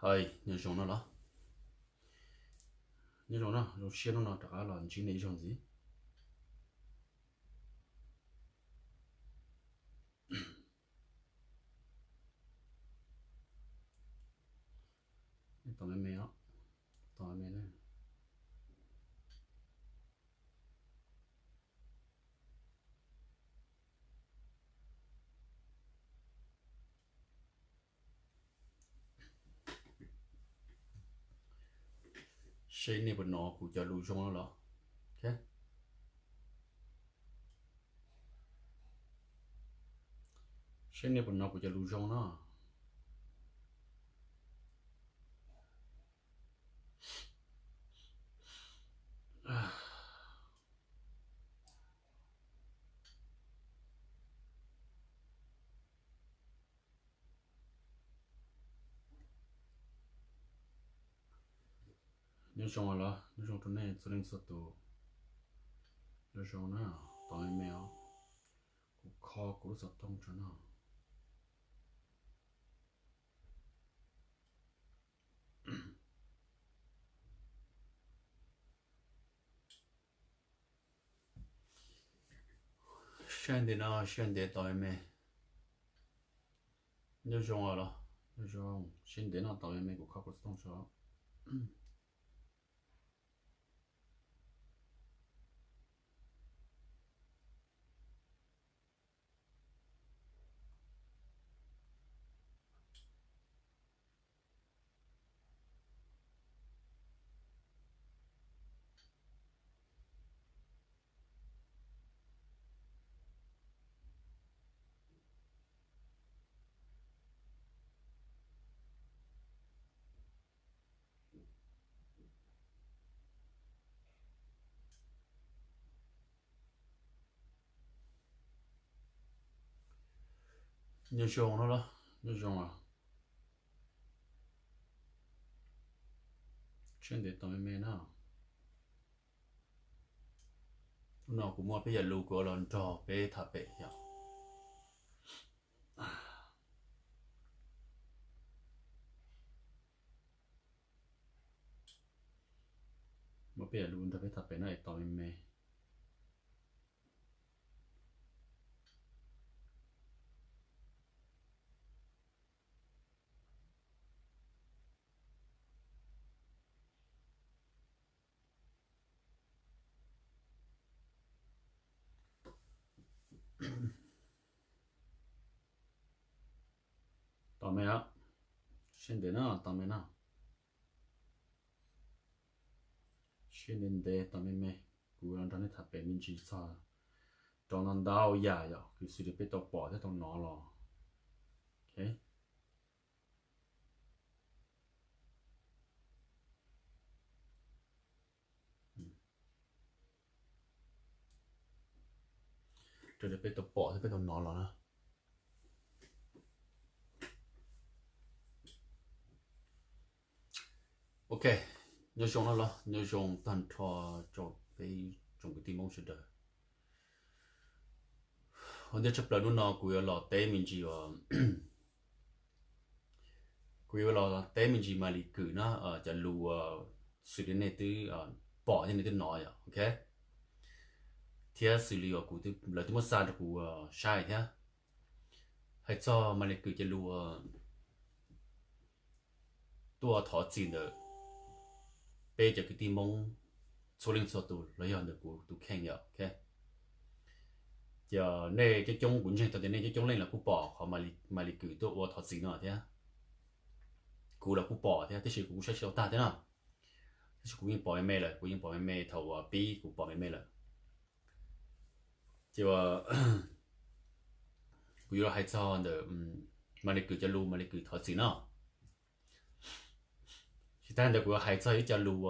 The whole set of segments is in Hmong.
Hais nyob zoo no los, nyob zoo no, zoo siab hnub no rov qab los ntsib nej ib zaug ntxiv. Tos me me os, tos me me na. Seb nej puas hnov kuv cov lus zoo no los? Seb nej puas hnov kuv cov lus zoo no? Nyob zoo los, nyob zoo rau nej txhua leej txhua tus. Nyob zoo na, tos me me os. Kuv kho kuv lub xov tooj tso no. Sab ntev no sab ntev tos me me. Nyob zoo los, nyob zoo, sab ntev no tos me me, kuv kho kuv lub xov tooj tso. Nyob zoo no los, nyob zoo os. Sab ntev tos me me na. Hnub no kuv muaj peb yam lus kuv los nrog peb tham pem yom. Muaj peb yam lus nrog peb tham pem no es tos me me. Tos me, sab ntev no tos me no. Sab ntev ntev tos me me, kuv los nrog nej tham pem me ntsis txog rau ntau ntau yam yom, kuv xws li peb tau pom thiab tau hnov los. Raws li peb tau pom thiab peb tau hnov los na. Ok, nyob zoo no los, nyob zoo tag nrho rau peb tsoom kwv tij Hmoob sawv daws. Ua ntej tshaj plaws hnub no kuv yuav los teb me ntsis, kuv yuav los teb me ntsis Malis Kwm na, cov lus xws li nej twb pom thiab nej twb hnov yom, ok. Thiab xws li uas kuv, lawv twb muab xa rau kuv saib thiab. Hais txog Malis Kwm cov lus tuaj thov txim ntawm peb cov kwv tij Hmoob txhua leej txhua tus los yog ntawm kuv tus kheej yom, ok. Ces nej coob coob, kuv ntseeg tau tias nej coob coob leej los kuj pom qhov Malis Kwm tuaj ua thov txim no thiab. Kuv los kuj pom thiab, tab sis kuv kuj saib tsis tau tag thiab no. Tab sis kuv yeej pom me me lawm, kuv yeej pom me me thaum uas pib kuv pom me me lawm. Ces kuv yuav los hais txog ntawm Malis Kwm cov lus, Malis Kwm thov txim no. Tsis tas ntawd kuv yuav hais txog ib co lus,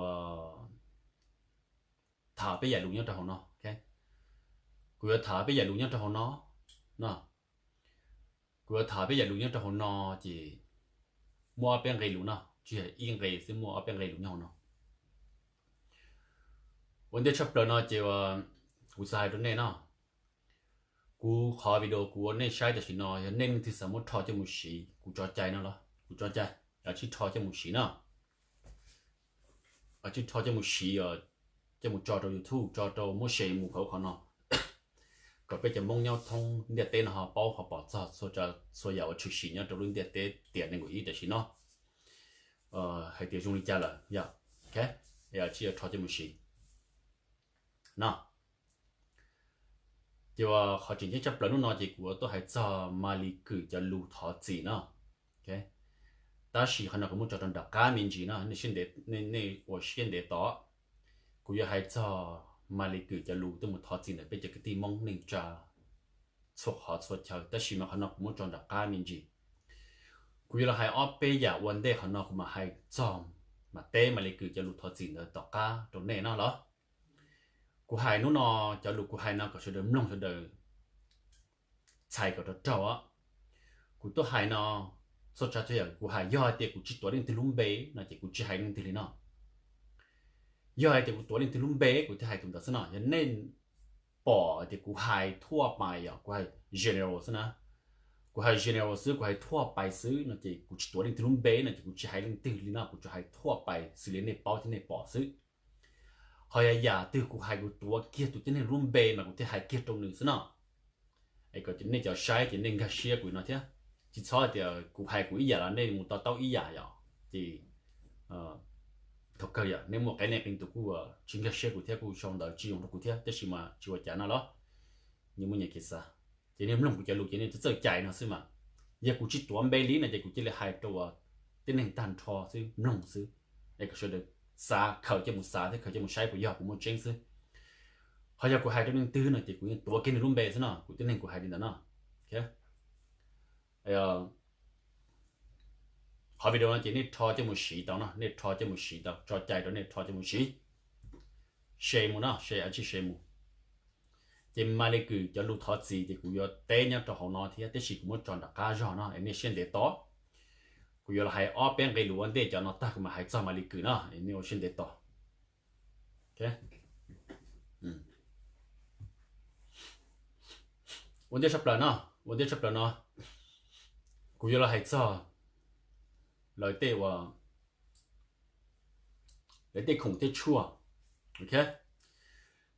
tham peb yam lus nyob rau hauv no, ok. Kuv yuav tham peb yam lus nyob rau hauv no, no. Kuv yuav tham peb yam lus nyob rau hauv no ces muaj ob peb nqe lus no, tsis yog ib nqe xwb, muaj ob peb nqe lus nyob hauv no. Ua ntej tshaj plaws no ces kuv xav hais rau nej no, kuv qhov video kuv ua nej saib tam sim no yog nej leej twg xav muab rho coj mus siv, kuv tso cai no los kuv tso cai. tsij rho coj mus siv no, tsij rho coj mus siv, coj mus tso rau YouTube, tso rau, muab share mus hauv qhov no, kom peb cov Hmoob nyob thoob ntiaj teb no ho paub ho pom txog txhua yam uas tshwm sim nyob rau lub ntiaj teb tiam nees nkaum ib tam sim no hais tias zoo li cas lawm yog, tsij rho coj mus siv no. Ces qhov tseem ceeb tshaj plaws hnub no ces kuv tuaj hais txog Maly Kue cov lus thov txim no. Tab sis qhov no kuv muab tso rau nram qab me ntsis no, nej ua siab ntev tos. Kuv yuav hais txog Maly Kue cov lus tuaj mus thov txim ntawm peb cov kwv tij Hmoob neej tsa txhua qhov txhua chaw, tab sis mas qhov no kuv muab tso nram qab me ntsis. Kuv yuav los hais ob peb yam ua ntej qhov no kuv mam hais txog, mam teb Maly Kue cov lus thov txim ntawd tom qab rau nej no los. Kuv hais hnub no, cov lus kuv hais no kom sawv daws mloog sawv daws txhais kom rau raug. Kuv tuaj hais no, txhua tsav txhua yam kuv hais, yog hais tias kuv tsis tuav leej twg lub npe no ces kuv tsis hais leej twg li no. Yog hais tias kuv tuav leej twg lub npe kuv thiaj hais tus ntawd xwb no. Yog nej pom tias kuv hais thuaj pais yom, kuv hais general xwb na, kuv hais general xwb, kuv hais thuaj pais xwb no ces kuv tsis tuav leej twg lub npe no ces kuv tsis hais leej twg li no, kuv tsuas hais thuaj pais xws li nej paub thiab nej pom xwb. Ho yog yam twg kuv hais kuv tuav kiag tus tib neeg lub npe mas kuv thiaj hais kiag rau nws xwb no. Nej cov saib ces nej nkag siab kuv no thiab, tsis txhob tias kuv hais kuv ib yam los nej mus to taub ib yam yom. Ces thaum kawg yog nej muaj qee nej qee tus kuj tsis nkag siab kuv thiab kuj sau ntawv tsis zoo rau kuv thiab, tab sis mas tsis ua cas no los, nyias muaj nyias kev xav. Ces nej mloog kuv cov lus ces nej txawj cais no xwb mas. Yog kuv tsis tuav npe li no ces kuv cia li hais rau tib neeg tag nrho xwb mloog xwb. Es kom sawv daws xav, khaws coj mus xav thiab khaws coj mus saib puas yog kuv muaj tseeb xwb. Ho yog kuv hais rau leej twg no ces kuv yeej tuav kiag nws lub npe xwb no, kuv tib neeg kuv hais li ntawd no. Qhov video no ces nej rho coj mus siv tau no, nej rho coj mus siv tau, tso cai rau nej rho coj mus siv, share mus no, share, tsij share mus. Ces Maly Kue cov lus thov txim ces kuv yuav teb nyob rau hauv no thiab, tab sis kuv muab tso nram qab zog no es nej siab ntev tos. Kuv yuav los hais ob peb nqe lus ua ntej cov no tag kuv mam hais txog Maly Kue no, nej ua siab ntev tos. Ua ntej tshaj plaws no, ua ntej tshaj plaws no, kuv yuav los hais txog lawv tej ua, lawv tej khoom tej tshuaj.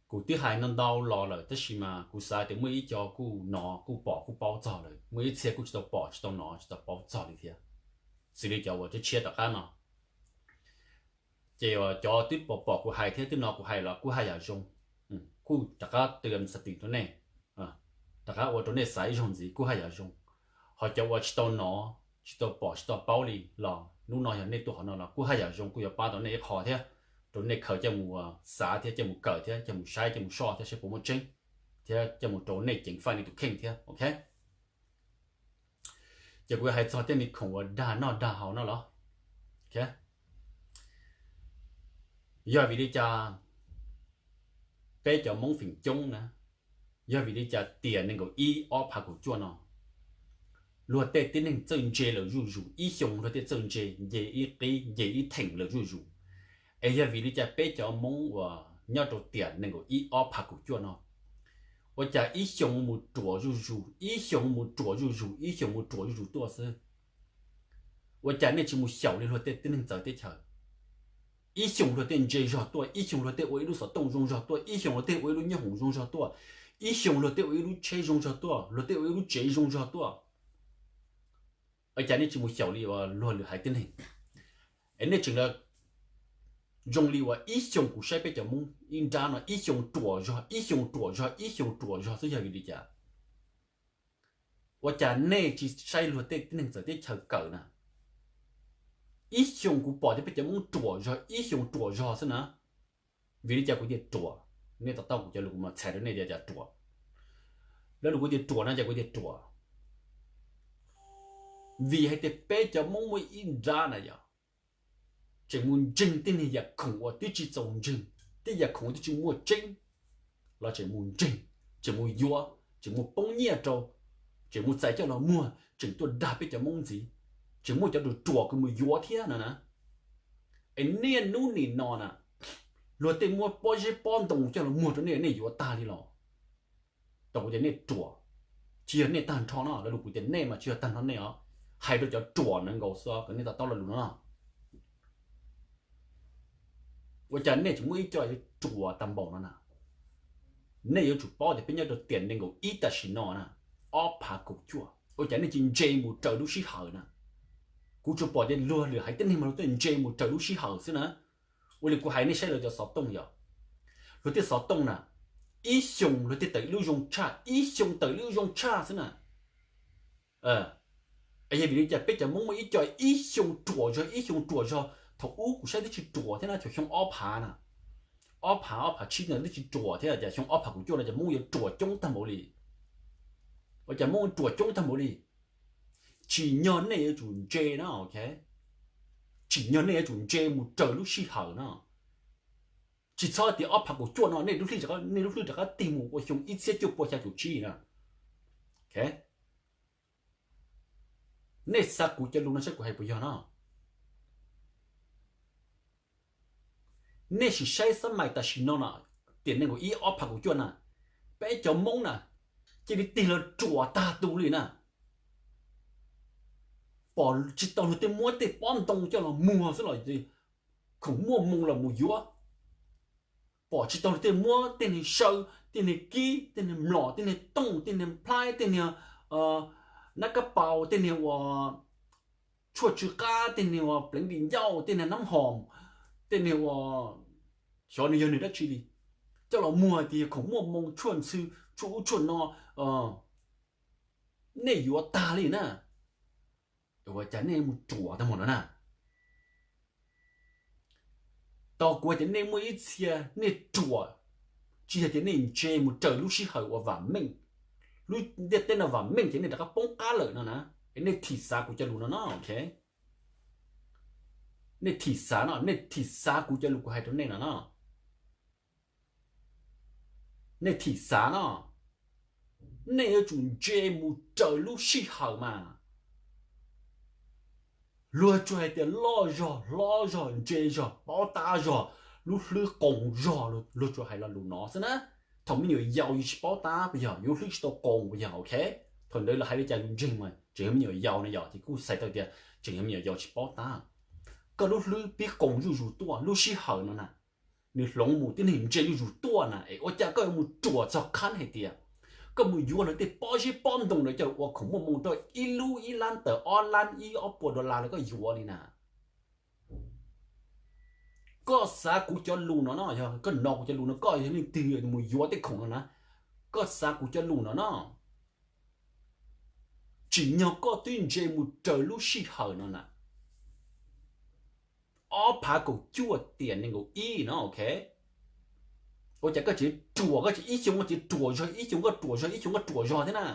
Kuv twb hais no ntau los lawm tab sis mas kuv xav tias muaj ib co kuj hnov kuj pom kuj paub txog lawm, muaj ib txhia kuj tsis tau pom tsis tau hnov tsis tau paub txog li thiab. Xws li cov uas tshiab tshiab tom qab no, ces cov twb pom pom kuv hais thiab twb hnov kuv hais los kuj haj yam zoo, kuj rov qab tu xa tim rau nej, rov qab ua rau nej xav ib zaug ntxiv kuj haj yam zoo. Ho cov uas tsis tau hnov tsis tau pom tsis tau paub li los hnub no yog nej tuaj qhov no los kuj haj yam zoo, kuj yuav pab tau nej ib qho thiab, rau nej khaws coj mus xav thiab coj mus kawm thiab coj mus saib coj mus soj thiab saib puas muaj tseeb, thiab coj mus rau nej ceev faj nej tus kheej thiab, ok. Ces kuv yuav hais txog tej me khoom uas dag noj dag haus no los, yog vim li cas peb cov Hmoob feem coob na, yog vim li cas tiam nees nkaum ib ob phav kaum cuaj no luag tej tib neeg txawj ntse lawm zuj zus, ib xyoo luag tej txawj ntse nce ib qib nce ib theem lawm zuj zus. Es yog vim li cas peb cov Hmoob uas nyob rau tiam nees nkaum ib ob phav kaum cuaj no, ua cas ib xyoo mus ruam zuj zus, ib xyoo mus ruam zuj zus, ib xyoo mus ruam zuj zus tuaj xwb? Ua cas nej tsis mus xyaum li luag tej tib neeg txawv teb chaws? Ib xyoo luag tej ntse zog tuaj, ib xyoo luag tej ua ib lub xov tooj zoo zog tuaj, ib xyoo luag tej ua ib lub nyoob hoom zoo zog tuaj, ib xyoo luag tej ua ib lub tsheb zoo zog tuaj, luag tej ua ib lub tsev zoo zog tuaj. Ua cas nej tsis mus xyaum li uas luag lwm haiv tib neeg? Es nej tseem zoo li uas ib xyoo kuv saib peb cov Hmoob ib nrab no ib xyoo ruam zog, ib xyoo ruam zog, ib xyoo ruam zog xwb, yog vim li cas? Ua cas nej tsis saib luag tej tib neeg txawv teb chaws kawm na? Ib xyoo kuv pom tias peb cov Hmoob ruam zog, ib xyoo ruam zog xwb na. Vim li cas kuv tias ruam? Nej to taub kuv cov lus kuv mam txhais rau nej tias cas ruam. Lawv lus kuv tias ruam no cas kuv tias ruam? Vim hais tias peb cov Hmoob muaj ib nrab na yog tseem mus ntseeg tej niag yam khoom uas twb tsis txaus ntseeg, tej yam khoom uas twb tsis muaj tseeb los tseem mus ntseeg, tseem mus yuav, tseem mus poob nyiaj rau, tseem mus txais coj los muag, tseem tuaj dag peb cov Hmoob ntxiv, tseem muaj cov ruam ruam kws mus yuav thiab no na. Es niaj hnub nim no na, luag tej muab pob zeb pob ntoo coj los muag rau nej, nej yuav tag li los? Tau kuv tias nej ruam, tsis yog nej tag nrho no, lawv lus kuv tias nej mas tsis yog tag nrho nej os. hais rau cov ruam nees nkaum xwb kom nej to taub lo lus no. Ua cas nej tseem muaj ib co yuav ruam tag npaum no na? Nej yuav tsum paub tias peb nyob rau tiam nees nkaum ib tam sim no na, ob phav kaum cuaj, ua cas nej tsis ntse mus raws lub sij hawm na? Kuv tsuas pom tias luag lwm haiv tib neeg mas luag thiaj ntse mus raws lub sij hawm xwb na. Ua li kuv hais nej saib lawv cov xov tooj yog, luag thiaj xov tooj na, ib xyoos luag thiaj tawm lub zoo tshaj, ib xyoos tawm lub zoo tshaj xwb na. Yog vim li cas peb cov Hmoob muaj ib co ib xyoos ruam zog ib xyoos ruam zog, thaum ub kuv saib twb tsis ruam thiab na, thaum xyoo ob phav na, ob phav ob phav tsib no twb tsis ruam thiab, cas xyoo ob phav kaum cuaj no cov Hmoob yuav ruam coob tag npaum li. Ua cas Hmoob ruam coob tag npaum li? Tsim nyog nej yuav tsum ntse na, ok. Tsim nyog nej yuav tsum ntse mus raws lub sij hawm na. Tsis txhob tias ob phav kaum cuaj no nej lub hlwb, nej lub hlwb rov qab tig mus ua xyoo ib txhiab cuaj pua xya caum tsib na. Nej xav kuv cov lus no saib kuv hais puas yog no. Nej sim saib xab mais tam sim no no, tiam nees nkaum ib ob phav kaum cuaj na, peb cov Hmoob na, cia li tig los ruam tag tus li na. Pom tsis tau luag tej muab tej pob ntoo coj los muag xwb los khoom muaj moo los mus yuav. Pom tsis tau luag tej muab tej niag saw, tej niag kib, tej niag mlom, tej niag tooj, tej niag nplhaib, tej niag nab kab paus, tej niag ua tshuaj tsw qab, tej niag ua pleev di ncauj, tej niag nab hom, tej niag ua xyov nws yog nws dab tsi li, coj los muag tias yog khoom muaj moo tshuaj ntxhw, tshuaj ub tshuaj no, nej yuav tag li na. Ua cas nej mus ruam tag mus no na? Tau kuv tias nej muaj ib txhia nej ruam, tsis yog tias nej ntse mus raws lub sij hawm uas vam meej. Lub ntiaj teb no vam meej ces nej rov qab poob qab lawm no na. Es nej thim xav kuv cov lus no no, ok. Nej thim xav no, nej thim xav kuv cov lus kuv hais rau nej no no. Nej thim xav no, nej yuav tsum ntse mus raws lub sij hawm mas. Luag tsuas hais tias loj zog hlob zog ntse zog paub tab zog, lub hlwb qoos zog, luag tsuas hais lo lus no xwb na. Thaum me nyuam yaus yus tsis paub tab puas yog, yus lub hlwb tsis tau qoos puas yog, ok. Thaum ntawd lawv hais li cas yus ntseeg mas tseem yog me nyuam yaus no yog ces kuj xaiv tau tias tseem yog me nyuam yaus tsis paub tab. Koj lub hlwb pib qoos zuj zus tuaj lub sij hawm no na, nws hloov mus tib neeg ntse zuj zus tuaj na, es ua cas koj yuav mus ruam txog qhab hais tias koj mus yuav luag tej pob zeb pob ntoo ntawd coj los ua khoom muaj moo rau ib lub ib lab tawm ob lab ib ob puas dollar los koj yuav li na? Koj xav kuv cov lus no no, yog koj hnov kuv cov lus no, koj yog leej twg mus yuav tej khoom no na, koj xav kuv cov lus no no, tsim nyog koj twb ntse mus raws lub sij hawm no na. Ob phav kaum cuaj tiam nees nkaum ib no, ok. Ua cas koj tseem ruam, koj tseem ib xyoo koj tseem ruam zog, ib xyoo koj ruam zog, ib xyoo koj ruam zog thiab na.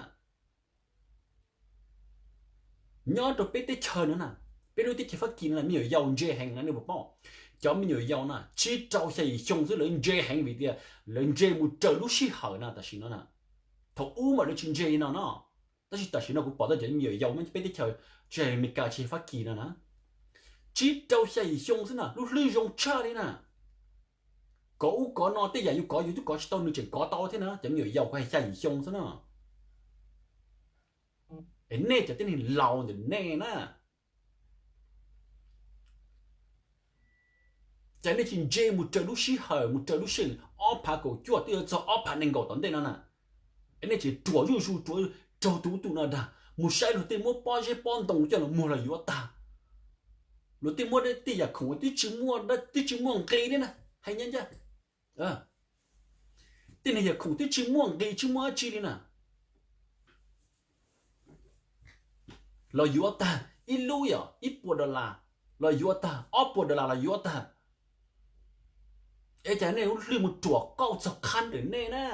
Nyob rau peb teb chaws no na, peb lub teb chaws Fab Kis no na, me nyuam yaus ntse heev na, nej puas paub? Cov me nyuam yaus na tsib rau xya yim xyoo xwb lawv ntse heev vim tias lawv ntse mus raws lub sij hawm na tam sim no na. Thaum ub mas lawv tsis ntse li no no, tab sis tam sim no kuv pom tau cov me nyuam yaus peb teb chaws, tsis hais Amelikas tsis hais Fab Kis no na, tsib rau xya yim xyoo xwb na lub hlwb zoo tshaj li na. Kov ub kov no tej yam yus kov yus twb kov tsis tau nws tseem kov tau thiab na, cov me nyuam yaus kuv hais xya yim xyoo xwb na. Es nej cov tib neeg laus ntawm nej na, cas nej tsis ntse mus raws lub sij hawm, mus raws lub sij hawm ob phav kaum cuaj twb yuav txog ob phav nees nkaum tom ntej no na? Es nej tseem ruam zuj zus, ruam raug tus ub tus no dag, mus saib luag tej muab pob zeb pob ntoo coj los muag los yuav tag. Luag tej muab tej yam khoom twb tsis muaj, twb tsis muaj nqi li na, hais ncaj ncaj, tej niag yam khoom twb tsis muaj nqi tsis muaj dab tsi li na, los yuav tag, ib lub yog ib puas dollar, los yuav tag ob puas dollar los yuav tag. Es cas nej lub hlwb mus ruam qauj txog qhab ntawm nej na?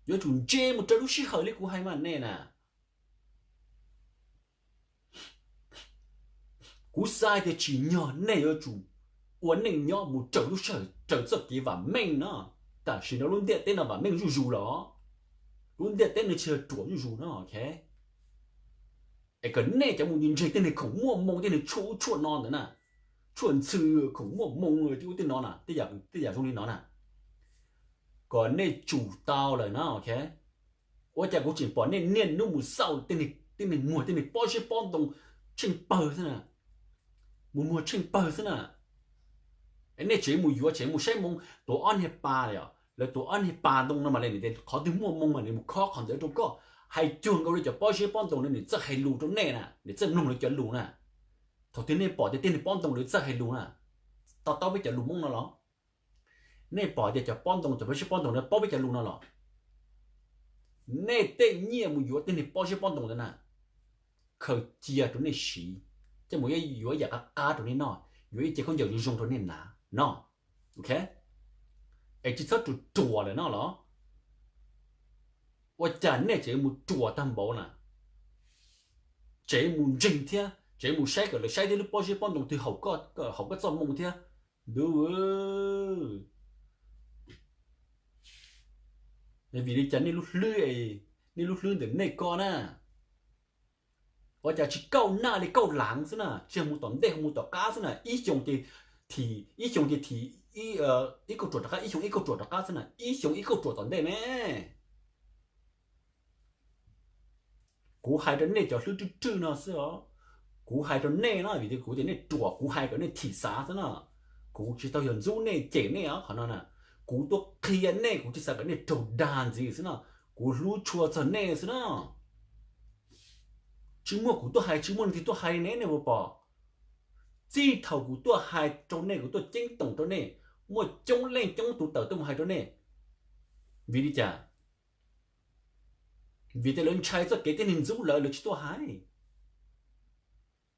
Yuav tsum ntse mus raws lub sij hawm li kuv hais mas nej na. Kuv xav tias tsim nyog nej yuav tsum ua neej nyob mus raws lub sij hawm, raws txoj kev vam meej no. Tam sim no lub ntiaj teb no vam meej zuj zus los, lub ntiaj teb no tsis yog ruam zuj zus no, ok. Es kom nej cov mus ntseeg tej niag khoom muaj moo, tej niag tshuaj ub tshuaj no ntawd na, tshuaj ntxhw, khoom muaj moo tej ub tej no na, tej yam zoo li no na, kom nej tsum tau lawm na, ok. Ua cas kuv tseem pom nej niaj hnub mus xauj tej niag tib neeg muag tib neeg pob zeb pob ntoo tsheej pawg xwb na, mus muag tsheej pawg xwb na. Nej tseem mus yuav, tseem mus saib moo tuav ob niag pas, lawv tuav ob niag pas ntoo no mas li, qhov twg muaj moo mas nws mus khob qhov ntawd rau koj. Hais cuag nkaus li cov pob zeb pob ntoo no nws txawj hais lus rau nej na, nws txawj mloog lawv cov lus na. Thaum twg nej pom tias tej niag pob ntoo lawv txawj hais lus na, to taub peb cov lus Hmoob no los? Nej pom tias cov pob ntoo, cov pob zeb pob ntoo no paub peb cov lus no los? Nej tej nyiaj mus yuav tej niag pob zeb pob ntoo ntawd na, khaws cia rau nej siv, coj mus yuav yam qab qab rau nej noj, yuav ib ce khaub ncaws zoo zoo rau nej hnav no, es tsis txhob ruam ruam lawm no los? Ua cas nej tseem mus ruam tag npaum na? Tseem mus ntseeg thiab tseem mus saib kom lawv saib thiab lub pob zeb pob ntoo twg haum koj txoj moo thiab. Ntuj, vim li cas nej lub hlwb, nej lub hlwb ntawm nej ko na, ua cas tsis kauj naj li kauj lav xwb na, tsis mus tom ntej mus tom qab xwb na, ib xyoo ces thim, ib xyoo ces thim ib kauj ruam rov qab, ib xyoo ib kauj ruam rov qab xwb na, ib xyoo ib kauj ruam tom ntej me. Kuv hais rau nej cov hlwb rwj rwj no xwb os. Kuv hais rau nej no vim tias kuv tias nej ruam, kuv hais kom nej thim xav xwb no. Kuv tsis tau yog ntxub nej cem nej os qhov no na. Kuv tuaj qhia nej, kuv tsis xav kom nej raug dag ntxiv xwb no. Kuv hlub tshua txog nej xwb no. Tsis muaj kuv tuaj hais, tsis muaj leej twg tuaj hais ne, nej puas pom? Txij thaum kuv tuaj hais rau nej, kuv tuaj ceeb toom rau nej, muaj coob leej coob tus tawm tuaj mus hais rau nej. Vim li cas? Vim tias lawv ntshai txoj kev tej neeg ntxub lawv, lawv tsis tuaj hais.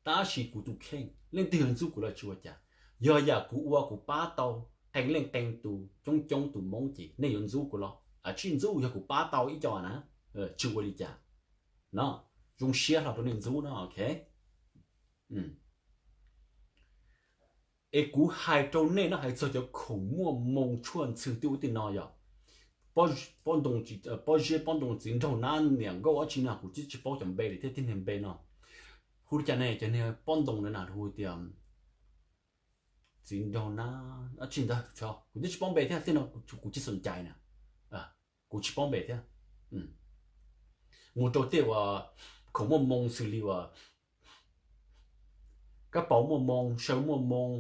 Tab sis kuv tus kheej, leej twg yog ntxub kuv los tsis ua cas. Yog yam kuv ua kuv pab tau qee leej qee tus, coob coob tus Hmoob ces nej yuav ntxub kuv los? Tsis ntxub, yog kuv pab tau ib co na, tsis ua li cas. No, zoo siab hlo rau nej ntxub no, ok. Es kuv hais rau nej no, hais txog cov khoom muaj moo tshuaj ntxhw twb ua tej no yog pob ntoo, pob zeb pob ntoo, txiv nraug nab, niam nkauj dab tsi no, kuv twb tsis paub cov npe li thiab, tib niag npe no hu li cas ne, cov niag pob ntoo na hu tias txiv nraug nab dab tsi ntawd, kuv twb tsis paub npe thiab, tej no kuv tsis xom cai na, kuv tsis paub npe thiab. Mus rau tej uas khoom muaj moo xws li uas kab paus muaj moo, saw muaj moo,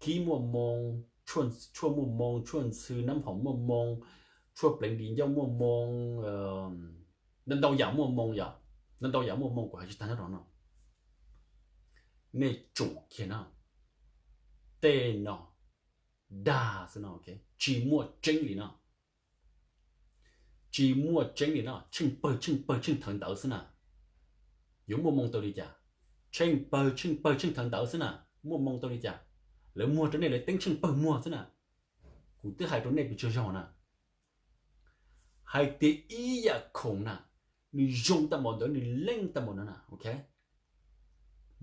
kib muaj moo, tshuaj muaj moo, tshuaj ntxhw nab phom muaj moo, tshuaj pleev di ncauj muaj moo, ntau ntau yam muaj moo yom, ntau ntau yam muaj moo kuv hais tsis tag nyob rau no. Nej tsum kiag no, tej no dag xwb no, tsis muaj tseeb li no. Tsis muaj tseeb li no, tsheej pawg tsheej pawg tsheej thawv ntawd xwb na. Yuav muaj moo tau li cas? Tsheej pawg tsheej pawg tsheej thawv ntawd xwb na, muaj moo tau li cas? Lawv muag rau nej lawv teeb tsheej pawg muag xwb na. Kuv twb hais rau nej pes tsawg zaug na, hais tias ib yam khoom na, nws zoo tag npaum ntawd, nws leej tag npaum no na, ok.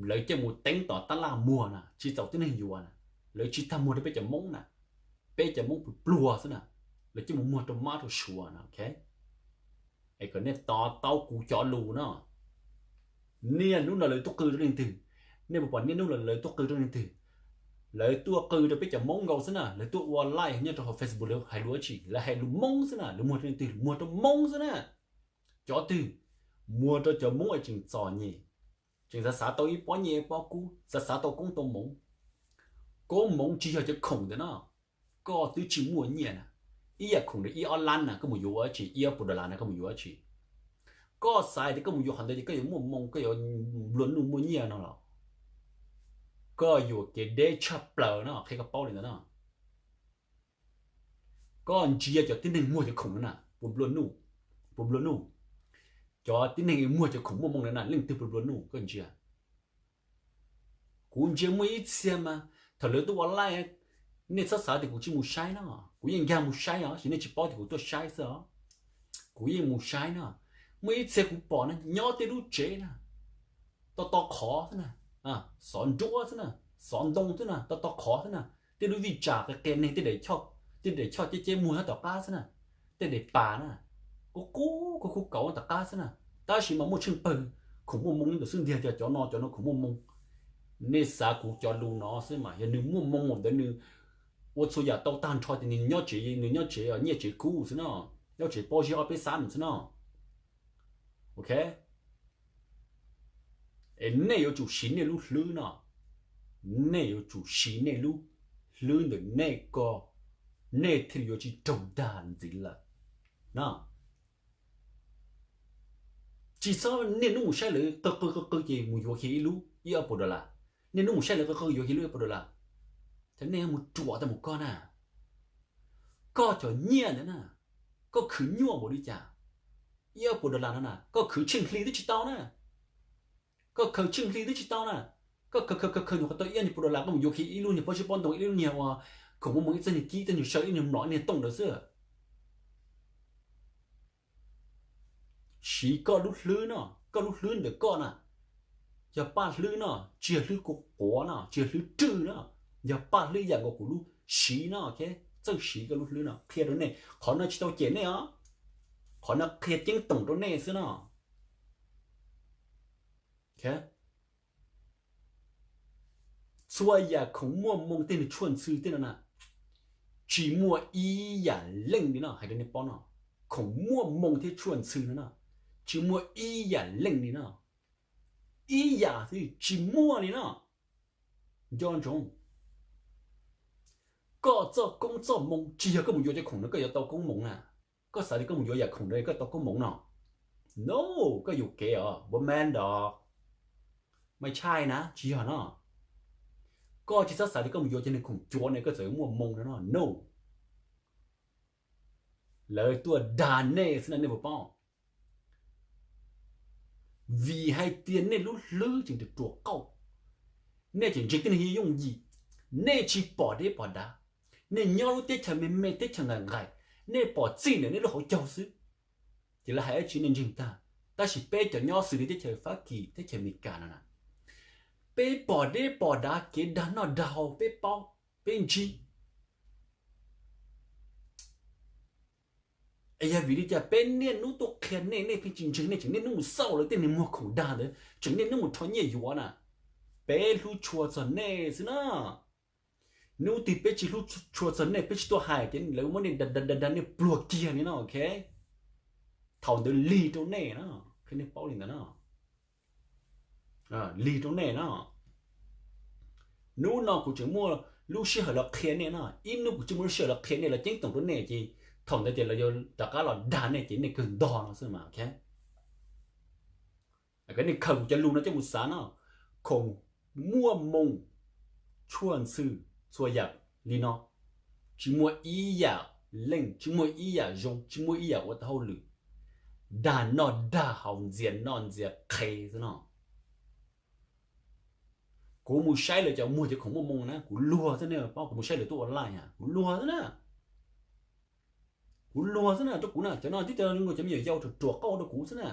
Lawv coj mus teeb tom tab laj muag na, tsis txaus tib neeg yuav na, lawv tsis tag muag rau peb cov Hmoob na, peb cov Hmoob pluag pluag xwb na, lawv coj mus muag rau mab rau suav na, ok. Es kom nej to taub kuv cov lus no. Niaj hnub no lawv tuaj qw rau leej twg? Nej puas pom niaj hnub no lawv tuaj qw rau leej twg? Lawv tuaj qw rau peb cov Hmoob nkaus xwb na, lawv tuaj ua live nyob rau hauv Facebook, lawv hais lus dab tsi? Lawv hais lus Hmoob xwb na, lawv muag rau leej twg? Muag rau Hmoob xwb na. Cov twg? Muag rau cov Hmoob es tseem txom nyem, tseem xav xav tau ib pob nyiaj ib pob kub, xav xav tau koob tau hmoov. Koob hmoov tsis yog cov khoom ntawd no. Koj twb tsis muaj nyiaj na, ib yam khoom ntawd ib ob lab na koj mus yuav ua dab tsi, ib ob puas dollar na koj mus yuav ua dab tsi? Koj xav tias koj mus yuav qhov ntawd ces koj yuav muaj moo, koj yuav nplua nuj muaj nyiaj no los? Koj yuam kev deb tshaj plaws no, qhia koj paub li ntawd no. Koj ntsia cov tib neeg muag cov khoom na, puas nplua nuj? Puas nplua nuj? Cov tib neeg muag cov khoom muaj moo na, leej twg puas nplua nuj koj ntsia? Kuv ntsia muaj ib txhia mas thaum lawv tuaj ua live, nej txhob xav tias kuv tsis mus saib no, kuv yeej nkag mus saib os, tab sis nej tsis paub tias kuv tuaj saib xwb os. Kuv yeej mus saib no. Muaj ib txhia kuv pom na nyob tej lub tsev na, to to qhov xwb na, xov nruab xwb na, xov ntoo xwb na, to to qhov xwb na, tej lub vij tsam qia qia neeg, tej daim choj ceb ceb muag nyob tom qab xwb na, tej daim pas na, qub qub qub qub kauv tom qab xwb na. Tab sis mas muaj tsheej pawg khoom muaj moo nyob ntawm xwb ntiag tias cov no cov no khoom muaj moo. Nej xav kuv cov lus no xwb mas yog nws muaj moo ntawd nws ua txhua yam tau tag nrho ces nws nyob tsev, nws nyob tsev nyiaj tsev kub xwb no, nyob tsev pob zeb ob peb xab xwb no, ok. Es nej yuav tsum siv nej lub hlwb no, nej yuav tsum siv nej lub hlwb ntawm nej ko, nej thiaj li yuav tsis raug dag ntxiv lawm no. Tsis txhob niaj hnub mus saib lawv qw qw qw qw ces mus yuav kiag ib lub ib ob puas dollar. Niaj hnub mus saib lawv qw qw yuav kiag ib lub ib puas dollar, ces nej mus ruam tau mus koj na. Koj cov nyiaj ntawd na, koj khwv nyuaj npaum li cas? Ib ob puas dollar no na koj khwv tsheej hli twb tsis tau na. Koj khwv tsheej hli twb tsis tau na. Koj khwv khwv khwv khwv nyuam qhuav tau ib ob puas dollar koj mus yuav kiag ib lub niag pob zeb pob ntoo, ib lub niag khoom muaj moo, ib txoj niag kib, ib txoj niag saw, ib niag mlom, ib niag tooj ntawd xwb. Siv koj lub hlwb no, koj lub hlwb ntawm koj na, yog paj hlwb no, tsis yog hlwb quav no, tsis yog hlwb rwj no, yog paj hlwb yam nkaus kuv lub siv no. Txawj siv koj lub hlwb no, qhia rau nej, qhov no tsis tau cem nej os, qhov no qhia ceeb toom rau nej xwb no. Txhua yam khoom muaj moo tej nws tshuaj ntxhw tej no na, tsis muaj ib yam leej li no, hais rau nej paub no. Khoom muaj moo thiab tshuaj ntxhw no na, tsis muaj ib yam leej li no. Ib yam xwb tsis muaj li no. Nco ntsoov, koj txoj koob txoj moo tsis yog koj mus yuav cov khoom no koj yuav tau koob moo na. Koj xav tias koj mus yuav yam khoom ntawd koj tau koob moo no? No, koj yuam kev os, npua ma nrog. Mas tshai na, tsis yog no. Koj tsis txhob xav tias koj mus yuav cov niag khoom cuav no koj txawm yuav muaj moo no no. No. Lawv tuaj dag nej xwb na, nej puas paub? Vim hais tias nej lub hlwb tseem ruam ruam qauj, nej tseem ntseeg tej neeg yooj yim, nej tsis pom deb pom dav, nej nyob lub teb chaws me me teb chaws nqaim nqaim, nej pom txij ntawm nej lub hauv caug xwb. Ces lawv hais dab tsi nej ntseeg tag, tab sis peb cov nyob xws li teb chaws Fab Kis teb chaws Amelikas no na, peb pom deb pom dav kev dag noj dag haus peb paub, peb ntsib. Es yog vim li cas peb niaj hnub tuaj qhia nej, nej pheej tsis ntseeg, nej tseem niaj hnub mus xauj lawv tej niag muag khoom dag ntawd, tseem niaj hnub mus rho nyiaj yuav na? Peb hlub tshua txog nej xwb na. Hnub twg peb tsis hlub tshua txog nej, peb tsis tuaj hais ces lawv muab nej dag dag dag nej pluag kiag li no, ok? Thaum ntawd lig rau nej na, qhia nej paub li ntawd na. Lig rau nej na. Hnub no kuv tseem muaj lub sij hawm los qhia nej na, ib hnub kuv tsis muaj lub sij hawm los qhia nej los ceeb toom rau nej ces thaum ntawd ces lawv yuav rov qab los dag nej ces nej kawg ntog no xwb mas, ok? Nej khaws kuv cov lus no coj mus xav no, khoom muaj moo tshuaj ntxhw txhua yam li no, tsis muaj ib yam leej, tsis muaj ib yam zoo, tsis muaj ib yam ua tau hauj lwm, dag noj dag haus ntxias noj ntxias qhev xwb no. Kuv mus saib lawv cov muag cov khoom muaj moo na, kuv luag xwb, nej paub, kuv mus saib lawv tuaj ua live na, kuv luag xwb na. Kuv luag xwb na, rau kuv na, cov no tib co zoo nkaus cov me nyuam yaus ruam ruam qauj rau kuv xwb na.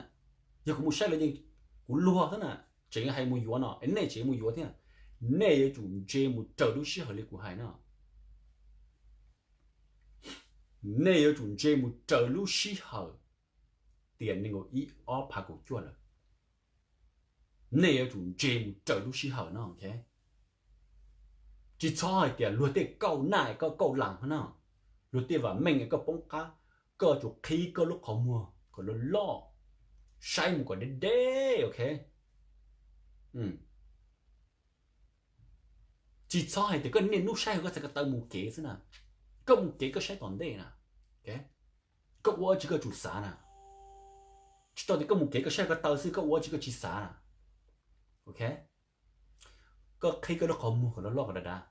Yog kuv mus saib lawv ces kuv luag xwb na. Tseem hais mus yuav no es nej tseem mus yuav thiab. Nej yuav tsum ntse mus raws lub sij hawm li kuv hais no. Nej yuav tsum ntse mus raws lub sij hawm tias nees nkaum ib ob phav kaum cuaj lawm. Nej yuav tsum ntse mus raws lub sij hawm no, ok? Tsis txhob hais tias luag tej kauj naj es koj kauj las no, luag tej vam meej es koj poob qab, koj yuav tsum qhib koj lub qhov muag kom loj loj, saib mus kom deb deb, ok? Tsis txhob hais tias koj niaj hnub saib koj txhais ko taw mus kev xwb na, koj mus kev koj saib tom ntej na, ok? Koj ua dab tsi koj tsum xav na. Tsis tau tias koj mus kev koj saib ko taw xwb koj ua dab tsi koj tsis xav na. Ok, koj qhib koj lub qhov muag kom loj loj kom dav dav.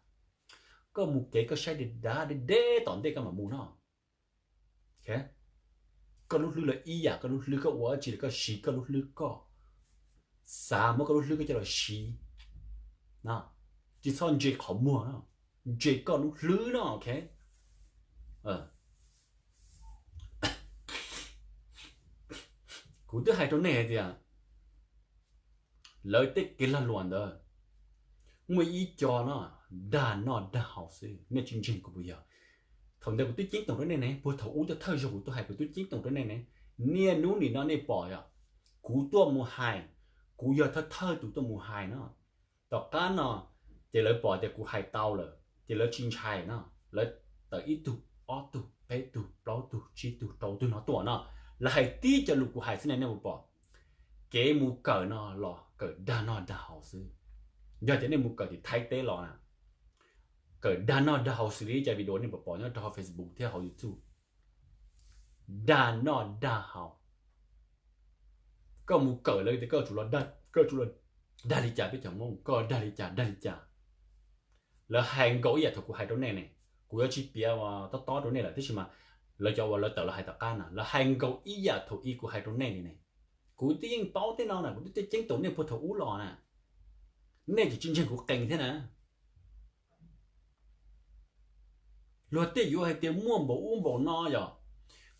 Koj mus kev koj saib dav dav deb deb tom ntej koj mam mus no. Ok, koj lub hlwb los ib yam, koj lub hlwb koj ua dab tsi los koj siv koj lub hlwb koj. Xav muab koj lub hlwb koj coj los siv. Tsis txhob ntse qhov muag no, ntse koj lub hlwb no, ok. Kuv twb hais rau nej hais tias lawv tej kev lag luam ntawd muaj ib co no dag noj dag haus xwb, nej tsis ntseeg kuv puas yog? Thaum ntawd kuv twb ceeb toom rau nej ne, puag thaum ub thawj zaug kuv tuaj hais kuv twb ceeb toom rau nej ne. Niaj hnub nim no nej pom yom, kuv tuaj mus hais, kuv yog thawj thawj tus tuaj mus hais no. Tom qab no ces lawv pom tias kuv hais tau lawm ces lawv tsis ntshai no, lawv tawm ib tug, ob tug, peb tug, plaub tug, tsib tug, rau tug no tuaj no, lawv hais tib co lus kuv hais xwb ne, nej puas pom? Kev mus kawm no los kawm dag noj dag haus xwb. Yog tias nej mus kawm tim Thaib teb los na, kawm dag noj dag haus xws li ib co video nej pom pom nyob rau hauv Facebook thiab hauv YouTube. Dag noj dag haus. Koj mus kawm lawv tias koj tsum los, koj tsum los dag li cas peb cov Hmoob, koj dag li cas dag li cas. Lawv hais nkaus ib yam thaum kuv hais rau nej ne. Kuv yuav tsis piav tob tob rau nej lawm tab sis mas lawv cov uas lawv tawm los hais tom qab na, lawv hais nkaus ib yam thaum ub kuv hais rau nej li ne. Kuv twb yeej paub tej no na, kuv twb ceeb toom nej puag thaum ub los na. Nej tsis ntseeg kuv qees thiab na. Luag tej yuav hais tias muaj npaum ub npaum no yom,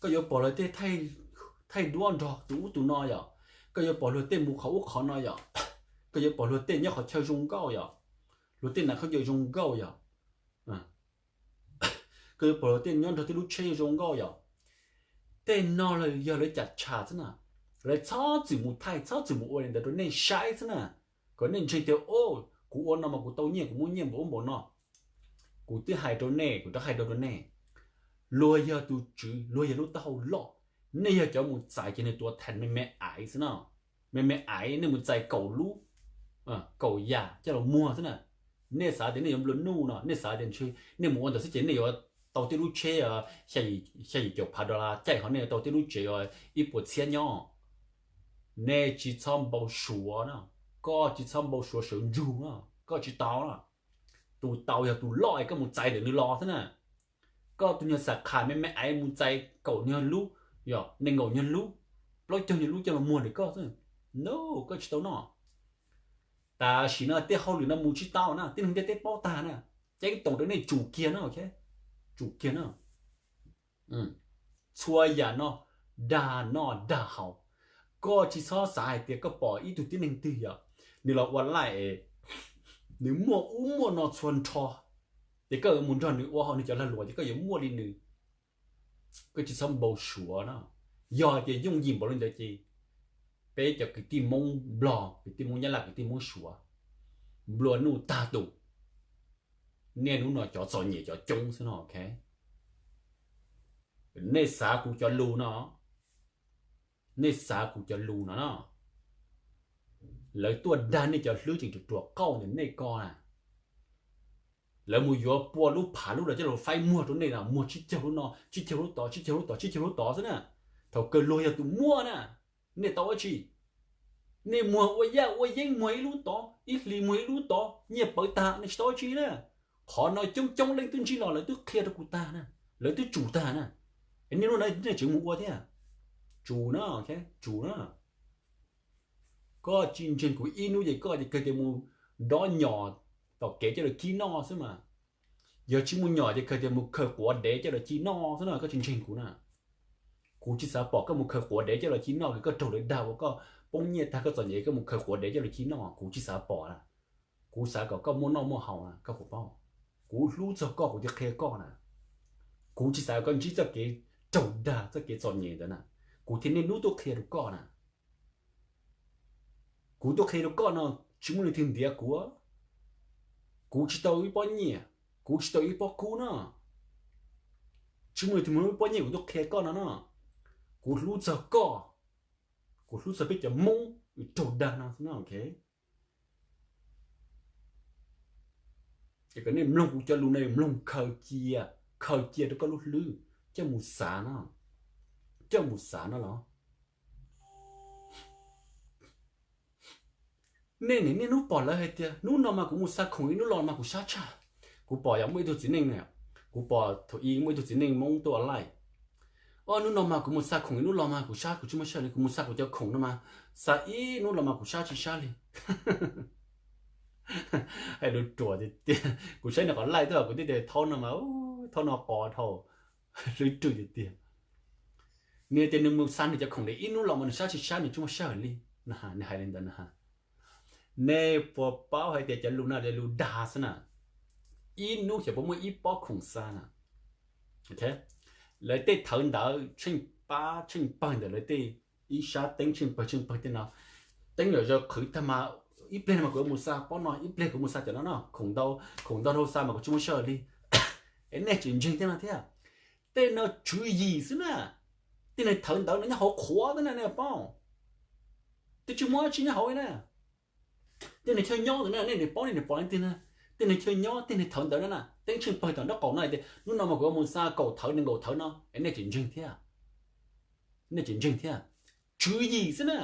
koj yuav pom luag tej thaij duab nrog tus ub tus no yom, koj yuav pom luag tej mus qhov ub qhov no yom, koj yuav pom luag tej nyob qhov chaw zoo nkauj yom, luag tej nas khaub ncaws zoo nkauj yom, koj yuav pom luag tej nyob nrog tej lub tsheb zoo nkauj yom. Tej no los yog lawv cam tsham xwb na. Lawv txhob txwm mus thaij, txhob txwm mus ua li ntawd rau nej saib xwb na, kom nej ntseeg tias o, kuv ua no mas kuv tau nyiaj, kuv muaj nyiaj npaum ub npaum no. Kuv twb hais rau nej, kuv rov hais rau rau nej, luag yog tus tswv, luag yog lub taub hau loj, nej yog cov mus txais ces nws tuav thaiv me me aiv xwb no. Me me aiv nej mus txais kaum lub, kaum yam coj los muag xwb na. Nej xav tias nej yuav nplua nuj no, nej xav tias nej mus ua ntawd xwb ces nej yuav tau tej lub tsheb xya yim caum phav dollar caij, hos nej yuav tau tej lub tsev ib puas txhiab nyob. Nej tsis txhob npau suav no, koj tsis txhob npau suav sawv ntsug no, koj tsis tau no. Tus tau yog tus loj es koj mus txais ntawm nws los xwb na. Koj tus nyuag xam kham me me aiv mus txais kaum nyuag lub, yog nees nkaum nyuag lub, plaub caug nyuag lub coj los muag ntawm koj xwb. No, koj tsis tau no. Tam sim no tej hauj lwm no mus tsis tau na, tib neeg ntiaj teb paub tag na. Ceeb toom rau nej tsum kiag no, tsum kiag no. Txhua yam no dag noj dag haus. Koj tsis txhob xav hais tias koj pom ib tug tib neeg twg yog nws los ua laij es nws muaj ub muaj no txhua nrho, ces koj yuav mus nrog nws ua hauj nws cov lag luam ces koj yuav muaj li nws. Koj tsis txhob npau suav no. Yog tias yooj yim npaum li ntawd ces peb cov kwv tij Hmoob Nplog, kwv tij Hmoob Nyab Laj, kwv tij Hmoob Suav nplua nuj tag tus. Nej hnub no cov txom nyem cov coob xwb no, ok. Nej xav kuv cov lus no, nej xav kuv cov lus no no, lawv tuaj dag nej cov hlwb tseem ruam ruam qauj ntawm nej ko na. Lawv mus yuav pua lub phav lub los coj los faib muag rau nej, muag tsib caug lub no tsib caug lub tod tsib caug lub tod tsib caug lub tod xwb na. Thaum kawg luag yog tus muaj na, nej tau dab tsi? Nej muag ua yaj ua yeeb muag ib lub tod ib hlis muag ib lub tod nyiaj pawv tag nej tsis tau dab tsi na. Qhov no coob coob leej twb ntsib los lawv twb qhia rau kuv tag na, lawv twb tsum tag na. Nej lub no nej tseem mus ua thiab? Tsum na, tsum na. Koj tsis ntseeg kuv ib hnub ces koj ces kawg tias mus dob nyom tom kev coj los ci noj xwb mas. Yog tsis muaj nyom ces kawg tias mus khaws quav dev coj los ci noj xwb no, koj tsis ntseeg kuv na. Kuv tsis xav pom koj mus khaws quav dev coj los ci noj, koj raug lawv dag ua koj poob nyiaj tag koj txom nyem koj mus khaws quav dev coj los ci noj, kuv tsis xav pom na. Kuv xav kom koj muaj noj muaj haus na, koj puas paub? Kuv hlub txog koj kuv thiaj qhia koj na. Kuv tsis xav koj ntsib txoj kev raug dag txoj kev txom nyem ntawd na, kuv thiaj niaj hnub tuaj qhia rau koj na. Kuv tuaj qhia rau koj no, tsis muaj leej twg ntiav kuv. Kuv tsis tau ib pob nyiaj, kuv tsis tau ib pob kub no. Tsis muaj leej twg muaj ib pob nyiaj kuv tuaj qhia koj no no. Kuv hlub txog koj, kuv hlub txog peb cov Hmoob raug dag no xwb no, ok. Es kom nej mloog kuv cov lus no, mloog khaws cia, khaws cia rau koj lub hlwb coj mus xav no, coj mus xav no los. Nej niaj hnub pom lawv hais tias hnub no mas kuv mus xa khoom, ib hnub los mas kuv sab tshaj. Kuv pom yog muaj ib tug txiv neej, kuv pom thaum ub muaj ib tug txiv neej Hmoob tuaj laij, o hnub no mas kuv mus xa khoom, ib hnub los mas kuv sab, kuv tsis muaj sab li, kuv mus xa kuv cov khoom no mas xa ib hnub los mas kuv sab tsis sab li. Hais lus ruam tiag tiag, kuv saib nws qhov laij tuaj kuv twb tias thaub no mas, thaub no qos dhau, hlwb rwg tiag tiag. Nws tias nws mus xa nws cov khoom li ib hnub los mas nws sab tsis sab, nws tsis muaj sij hawm li. Nws hais li ntawd na. Nej puas paub hais tias cov lus no lus dag xwb na? Ib hnub xyov puas muaj ib pob khoom xa na. Lawv tej thawv ntawd tsheej pab tsheej pawg ntawm lawv tej ib sab teeb tsheej pawg tsheej pawg tej no, teeb yam zaws qhwv tag mas ib pliag no mas kuv yuav mus xa pob no, ib pliag kuv mus xa cov no no, khoom ntau, khoom ntau dhau xa mas kuv tsis muaj sij hawm li. Es nej tseem ntseeg tej no thiab? Tej no tswv yim xwb na. Tej neeg thawv ntawd no nyob hauv qhuav xwb na, nej paub. Twb tsis muaj dab tsi nyob hauv li na. Tej neeg chaw nyob ntawd na, nej niam paub nej niam pom leej twg na? Tej neeg chaw nyob, tej neeg thawv ntawd na na, teeb tsheej pawg tom nraub qaum no tias hnub no mas kuv yuav mus xa kaum thawv nees nkaum thawv no, nej tseem ntseeg thiab. Nej tseem ntseeg thiab. Tswv yim xwb na.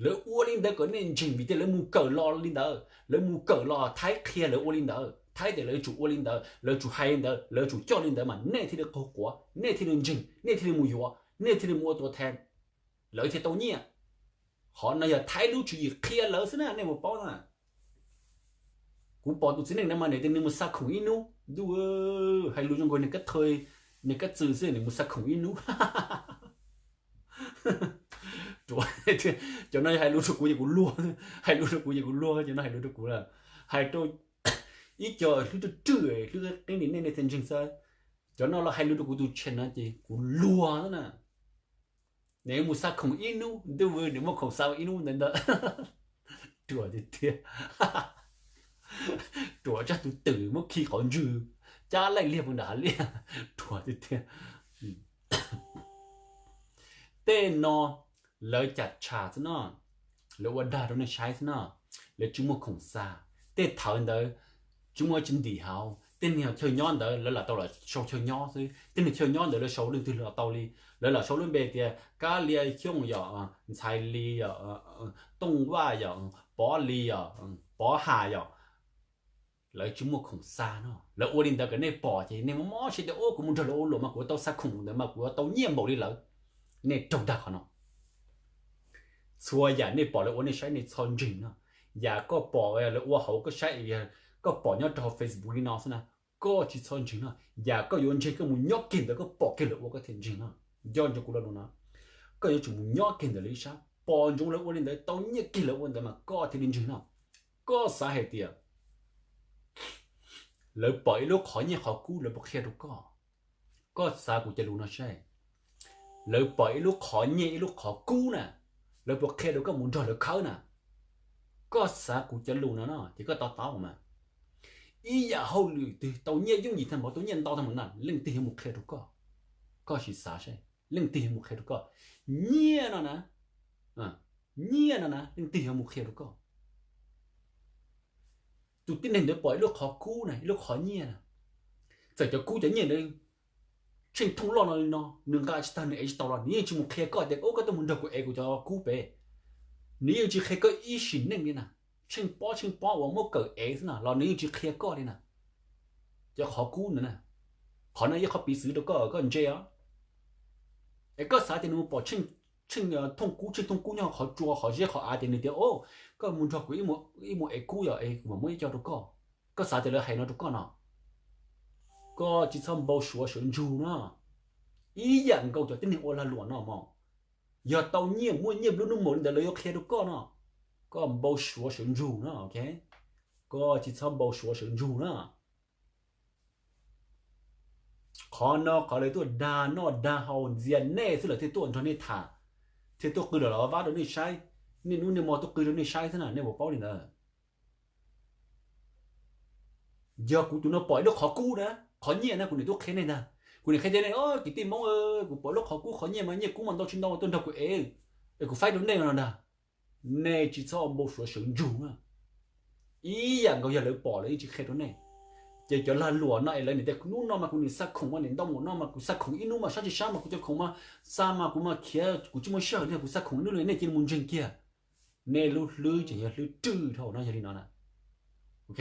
Lawv ua li ntawd kom nej ntseeg vim tias lawv mus kawm los li ntawd, lawv mus kawm los Thaib qhia lawv ua li ntawd, Thaib tias lawv tsum ua li ntawd, lawv tsum hais li ntawd, lawv tsum coj li ntawd mas nej thiaj li qaug quav, nej thiaj li ntseeg, nej thiaj li mus yuav, nej thiaj li mus ua tua thee, lawv thiaj tau nyiaj. Qhov no yog Thaib lub tswv yim qhia lawv xwb na, nej puas paub na? Kuv pom tus txiv neej no mas nws tias nws mus xa khoom ib hnub, ntuj, hais lus zoo nkaus niag kab thawj, niag kab txwm xwb, nws mus xa khoom ib hnub. Ruam, cov no hais lus rau kuv ces kuv luag, hais lus rau kuv ces kuv luag, cov no hais lus rau kuv lawm. Hais rau ib co hlwb rwj rwj, hlwb qeeb li nej, nej thiaj ntseeg xwb. Cov no los hais lus rau kuv tus channel no ces kuv luag na. Nws mus xa khoom ib hnub, ntuj, nws muaj khoom xa ib hnub ntawd ntag. Ruam tiag tiag. Ruam tsav tus twm muab khi qhov ntswg, cab laij liag mus nram hav liaj. Ruam tiag tiag. Tej no lawv cam tsham xwb no, lawv ua dag rau nej saib xwb no, lawv tsis muaj khoom xa. Tej thawv ntawd tsis muaj tsis ntim hauv, tej neeg chaw nyob ntawd lawv lam tau lam sau chaw nyob xwb, tej neeg chaw nyob ntawd lawv sau leej twg los tau li. Lawv lam sau lub npe tias Kab Lia Xyooj yom, Ntxhais Li yom, Tooj Vaj yom, Pov Li yom, Pov Has yom. Lawv tsis muaj khoom xa no, lawv ua li ntawd kom nej pom ces nej mob mob siab tias, ub, kuv mus nrog lawv ua luam mas kuv yuav tau xa khoom ntawd mas kuv yuav tau nyiaj npaum li lawv. Nej raug dag qhov no. Txhua yam nej pom lawv ua nej saib nej txhob ntseeg no. Yam koj pom lawv ua hauv koj saib, koj pom nyob rau hauv Facebook li no xwb na, koj tsis txhob ntseeg no. Yam koj yuav ntseeg koj mus nyob kiag ntawd koj pom kiag lawv ua koj thiaj ntseeg no. Nco ntsoov kuv lo lus no. Koj yuav tsum mus nyob kiag ntawd lawv ib sab, pom ntsoov lawv ua li ntawd, tau nyiaj kiag lawv ua ntawd mas koj thiaj li ntseeg no. Koj xav hais tias lawv pom ib lub qhov nyiaj qhov kub lawv puas qhia rau koj? Koj xav kuv cov lus no seb, lawv pom ib lub qhov nyiaj ib lub qhov kub na, lawv puas qhia rau koj mus nrog lawv khawb na? Koj xav kuv cov lus no no ces koj to taub mas. Ib yam hauj lwm twg tau nyiaj yooj yim tag npaum, tau nyiaj ntau tag npaum na, leej twg yuav mus qhia rau koj? Koj sim xav seb leej twg yuav mus qhia rau koj? Nyiaj no na, nyiaj no na, leej twg yuav mus qhia rau koj? Tus tib neeg ntawd pom ib lub qhov kub na, ib lub qhov nyiaj na, txawm cov kub cov nyiaj ntawd tsheej thooj loj no li no, nws nqa tsis tag nws ev tsis tau los nws yeej tsis mus qhia koj tias, ub, koj tuaj mus nrog kuv ev kuv cov kub pem. Nws yeej tsis qhia koj ib sim neej li na. Tsheej pob tsheej pob uas muab kawm ev xwb na los nws yeej tsis qhia koj li na. Cov qhov kub ntawd na, qhov no ib qhov piv xwv rau koj, koj ntse os. Es koj xav tias nws mus pom tsheej thooj kub, tsheej thooj kub nyob qhov tsua qhov zeb qhov av tias nws tias, o, koj mus nrog kuv ib mus ev kub yom, es kuv mam muab ib co rau koj. Koj xav tias lawv hais no rau koj no? Koj tsis txhob npau suav sawv ntsug no. Ib yam nkaus cov tib neeg ua lag luam no mog, yog tau nyiaj muaj nyiaj lub hnub maum li ntawd lawv yuav qhia rau koj no. Koj npau suav sawv ntsug no, ok. Koj tsis txhob npau suav sawv ntsug na. Qhov no qhov lawv tuaj dag noj dag haus ntxias nej xwb lawv thiaj tuaj nrog nej tham, thiaj tuaj qw los los vab rau nej saib. Niaj hnub niaj hmo tuaj qw rau nej saib xwb na, nej puas paub li ntawd? Yog kuv tus no pom ib lub qhov kub na, qhov nyiaj na, kuv niam tuaj qhia nej ntag. Kuv niam qhia tias, nej kwv tij Hmoob, kuv pom lub qhov kub qhov nyiaj mas nyiaj kub mas ntau tsis ntau tuaj nrog kuv ev, es kuv faib rau nej no ntag. Nej tsis txhob npau suav sawv ntsug na. Ib yam nkaus yog lawv pom lawv yeej tsis qhia rau nej. Ces cov lag luam no es lawv niam tias hnub no mas kuv niam xa khoom mas niam ntau npaum no mas kuv xa khoom ib hnub mas sab tsis sab mas kuv cov khoom mas xa mas kuv mas khiav kuv tsis muaj sij hawm li, kuv xa khoom ib hnub li, nej cia li mus ntseeg kiag. Nej lub hlwb tseem yog hlwb rwj dhau no yog li no na. Ok,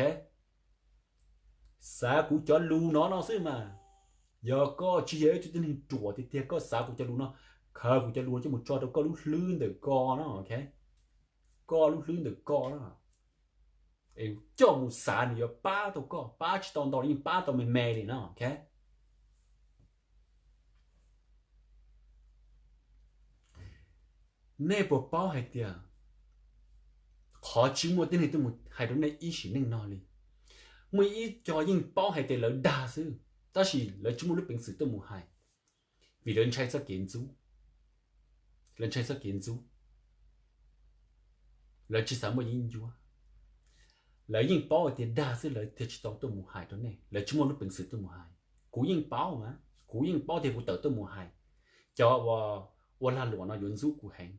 xav kuv cov lus no no xwb mas. Yog koj tsis yog ib tug tib neeg ruam tiag tiag koj xav kuv cov lus no, khaws kuv cov lus no coj mus tso rau koj lub hlwb ntawm koj no, ok. Koj lub hlwb ntawm koj no, es coj mus xav nws yuav pab tau koj, pab tsis tau ntau los yeej pab tau me me li no, ok. Nej puas paub hais tias qhov tsis muaj tib neeg tuaj mus hais rau nej ib sim neej no li? Muaj ib co yeej paub hais tias lawv dag xwb, tab sis lawv tsis muaj lub peev xwm tuaj mus hais, vim lawv ntshai txoj kev ntxub. Lawv ntshai txoj kev ntxub, lawv tsis xav muaj yeeb ncuab. Lawv yeej paub hais tias dag xwb lawv thiaj tsis tau tuaj mus hais rau nej, lawv tsis muaj lub peev xwm tuaj mus hais. Kuv yeej paub mas, kuv yeej paub tias kuv tawm tuaj mus hais, cov uas ua lag luam no yuav ntxub kuv heev.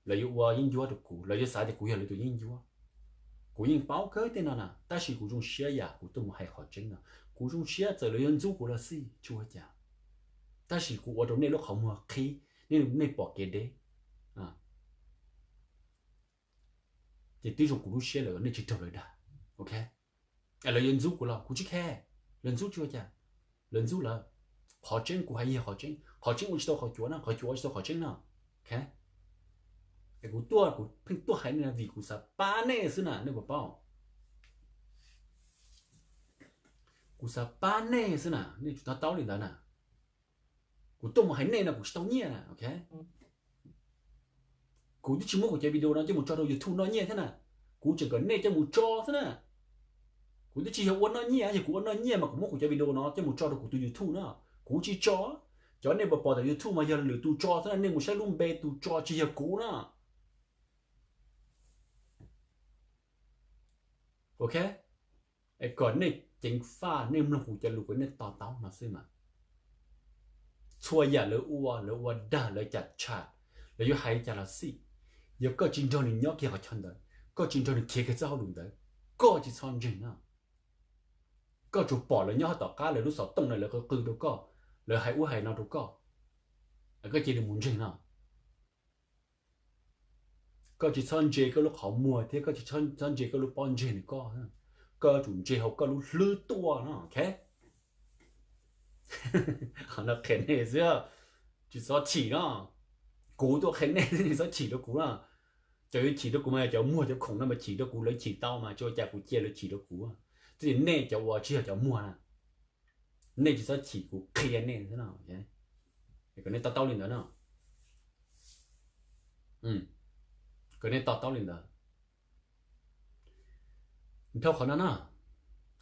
Lawv yuav ua yeeb ncuab rau kuv, lawv yuav xav tias kuv yog lawv tus yeeb ncuab. Kuv yeej paub kawg tej no na, tab sis kuv zoo siab yam kuv tuaj mus hais qhov tseeb no. Kuv zoo siab txawm lawv yuav ntxub kuv los xij tsis ua cas, tab sis kuv ua rau nej lub qhov muag qhib, nej, nej pom kev deb, ces twb zoo kuv lub siab lawm nej tsis raug lawv dag. Ok, lawv yuav ntxub kuv los kuv tsis khe, lawv ntxub tsis ua cas, lawv ntxub lawv. Qhov tseeb kuv hais yog qhov tseeb, qhov tseeb ua tsis tau qhov cuav na, qhov cuav ua tsis tau qhov tseeb no. Ok, kuv tuaj kuv pheej tuaj hais nej vim kuv xav pab nej xwb na, nej puas paub? Kuv xav pab nej xwb na, nej tsum to taub li ntawd na. Kuv tuaj mus hais nej no kuv tsis tau nyiaj na, ok. Kuv twb tsis muab kuv cov video no coj mus tso rau YouTube noj nyiaj thiab na. Kuv tseem kom nej coj mus tso xwb na. Kuv twb tsis yog ua noj nyiaj, yog kuv ua noj nyiaj mas kuv muab kuv cov video no coj mus tso rau kuv tus YouTube na. Kuv tsis tso. Cov nej pom pom tom YouTube mas yog lwm tus tso xwb na, nej mus saib lub npe tus tso tsis yog kuv na. Ok, es kom nej ceev faj, nej mloog kuv cov lus kom nej to taub no xwb mas. Txhua yam lawv ua, lawv ua dag, lawv cam tsham, lawv yuav hais li cas los xij, yog koj tsis nrog nws nyob kiag qhov chaw ntawd, koj tsis nrog nws khiav kiag txoj hauj lwm ntawd, koj tsis txhob ntseeg no. Koj tsuas pom lawv nyob tom qab lawv lub xov tooj na, lawv qw qw rau koj, lawv hais ub hais no rau koj, koj cia li mus ntseeg no. Koj tsis txhob ntse koj lub qhov muag thiab koj tsis txhob ntse koj lub pob ntseg nws koj, koj yuav tsum ntse hauv koj lub hlwb tuaj no, ok. Qhov no qhia nej xwb, tsis txhob chim no. Kuv tuaj qhia nej, nej txhob chim rau kuv na. Cov yuav chim rau kuv mas yog cov muag cov khoom no mas chim rau kuv, lawv chim tau mas tsis ua cas, kuv cia lawv chim rau kuv. Twb yog nej cov uas tsis yog cov muag na, nej tsis txhob chim kuv qhia nej xwb no. Kom nej to taub li ntawd no. Kom nej to taub li ntawd. Dhau qhov no na,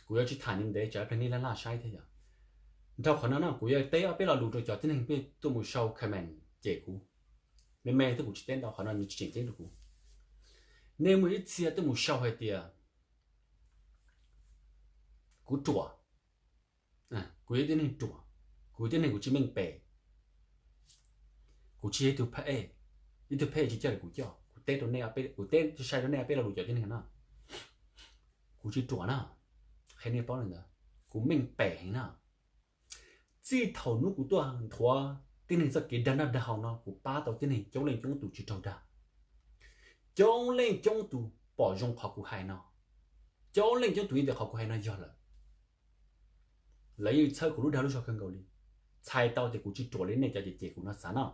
kuv yuav tsis tham ni ntev tsam ib pliag nej laj laj saib thiab yom. Dhau qhov no na kuv yuav teb ob peb lo lus rau cov tib neeg pheej tuaj mus sau comment cem kuv. Me me thiab kuv tsis teb ntau, qhov no nws tsis tseem ceeb rau kuv. Nej muaj ib txhia tuaj mus sau hais tias kuv ruam, kuv yog tib neeg ruam, kuv tib neeg kuv tsis meej pem, kuv tsis yog ib tug phab ej, ib tug phab ej tsis coj li kuv coj. Kuv teb rau nej, kuv teb sai rau nej ob peb lo lus cov tib neeg no. Kuv tsis ruam na, qhia nej paub li ntawd, kuv meej pem heev na. Txij thaum hnub kuv tuaj nthuav tib neeg txoj kev dag noj dag haus no kuv pab tau tib neeg coob leej coob tus tsis raug dag, coob leej coob tus pom zoo qhov kuv hais no, coob leej coob tus yeej tias qhov kuv hais no yog lawm. Lawv yeej txhawb kuv lub dag lub zog kawg nkaus li, txhais tau tias kuv tsis ruam li nej cov cem cem kuv no xav no.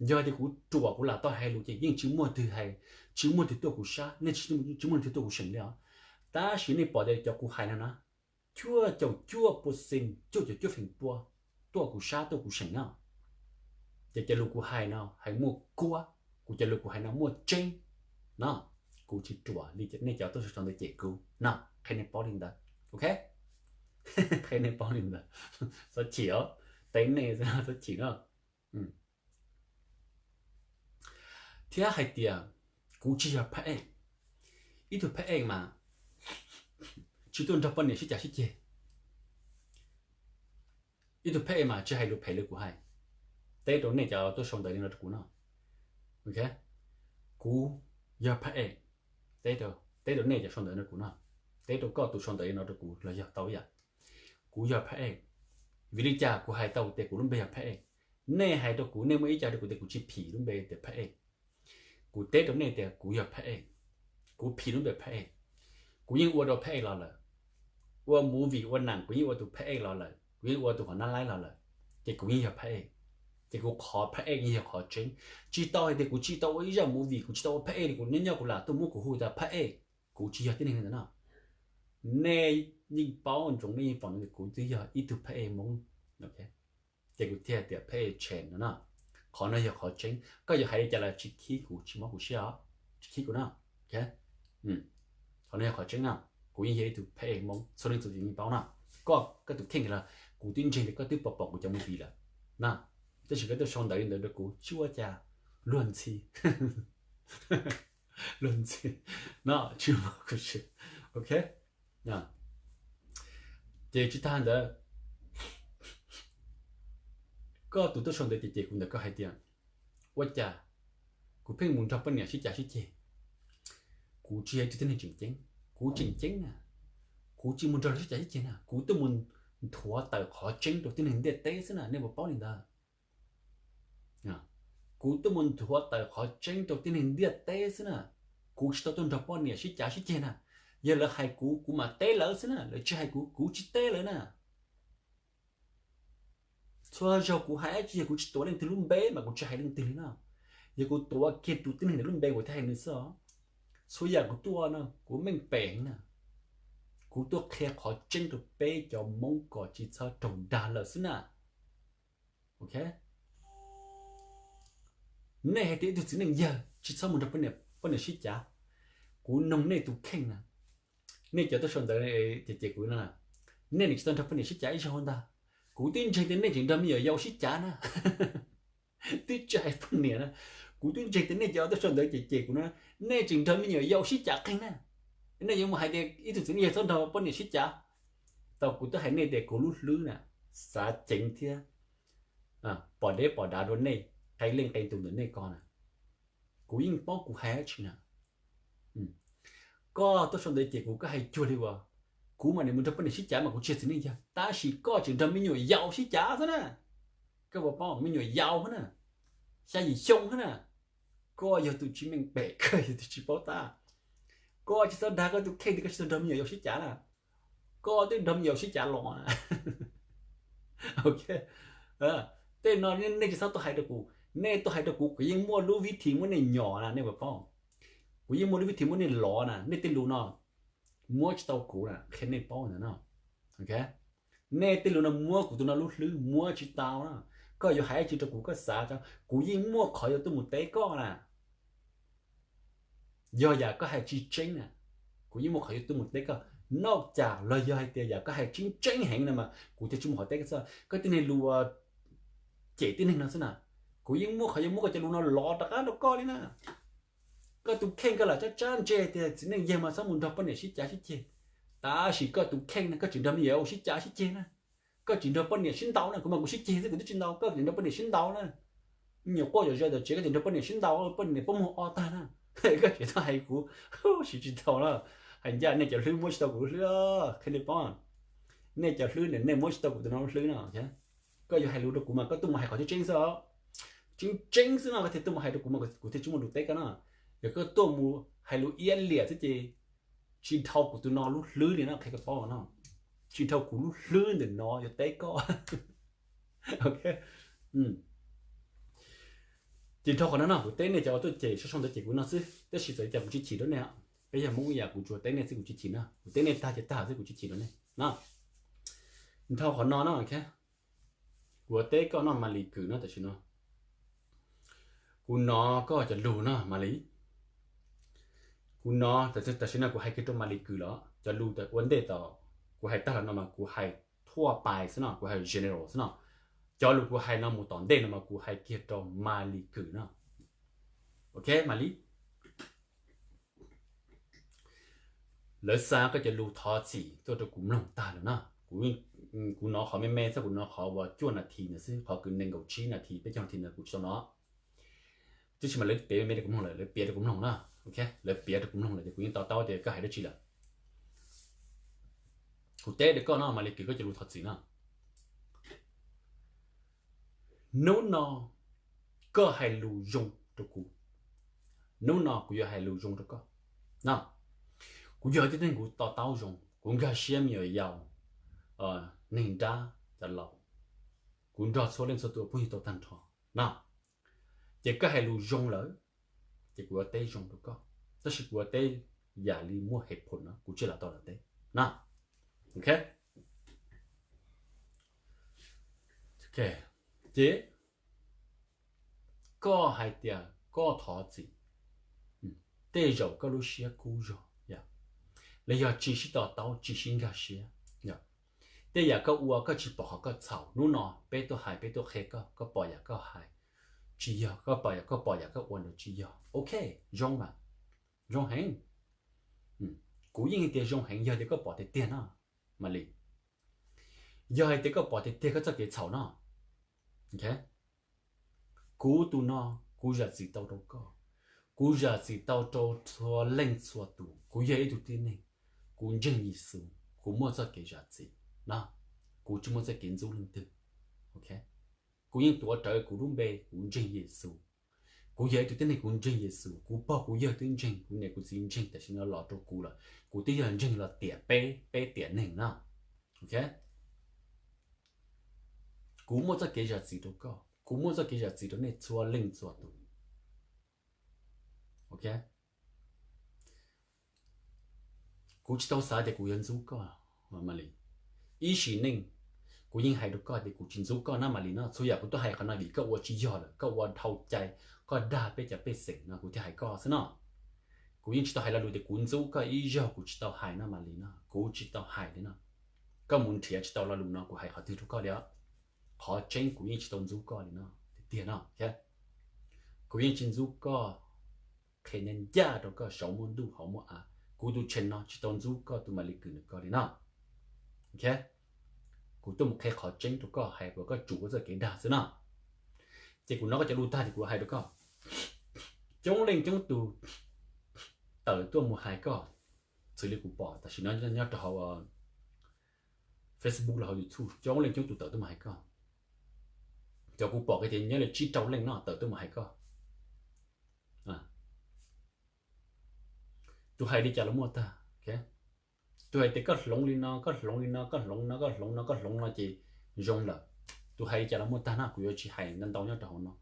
Yog tias kuv ruam kuv lam tau hais lus ces yeej tsis muaj twg hais, tsis muaj twg tuaj kuv sab, nej tsis muaj twg tuaj kuv seem li os. Tab sis nej pom tias cov kuv hais no na, cuaj caum cuaj pua xees, cuaj caum cuaj feem pua tuaj kuv sab tuaj kuv seem no. Ces cov lus kuv hais no hais muaj kuab, kuv cov lus kuv hais no muaj tseeb no. Kuv tsis ruam li nej cov tuaj sau ntawv cem kuv no, qhia nej paub li ntawd, ok. Qhia nej paub li ntawd, txhob chim os, teb nej txhob chim no. Thiab hais tias kuv tsis yog phab ej. Ib tug phab ej mas tsis tuaj nrog poj niam sib cav sib ceg. Ib tug phab ej mas tsis hais lus phem li kuv hais. Teb rau nej cov tuaj sau ntawv li no rau kuv no. Kuv yog phab ej, teb rau nej cov sau ntawv no rau kuv no, teb rau koj tus sau ntawv li no rau kuv los yog tau ib yam. Kuv yog phab ej, vim li cas kuv hais tau tias kuv lub npe yog phab ej? Nej hais rau kuv, nej muaj ib co rau kuv tias kuv tsis phim lub npe tias phab ej. Kuv teb rau nej tias kuv yog phab ej, kuv phim lub npe phab ej. Kuv yeej ua rau phab ej los lawm, ua movie ua nam kuv yeej ua tus phab ej los lawm, kuv yeej ua tus hom nab laib los lawm, ces kuv yeej yog phab ej. Ces kuv qhov phab ej yeej yog qhov tseeb. Tsis tau hais tias kuv tsis tau ua ib zaj movie, kuv tsis tau ua phab ej li kuv nyob nyob kuv lam tuaj muab kuv hu tias phab ej. Kuv tsis yog tib neeg li ntawd no. Nej yeej paub ntsoov, nej yeej pom ntsoov tias kuv twb yog ib tug phab ej Hmoob, ces kuv thiaj tias phab ej tshem no na. Qhov no yog qhov tseeb, koj yuav hais li cas los tsis khib kuv, tsis mob kuv siab os, tsis khib kuv na. Qhov no yog qhov tseeb na, kuv yeej yog ib tug phab ej Hmoob, txhua leej txhua tus yeej paub na. Koj, koj tus kheej los kuv twb ntseeg tias koj twb pom pom kuv cov movie lawm na, tab sis koj tuaj sau ntawv li ntawd rau kuv tsis ua cas, luag ntxhi, luag ntxhi no, tsis mob kuv siab, ok. Ces tsis tag ntawd, koj tus tuaj sau ntawv ces ces kuv ntawm koj hais tias Ua cas kuv pheej mus nrog poj niam sib cav sib ceg? Kuv tsis yog ib tug tib neeg tseem ceeb. Kuv tseem ceeb na, kuv tsis mus nrog lawv sib cav sib ceg na, kuv tuaj mus nthuav tawm qhov tseeb rau tib neeg ntiaj teb xwb na, nej puas paub li ntawd? Kuv tuaj mus nthuav tawm qhov tseeb rau tib neeg ntiaj teb xwb na. Kuv tsis tau tuaj nrog poj niam sib cav sib ceg na. Yog lawv hais kuv, kuv mam teb lawv xwb na, lawv tsis hais kuv, kuv tsis teb lawv na. Txhua zaug kuv hais dab tsi yog kuv tsis tuav leej twg lub npe mas kuv tsis hais leej twg li na. Yog kuv tuav kiag tus tib neeg ntawd lub npe kuv thiaj hais nws xwb os. Txhua yam kuv tuaj no kuv meej pem heev na. Kuv tuaj qhia qhov tseeb rau peb cov Hmoob kom tsis txhob raug dag lawm xwb na. Ok, nej hais tias ib tug txiv neej yawg tsis txhob mus nrog poj niam sib cav. Kuv noog nej tus kheej na, nej cov tuaj sau ntawv cem cem kuv no, nej nim tsis tau nrog poj niam sib cav ib zaug ntag. Kuv twb ntseeg tias nej tseem nrog me nyuam yaus sib cav na. Twb tsis hais poj niam na, kuv twb ntseeg tias nej cov tuaj sau ntawv cem cem kuv no, nej tseem nrog me nyuam yaus sib cav qeeg na. Nej yuav mus hais tias ib tug txiv neej yawg txhob nrog poj niam sib cav. Tau kuv twb hais nej tias kuv lub hlwb na, xav ceev thiab pom deb pom dav rau nej, qee leej qee tus ntawm nej ko na. Kuv yeej paub kuv hais dab tsi na. Koj tuaj sau ntawv cem kuv, koj hais cuag li uas kuv mam li mus nrog poj niam sib cav mas kuv tsis yog txiv neej yawg, tab sis koj tseem nrog me nyuam yaus sib cav xwb na. Koj puas paub, me nyuam yaus xwb na, xya yim xyoo xwb na. Koj yog tus tsis meej pem, koj yog tus tsis paub tab. Koj tsis txhob dag koj tus kheej tias koj tsis tau nrog me nyuam yaus sib cav na. Koj twb nrog me nyuam yaus sib cav los na. Ok, tej no nej tsis txhob tuaj hais rau kuv. Nej tuaj hais rau kuv, kuv yeej muaj lub vib thi muab nej nyom na, nej puas paub? Kuv yeej muaj lub vib thi muab nej lov na. Nej tej lus no muab tsis tau kuv na, qhia nej paub ntawd no. Nej tej lus no muab kuv tus no lub hlwb muab tsis tau na. Koj yuav hais dab tsi rau kuv koj xav tso, kuv yeej muaj qhov yuav tuaj mus teb koj na. Yog yam koj hais tsis tseeb na, kuv yeej muaj qhov yuav tuaj mus teb koj. Noj cas los yog hais tias yam koj hais tseeb tseeb heev no mas kuv thiaj tsis muaj qhov teb koj xwb. Koj tib neeg lus cem tib neeg no xwb na, kuv yeej muaj qhov yuav muab koj cov lus no lov rov qab rau koj li na. Koj tus kheej koj lam tsab tsab ntse tias txiv neej yawg mas txhob mus nrog poj niam sib cav sib ceg, tab sis koj tus kheej na koj tseem nrog me nyuam yaus sib cav sib ceg na. Koj tseem nrog poj niam sib ntaus na, kuv mas kuv sib ceg xwb kuv twb tsis ntaus, koj tseem nrog poj niam sib ntaus na. Me nyuam quaj zom zaws tom tsev koj tseem nrog poj niam sib ntaus, poj niam poob muag o tag na. Koj tseem tuaj hais kuv, siv tsis tau na. Hais ncaj nej cov hlwb muab tsis tau kuv lub hlwb, qhia nej paub. Nej cov hlwb ntawm nej muab tsis tau kuv tus no lub hlwb no. Koj yuav hais lus rau kuv mas koj tuaj mus hais qhov tseeb tseeb xwb os. Tseeb tseeb xwb no koj thiaj tuaj mus hais rau kuv mas kuv thiaj tsis muaj lus teb koj no. Yog koj tuaj mus hais lus iab liam xwb ces tsis dhau kuv tus no lub hlwb li no, qhia koj paub no. Tsis dhau kuv lub hlwb ntawm no yuav teb koj. Ok, ces dhau qhov no no kuv teb nej cov uas tuaj cem sau sau ntawv cem kuv no xwb, tab sis txawm li cas kuv tsis chim rau nej. Peb yog Hmoob ib yam, kuv tsuas teb nej xwb kuv tsis chim na, kuv teb nej tag ces tag xwb kuv tsis chim rau nej na. Dhau qhov no no, kuv yuav teb koj no Malis Kwm no tam sim no. Kuv hnov koj cov lus no Malis. Kuv hnov, tam sim no kuv hais kiag rau Malis Kwm los cov lus ua ntej tom kuv hais tag los no mas kuv hais thuaj pais xwb no, kuv hais general xwb no. Cov lus kuv hais no mus tom ntej no mas kuv hais kiag rau Malis Kwm no. Ok Malis, lawv xa koj cov lus thov txim tuaj rau kuv mloog tag lawm na. Kuv hnov qhov me me xwb, kuv hnov qhov uas cuaj nas this ntawd xwb, qhov kwv nees nkaum tsib nas this peb caug nas this ntawd kuv tsis tau hnov. Tab sis mas lawv piav me me rau kuv mloog lawm, lawv piav rau kuv mloog na. Ok, lawv piav rau kuv mloog lawm ces kuv yeej to taub tias koj hais dab tsi lawm. Kuv teb rau koj no Malis Kwm, koj cov lus thov txim no. Hnub no koj hais lus zoo rau kuv. Hnub no kuv yuav hais lus zoo rau koj. Kuv yog tib neeg kuv to taub zoo, kuv nkag siab me nyuam yaus, neeg nrab cov laus, kuv nrog txhua leej txhua tus phooj ywg tau tag nrho na. Ces koj hais lus zoo lawm, ces kuv yuav teb zoo rau koj, tab sis kuv yuav teb yam li muaj hev phom no, kuv tsis lam tau lam teb na. Ok, ces koj hais tias koj thov txim, tej zaum koj lub siab kub zog, los yog tsis sib to taub tsis sib nkag siab. Tej yam koj ua koj tsis pom qhov koj txhaum, hnub no peb tuaj hais peb tuaj qhia koj, koj pom yam koj hais tsis yog, koj pom yam koj pom yam koj ua ntawd tsis yog. Ok, zoo mas, zoo heev. Kuv yeej hais tias zoo heev yog tias koj pom tiag tiag no, Malis. Yog hais tias koj pom tiag tiag koj txoj kev txhaum no, kuv tus no Kuv zam txim tau rau koj. Kuv zam txim tau rau txhua leej txhua tus. Kuv yog ib tug tib neeg, kuv ntseeg Yexus, kuv muaj txoj kev zam txim no, kuv tsis muaj txoj kev ntxub leej twg. Kuv yeej tuav rawv kuv lub npe, kuv ntseeg Yexus. Kuv yog ib tug tib neeg, kuv ntseeg Yexus, kuv pog kuv yawg twb ntseeg, kuv niam kuv txiv ntseeg, tam sim no los rau kuv lawm, kuv twb yog ntseeg los tiam peb, peb tiam neeg na. Kuv muaj txoj kev zam txim rau koj, kuv muaj txoj kev zam txim rau nej txhua leej txhua tus. Kuv tsis tau xav tias kuv yuav ntxub koj, Malis. Ib sim neej kuv yeej hais rau koj tias kuv tsis ntxub koj na, Malis no. Txhua yam kuv tuaj hais qhov no vim koj ua tsis yog lawm, koj ua dhau cai, koj dag peb cov pej xeem no kuv thiaj hais koj xwb no. Kuv yeej tsis tau hais lo lus tias kuv ntxub koj ib zaug, kuv tsis tau hais no, Malis no, kuv tsis tau hais li no. Koj mus nrhiav tsis tau lo lus no kuv hais qhov twg rau koj li os. Qhov tseeb kuv yeej tsis tau ntxub koj li no tiag tiag no. Kuv yeej tsis ntxub koj, qhia ncaj ncaj rau koj, saum muaj ntuj hauv muaj av, kuv tus channel no tsis tau ntxub koj tus Malis Kws ntawm ko li no. Kuv tuaj mus qhia qhov tseeb rau koj, hais kom koj tsum koj txoj kev dag xwb no. Ces kuv nov koj cov lus tag ces kuv hais rau koj, coob leej coob tus tawm tuaj mus hais koj, xws li kuv pom tam sim no nyob rau hauv Facebook los hauv YouTube, coob leej coob tus tawm tuaj mus hais koj. Cov kuv pom kiag tias nyob li tsib rau leej no tawm tuaj mus hais koj. Tus hais li cas los muaj tag. Tus hais tias koj hloov li no, koj hloov li no, koj hloov no, koj hloov no, koj hloov no ces zoo lawm. Tus hais li cas los muaj tag no, kuv yuav tsis hais ntau ntau nyob rau hauv no.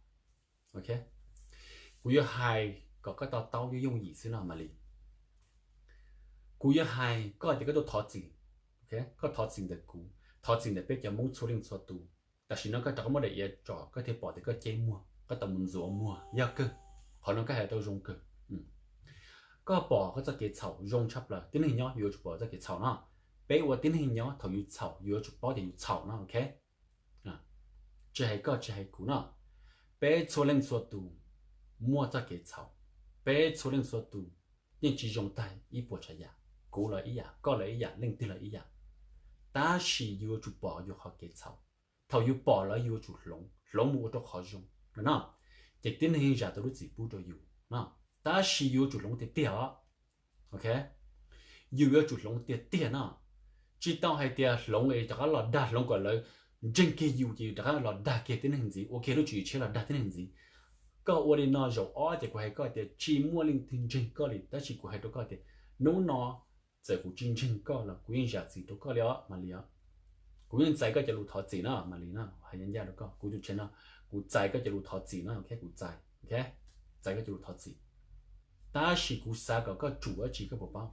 Kuv yuav hais kom koj to taub yooj yooj yim xwb no, Malis. Kuv yuav hais koj tias koj tuaj thov txim, koj thov txim ntawm kuv, thov txim ntawm peb cov Hmoob txhua leej txhua tus. Tam sim no koj rov qab muab daim iav tsom, koj thiaj pom tias koj ceb muag, koj tau mus ntxuav muag yog kawg. Qhov no koj hais tau zoo kawg. Koj pom koj txoj kev txhaum zoo tshaj plaws, tib neeg nyob yuav tsum pom txoj kev txhaum no. Peb ua tib neeg nyob thaum yus txhaum yus yuav tsum paub tias yus txhaum no, ok? Tsis hais koj tsis hais kuv no, peb txhua leej txhua tus muaj txoj kev txhaum, peb txhua leej txhua tus yeej tsis zoo tag ib puas tsav yam, kuv los ib yam, koj los ib yam, leej twg los ib yam. Tab sis yus yuav tsum pom yus qhov kev txhaum, thaum yus pom lawm yus yuav tsum hloov, hloov mus ua rau qhov zoo no, ces tib neeg zam tau lub txim pub rau yus no. Tab sis yus yuav tsum hloov tiag tiag os. Ok, yus yuav tsum hloov tiag tiag no. Tsis tau hais tias hloov es rov qab los dag, hloov kom lawv ntseeg kiag yus ces yus rov qab los dag kiag tib neeg ntxiv, ua kiag lub tswv yim tshiab los dag tib neeg ntxiv. Koj ua li no zaum ob ces kuv hais koj tias tsis muaj leej twg ntseeg koj li, tab sis kuv hais rau koj tias hnub no txawm kuv tsis ntseeg koj los kuv yeej zam txim rau koj li os, Malis os. Kuv yeej txais koj cov lus thov txim no, Malis no, hais ncaj ncaj rau koj, kuv tus channel no, kuv txais koj cov lus thov txim no, ok, kuv txais, ok, txais koj cov lus thov txim. Tab sis kuv xav kom koj tsum dab tsi koj puas paub?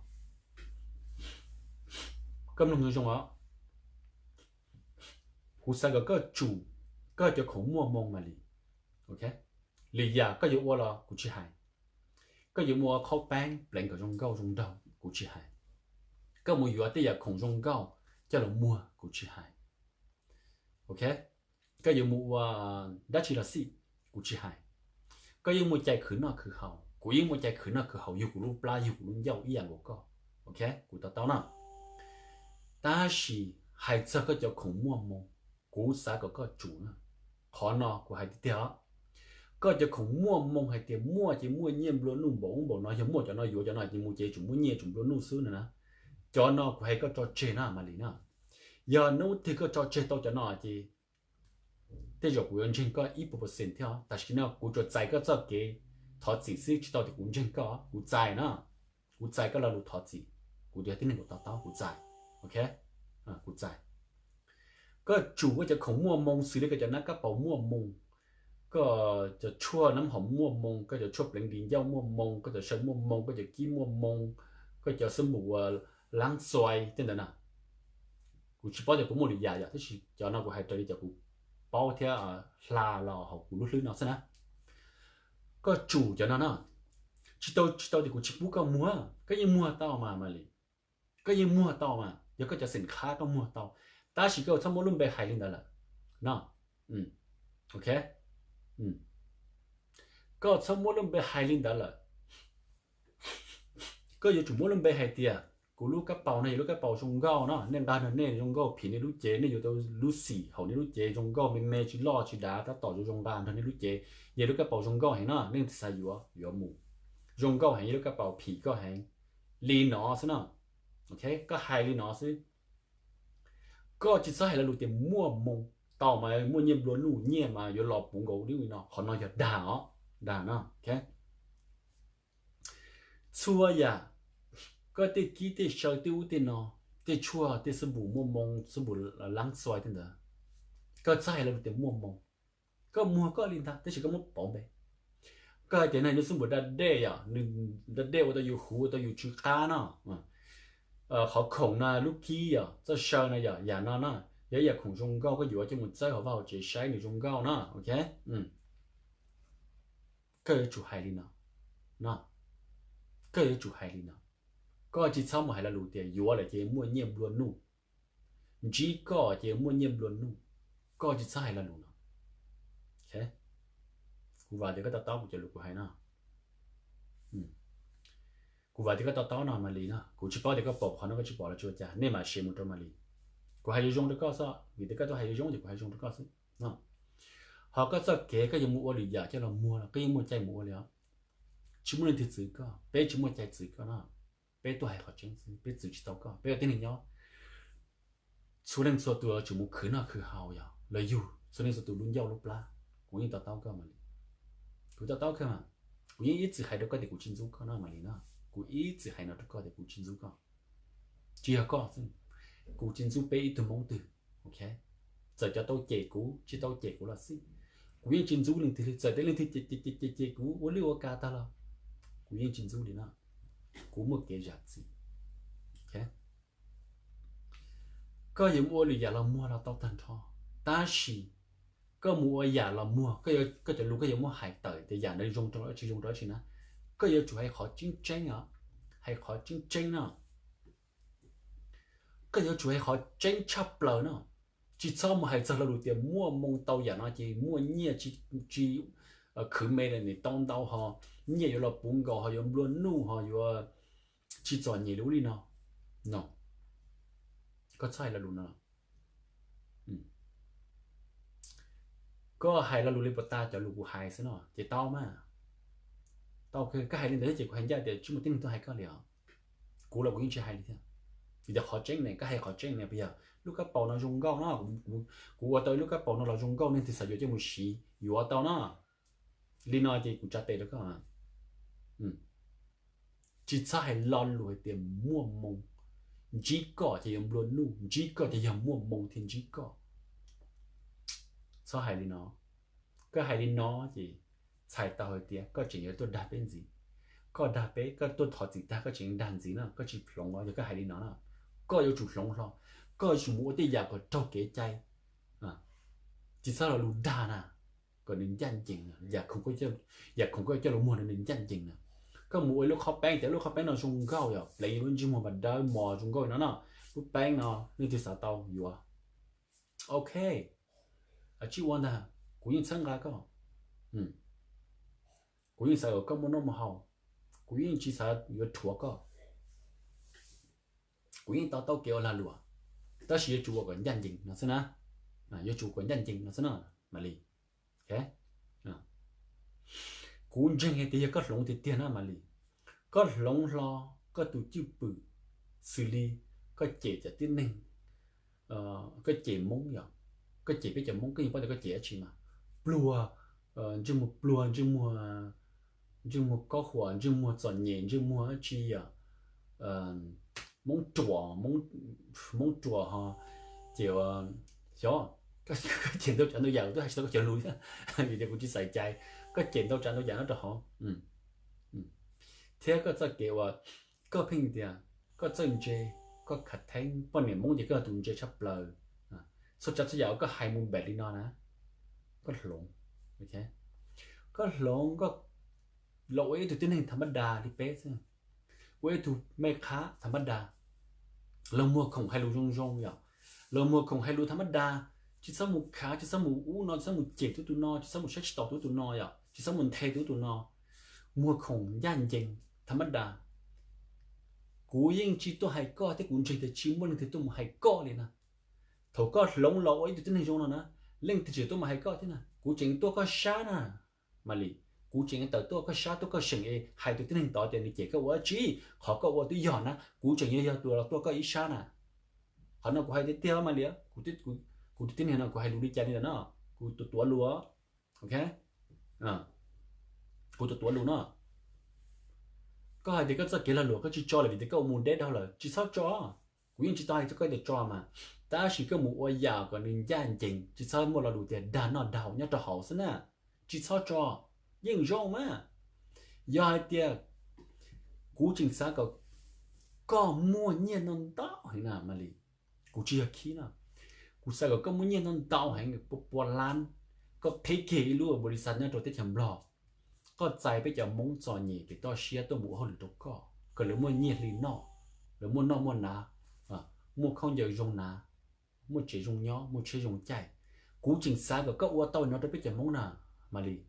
Koj mloog zoo zoo os. Kuv xav kom koj tsum koj cov khoom muaj hmoo, Malis. Ok, lwm yam koj yuav ua los kuv tsis hais. Koj yuav mus ua qhaub peeb pleev kom zoo nkauj zoo nraug kuv tsis hais. Koj mus yuav tej yam khoom zoo nkauj coj los muag kuv tsis hais. Ok, koj yuav mus ua dab tsi los xij kuv tsis hais. Koj yeej muaj cai khwv noj khwv haus, kuv yeej muaj cai khwv noj khwv haus, yug kuv lub plab yug kuv lub ncauj ib yam nkaus koj. Ok, kuv to taub no. Tab sis hais txog koj cov khoom muaj hmoo, kuv xav kom koj tsum na. Qhov no kuv hais tiag tiag os. Koj cov khoom muaj hmoo hais tias muaj ces muaj nyiaj nplua nuj npaum ub npaum no, yog muaj cov no yuav cov no ces mus ces tsum muaj nyiaj tsum nplua nuj xwb no na. Cov no kuv hais koj tso tseg na, Malis na. Yog hnub twg koj tso tseg tau cov no ces tej zaum kuv yuav ntseeg koj ib puas percent thiab os. Tam sim no kuv tsuas txais koj txoj kev thov txim xwb, tsis tau tias kuv ntseeg koj, kuv txais na. Kuv txais koj lo lus thov txim, kuv yog tib neeg kuv to taub, kuv txais. Ok, kuv txais. Koj tsum koj cov khoom muaj hmoo xws li koj cov nab kab paus muaj hmoo, koj cov tshuaj nab hoom muaj hmoo, koj cov tshuaj pleev di ncauj muaj hmoo, koj cov saw muaj hmoo, koj cov kib muaj hmoo, koj cov xab npum uas laab xuai tej ntawd na. Kuv tsis paub tias puas muaj lwm yam yom, tab sis cov no kuv hais raws li cov kuv paub thiab hla los hauv kuv lub hlwb no xwb na. Koj tsum cov no na. Tsis tau, tsis tau tias kuv tsis pub koj muag, koj yeej muag tau mas, Malis. Koj yeej muag tau mas, yog koj cov xeem qhab koj muag tau. Tab sis koj txhob muab lub npe hais li ntawd lawm no. Ok, koj txhob muab lub npe hais li ntawd lawm. Koj yuav tsum muab lub npe hais tias Kuv lub kab paus no yog lub kab paus zoo nkauj no, nej nqa nrog nej zoo nkauj phim nej lub cev, nej yuav tau lub xim hauv nej lub cev zoo nkauj me me tsis loj tsis dav, tab tom zoo zoo nqa nrog nej lub cev, yog lub kab paus zoo nkauj heev no, nej xav yuav yuav mus. Zoo nkauj heev, yog lub kab paus phim koj heev. Li no xwb no. Ok, koj hais li no xwb. Koj tsis txhob hais lo lus tias muaj moo, tau mas muaj nyiaj nplua nuj, nyiaj mas yuav los puv nkaus li no, qhov no yog dag os, dag no. Txhua yam, koj tej kib tej saw tej ub tej no, tej tshuaj tej xab npum muaj moo, xab npum laab xuai tej ntawd, koj txhob hais lo lus tias muaj moo. Koj muag koj li ntag tab sis koj muab pauv npe. Koj hais tias no yog xab npum da dej yom, nws da dej ua tau yus huv, ua tau yus tsw qab no. Qhov khoom no lub kib yom, txoj saw no yom, yam no na, yog ib yam khoom zoo nkauj, koj yuav coj mus txawb hauv vaj hauv tsev saib nws zoo nkauj na, ok. Koj yuav tsum hais li no, no, koj yuav tsum hais li no. Koj tsis txhob mus hais lo lus tias yuav lawm ces muaj nyiaj nplua nuj, ntsib koj ces muaj nyiaj nplua nuj. Koj tsis txhob hais lo lus no. Kuv vam tias koj to taub kuv cov lus kuv hais no. Kuv vam tias koj to taub no Malis no, kuv tsis paub tias koj pom qhov no koj tsis pom los tsis ua cas, nej mam share mus rau Malis. Kuv hais zoo zoo rau koj xwb, vim tias koj tuaj hais zoo zoo ces kuv hais zoo rau koj xwb. Ho koj txoj kev koj yuav mus ua lwm yam coj los muag los koj yeej muaj cai mus ua li os. Tsis muaj leej twg txwv koj, peb tsis muaj cai txwv koj no. Peb tuaj hais qhov tseeb xwb, peb txwv tsis tau koj, peb ua tib neeg nyob. Txhua leej txhua tus yuav tsum mus khwv noj khwv haus yog los yug txhua leej txhua tus lub ncauj lub plab. Kuv yeej to taub koj Malis. Kuv to taub koj mas. Kuv yeej ib txwm hais rau koj tias kuv tsis ntxub koj no Malis no. Kuv ib txwm hais no rau koj tias kuv tsis ntxub koj. Tsis yog koj xwb, kuv tsis ntxub peb ib tug Hmoob twg. Ok, txawm cov tau cem kuv tsis tau cem kuv los xij, kuv yeej tsis ntxub leej twg li. Txawm tias leej twg cem cem cem cem kuv ua lwj ua kas tag los kuv yeej tsis ntxub li no. Kuv muaj kev zam txim. Koj yuav mus ua lwm yam los muag los tau tag nrho, tab sis koj mus ua yam los muag, koj cov lus koj yuav muab hais tawm tias yam ntawd zoo rau dab tsi zoo rau dab tsi na, koj yuav tsum hais qhov tseeb tseeb os, hais qhov tseeb tseeb no. Koj yuav tsum hais qhov tseeb tshaj plaws no. Tsis txhob mus hais txog lo lus tias muaj moo tau yam no ces muaj nyiaj, tsis khwv me nim tau ntau ho nyiaj yuav los puv nkaus ho yuav nplua nuj ho yuav tsis txom nyem li ub li no. No, koj txhob hais lo lus no. Koj hais lo lus li puas tas cov lus kuv hais xwb no ces tau mas. Tau, koj hais li ntawd thiab ces kuv hais ncaj tias tsis muaj tib neeg tuaj hais koj li os. Kuv los kuv yeej tsis hais li thiab. Vim tias qhov tseeb ne, koj hais qhov tseeb ne, puas yog? Lub kab paus no zoo nkauj no, kuv ua tau ib lub kab paus no los zoo nkauj, nej twg xav yuav coj mus siv yuav tau no. Li no ces kuv tsa tes rau koj. Tsis txhob hais lo lus hais tias muaj moo, ntsib koj ces yuav nplua nuj, ntsib koj ces yog muaj moo thiaj ntsib koj. Txhob hais li no. Koj hais li no ces txhais tau hais tias koj tseem yuav tuaj dag peb ntxiv. Koj dag peb, koj tuaj thov txim tag koj tseem dag ntxiv no, koj tsis hloov os. Yog koj hais li no na, koj yuav tsum hloov hlo, koj yuav tsum mus ua tej yam kom raug kev cai. Tsis txhob lo lus dag na, kom nws ncaj ncees na, yam khoom koj coj los muag no nws ncaj ncees na. Koj mus ua ib lub qhov peeb, tias lub qhov peeb no zoo nkauj yom, pleev lub ntsej muag npam dawb mos zoo nkauj no no, lub peeb no leej twg xav tau yuav. Ok, tsij ua ntag, kuv yeej txhawb nqa koj. Kuv yeej xav kom koj muaj noj muaj haus, kuv yeej tsis xav yuav rhuav koj. Kuv yeej to taub kev ua lag luam, tab sis yuav tsum ua kom ncaj ncees no xwb na. Yuav tsum ua kom ncaj ncees no xwb na, Malis. Kuv ntseeg hais tias yog koj hloov tiag tiag na Malis, koj hloov hlo koj tus cwj pwm xws li koj cem cov tib neeg, koj cem Hmoob yom, koj cem peb cov Hmoob, koj yeej paub tias koj cem dab tsi mas, pluag, ntsej muag pluag, ntsej muag, ntsej muag kob huam, ntsej muag txom nyem, ntsej muag dab tsi yom, Hmoob ruam, Hmoob ruam ho, ces xyov, koj cem ntau tsav ntau yam, kuv twb hais tsis tau koj cov lus thiab, vim tias kuv tsis xaiv cai, koj cem ntau tsav ntau yam nyob rau hauv. Thiab koj txoj kev uas koj pheej tias koj txawj ntse, koj khav theeb, poj niam Hmoob ces koj yog tus ntse tshaj plaws. Txhua tsav txhua yam uas koj hais mus npem li no na, koj hloov, koj hloov, koj los ua ib tug tib neeg tham mab das li peb xwb, ua ib tug mej qhab tham mab das, los muag khoom hais lus zoo zoo yom, los muag khoom hais lus tham mab das, tsis txhob mus khav, tsis txhob mus ub no, tsis txhob mus cem tus ub tus no, tsis txhob mus saib tsis taus tus ub tus no yom, tsis txhob mus nthe tus ub tus no, muag khoom ncaj ncees tham mab das. Kuv yeej tsis tuaj hais koj thiab kuv ntseeg tias tsis muaj leej twg tuaj mus hais koj li na. Thaum koj hloov los ua ib tug tib neeg zoo no na, leej twg tseem tuaj mus hais koj thiab na? Kuv tseem tuaj koj sab na, Malis. Kuv tseem tawm tuaj koj sab, tuaj koj seem es hais tus tib neeg tod tias nws cem koj ua dab tsi, qhov koj ua twb yog na, kuv tseem yog yog tus los tuaj koj ib sab na. Qhov no kuv hais tiag tiag Malis, kuv tus tib neeg no kuv hais lus li cas li ntawm no, kuv tus tuav lus, ok, kuv tus tuav lus no. Koj hais tias koj txoj kev lag luam koj tsis tso lawm vim tias koj ua mus deb dhau lawm, tsis txhob tso. Kuv yeej tsis tau hais rau koj tias tso mas, tab sis koj mus ua yam kom nws ncaj ncees, tsis txhob muaj lo lus tias dag noj dag haus nyob rau hauv xwb na. Tsis txhob tso, yeej zoo mas. Yog hais tias kuv tseem xav kom koj muaj nyiaj ntau ntau heev na Malis, kuv tsis yog khib no, kuv xav kom koj muaj nyiaj ntau ntau heev, pua pua lab, koj qhib kiag ib lub npaus lis xaj nyob rau teb chaws Nplog, koj txais peb cov Hmoob txom nyem kev toj siab tuaj mus ua hauj lwm rau koj, kom lawv muaj nyiaj hli noj, lawv muaj noj muaj hnav, muaj khaub ncaws zoo hnav, muaj tsev zoo nyob, muaj tsheb zoo caij. Kuv tseem xav kom koj ua tau no rau peb cov Hmoob na, Malis.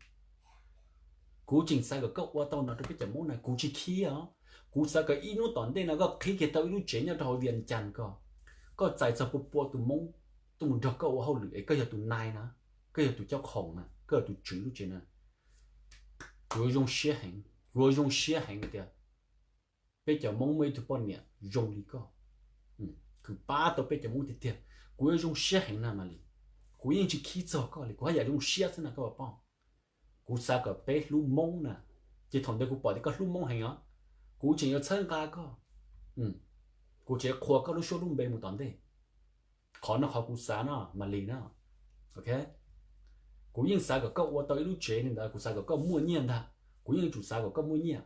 Kuv tseem xav kom koj ua tau no rau peb cov Hmoob na, kuv tsis khib os. Kuv xav kom ib hnub tom ntej no koj qhib kiag tau ib lub tsev nyob rau hauv Vias Cas ko, koj txais txog pua pua tus Hmoob tuaj mus nrog koj ua hauj lwm es koj yog tus nai na, koj yog tus cob khoom na, koj yog tus tswv lub tsev na. Kuv yuav zoo siab heev, kuv yuav zoo siab heev tias peb cov Hmoob muaj ib tug poj niam zoo li koj, kws pab tau peb cov Hmoob tiag tiag. Kuv yuav zoo siab heev na Malis. Kuv yeej tsis khib txog koj li, kuv haj yam zoo siab xwb na koj puas paub. Kuv xav kom peb hlub Hmoob na, ces thaum ntawd kuv pom tias koj hlub Hmoob heev os, kuv tseem yuav txhawb nqa koj, kuv tseem qhuas koj lub suab lub npe mus tom ntej. Qhov no qhov kuv xav no Malis na, ok. Kuv yeej xav kom koj ua tau ib lub tsev li ntawd, kuv xav kom koj muaj nyiaj ntag, kuv yeej yuav tsum xav kom koj muaj nyiaj,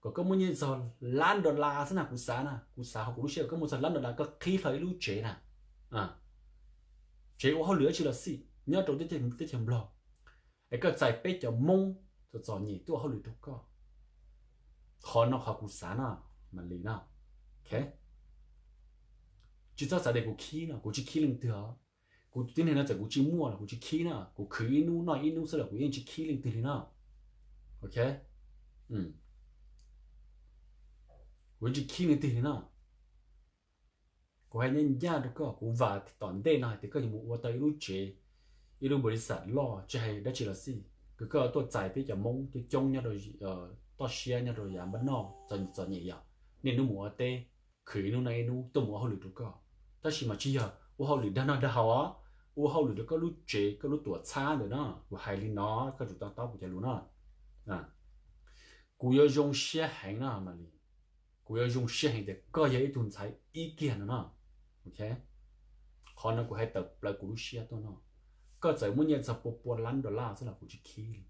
kom koj muaj nyiaj txog lab dollar xwb na, kuv xav na, kuv xav hauv kuv lub siab kom koj muaj txog lab dollar koj qhib hlo ib lub tsev na, tsev ua hauj lwm dab tsi los xij nyob rau teb chaws Nplog, es koj txais peb cov Hmoob txom txom nyem tuaj ua hauj lwm rau koj. Qhov no qhov kuv xav no, Malis no, ok. Tsis txhob xav tias kuv khib no, kuv tsis khib leej twg os. Kuv tus tib neeg no txawm kuv tsis muaj los kuv tsis khib na, kuv khwv ib hnub noj ib hnub xwb los kuv yeej tsis khib leej twg li no, ok. Kuv yeej tsis khib leej twg li no. Kuv hais ncaj ncaj rau koj, kuv vam tom ntej no hais tias koj yuav mus ua tau ib lub tsev, ib lub npaus lis xaj loj tsis hais dab tsi los xij, kws koj tuaj txais peb cov Hmoob coob coob nyob rau toj siab nyob rau yav npab noj txom nyem yom, niaj hnub mus ua teb, khwv ib hnub noj ib hnub tuaj mus ua hauj lwm rau koj. Tab sis mas tsis yog ua hauj lwm dag noj dag haus os, ua hauj lwm rau koj lub tsev koj lub tuam txhab ntawm no. Kuv hais li no koj tsum to taub kuv cov lus no. Kuv yuav zoo siab heev no Malis, kuv yuav zoo siab heev tias koj yog ib tug ntxhais ib kiag no no, ok. Qhov no kuv hais tawm plaws kuv lub siab tuaj no. Koj txawm muaj nyiaj txog pua pua lab dollar xwb los kuv tsis khib li.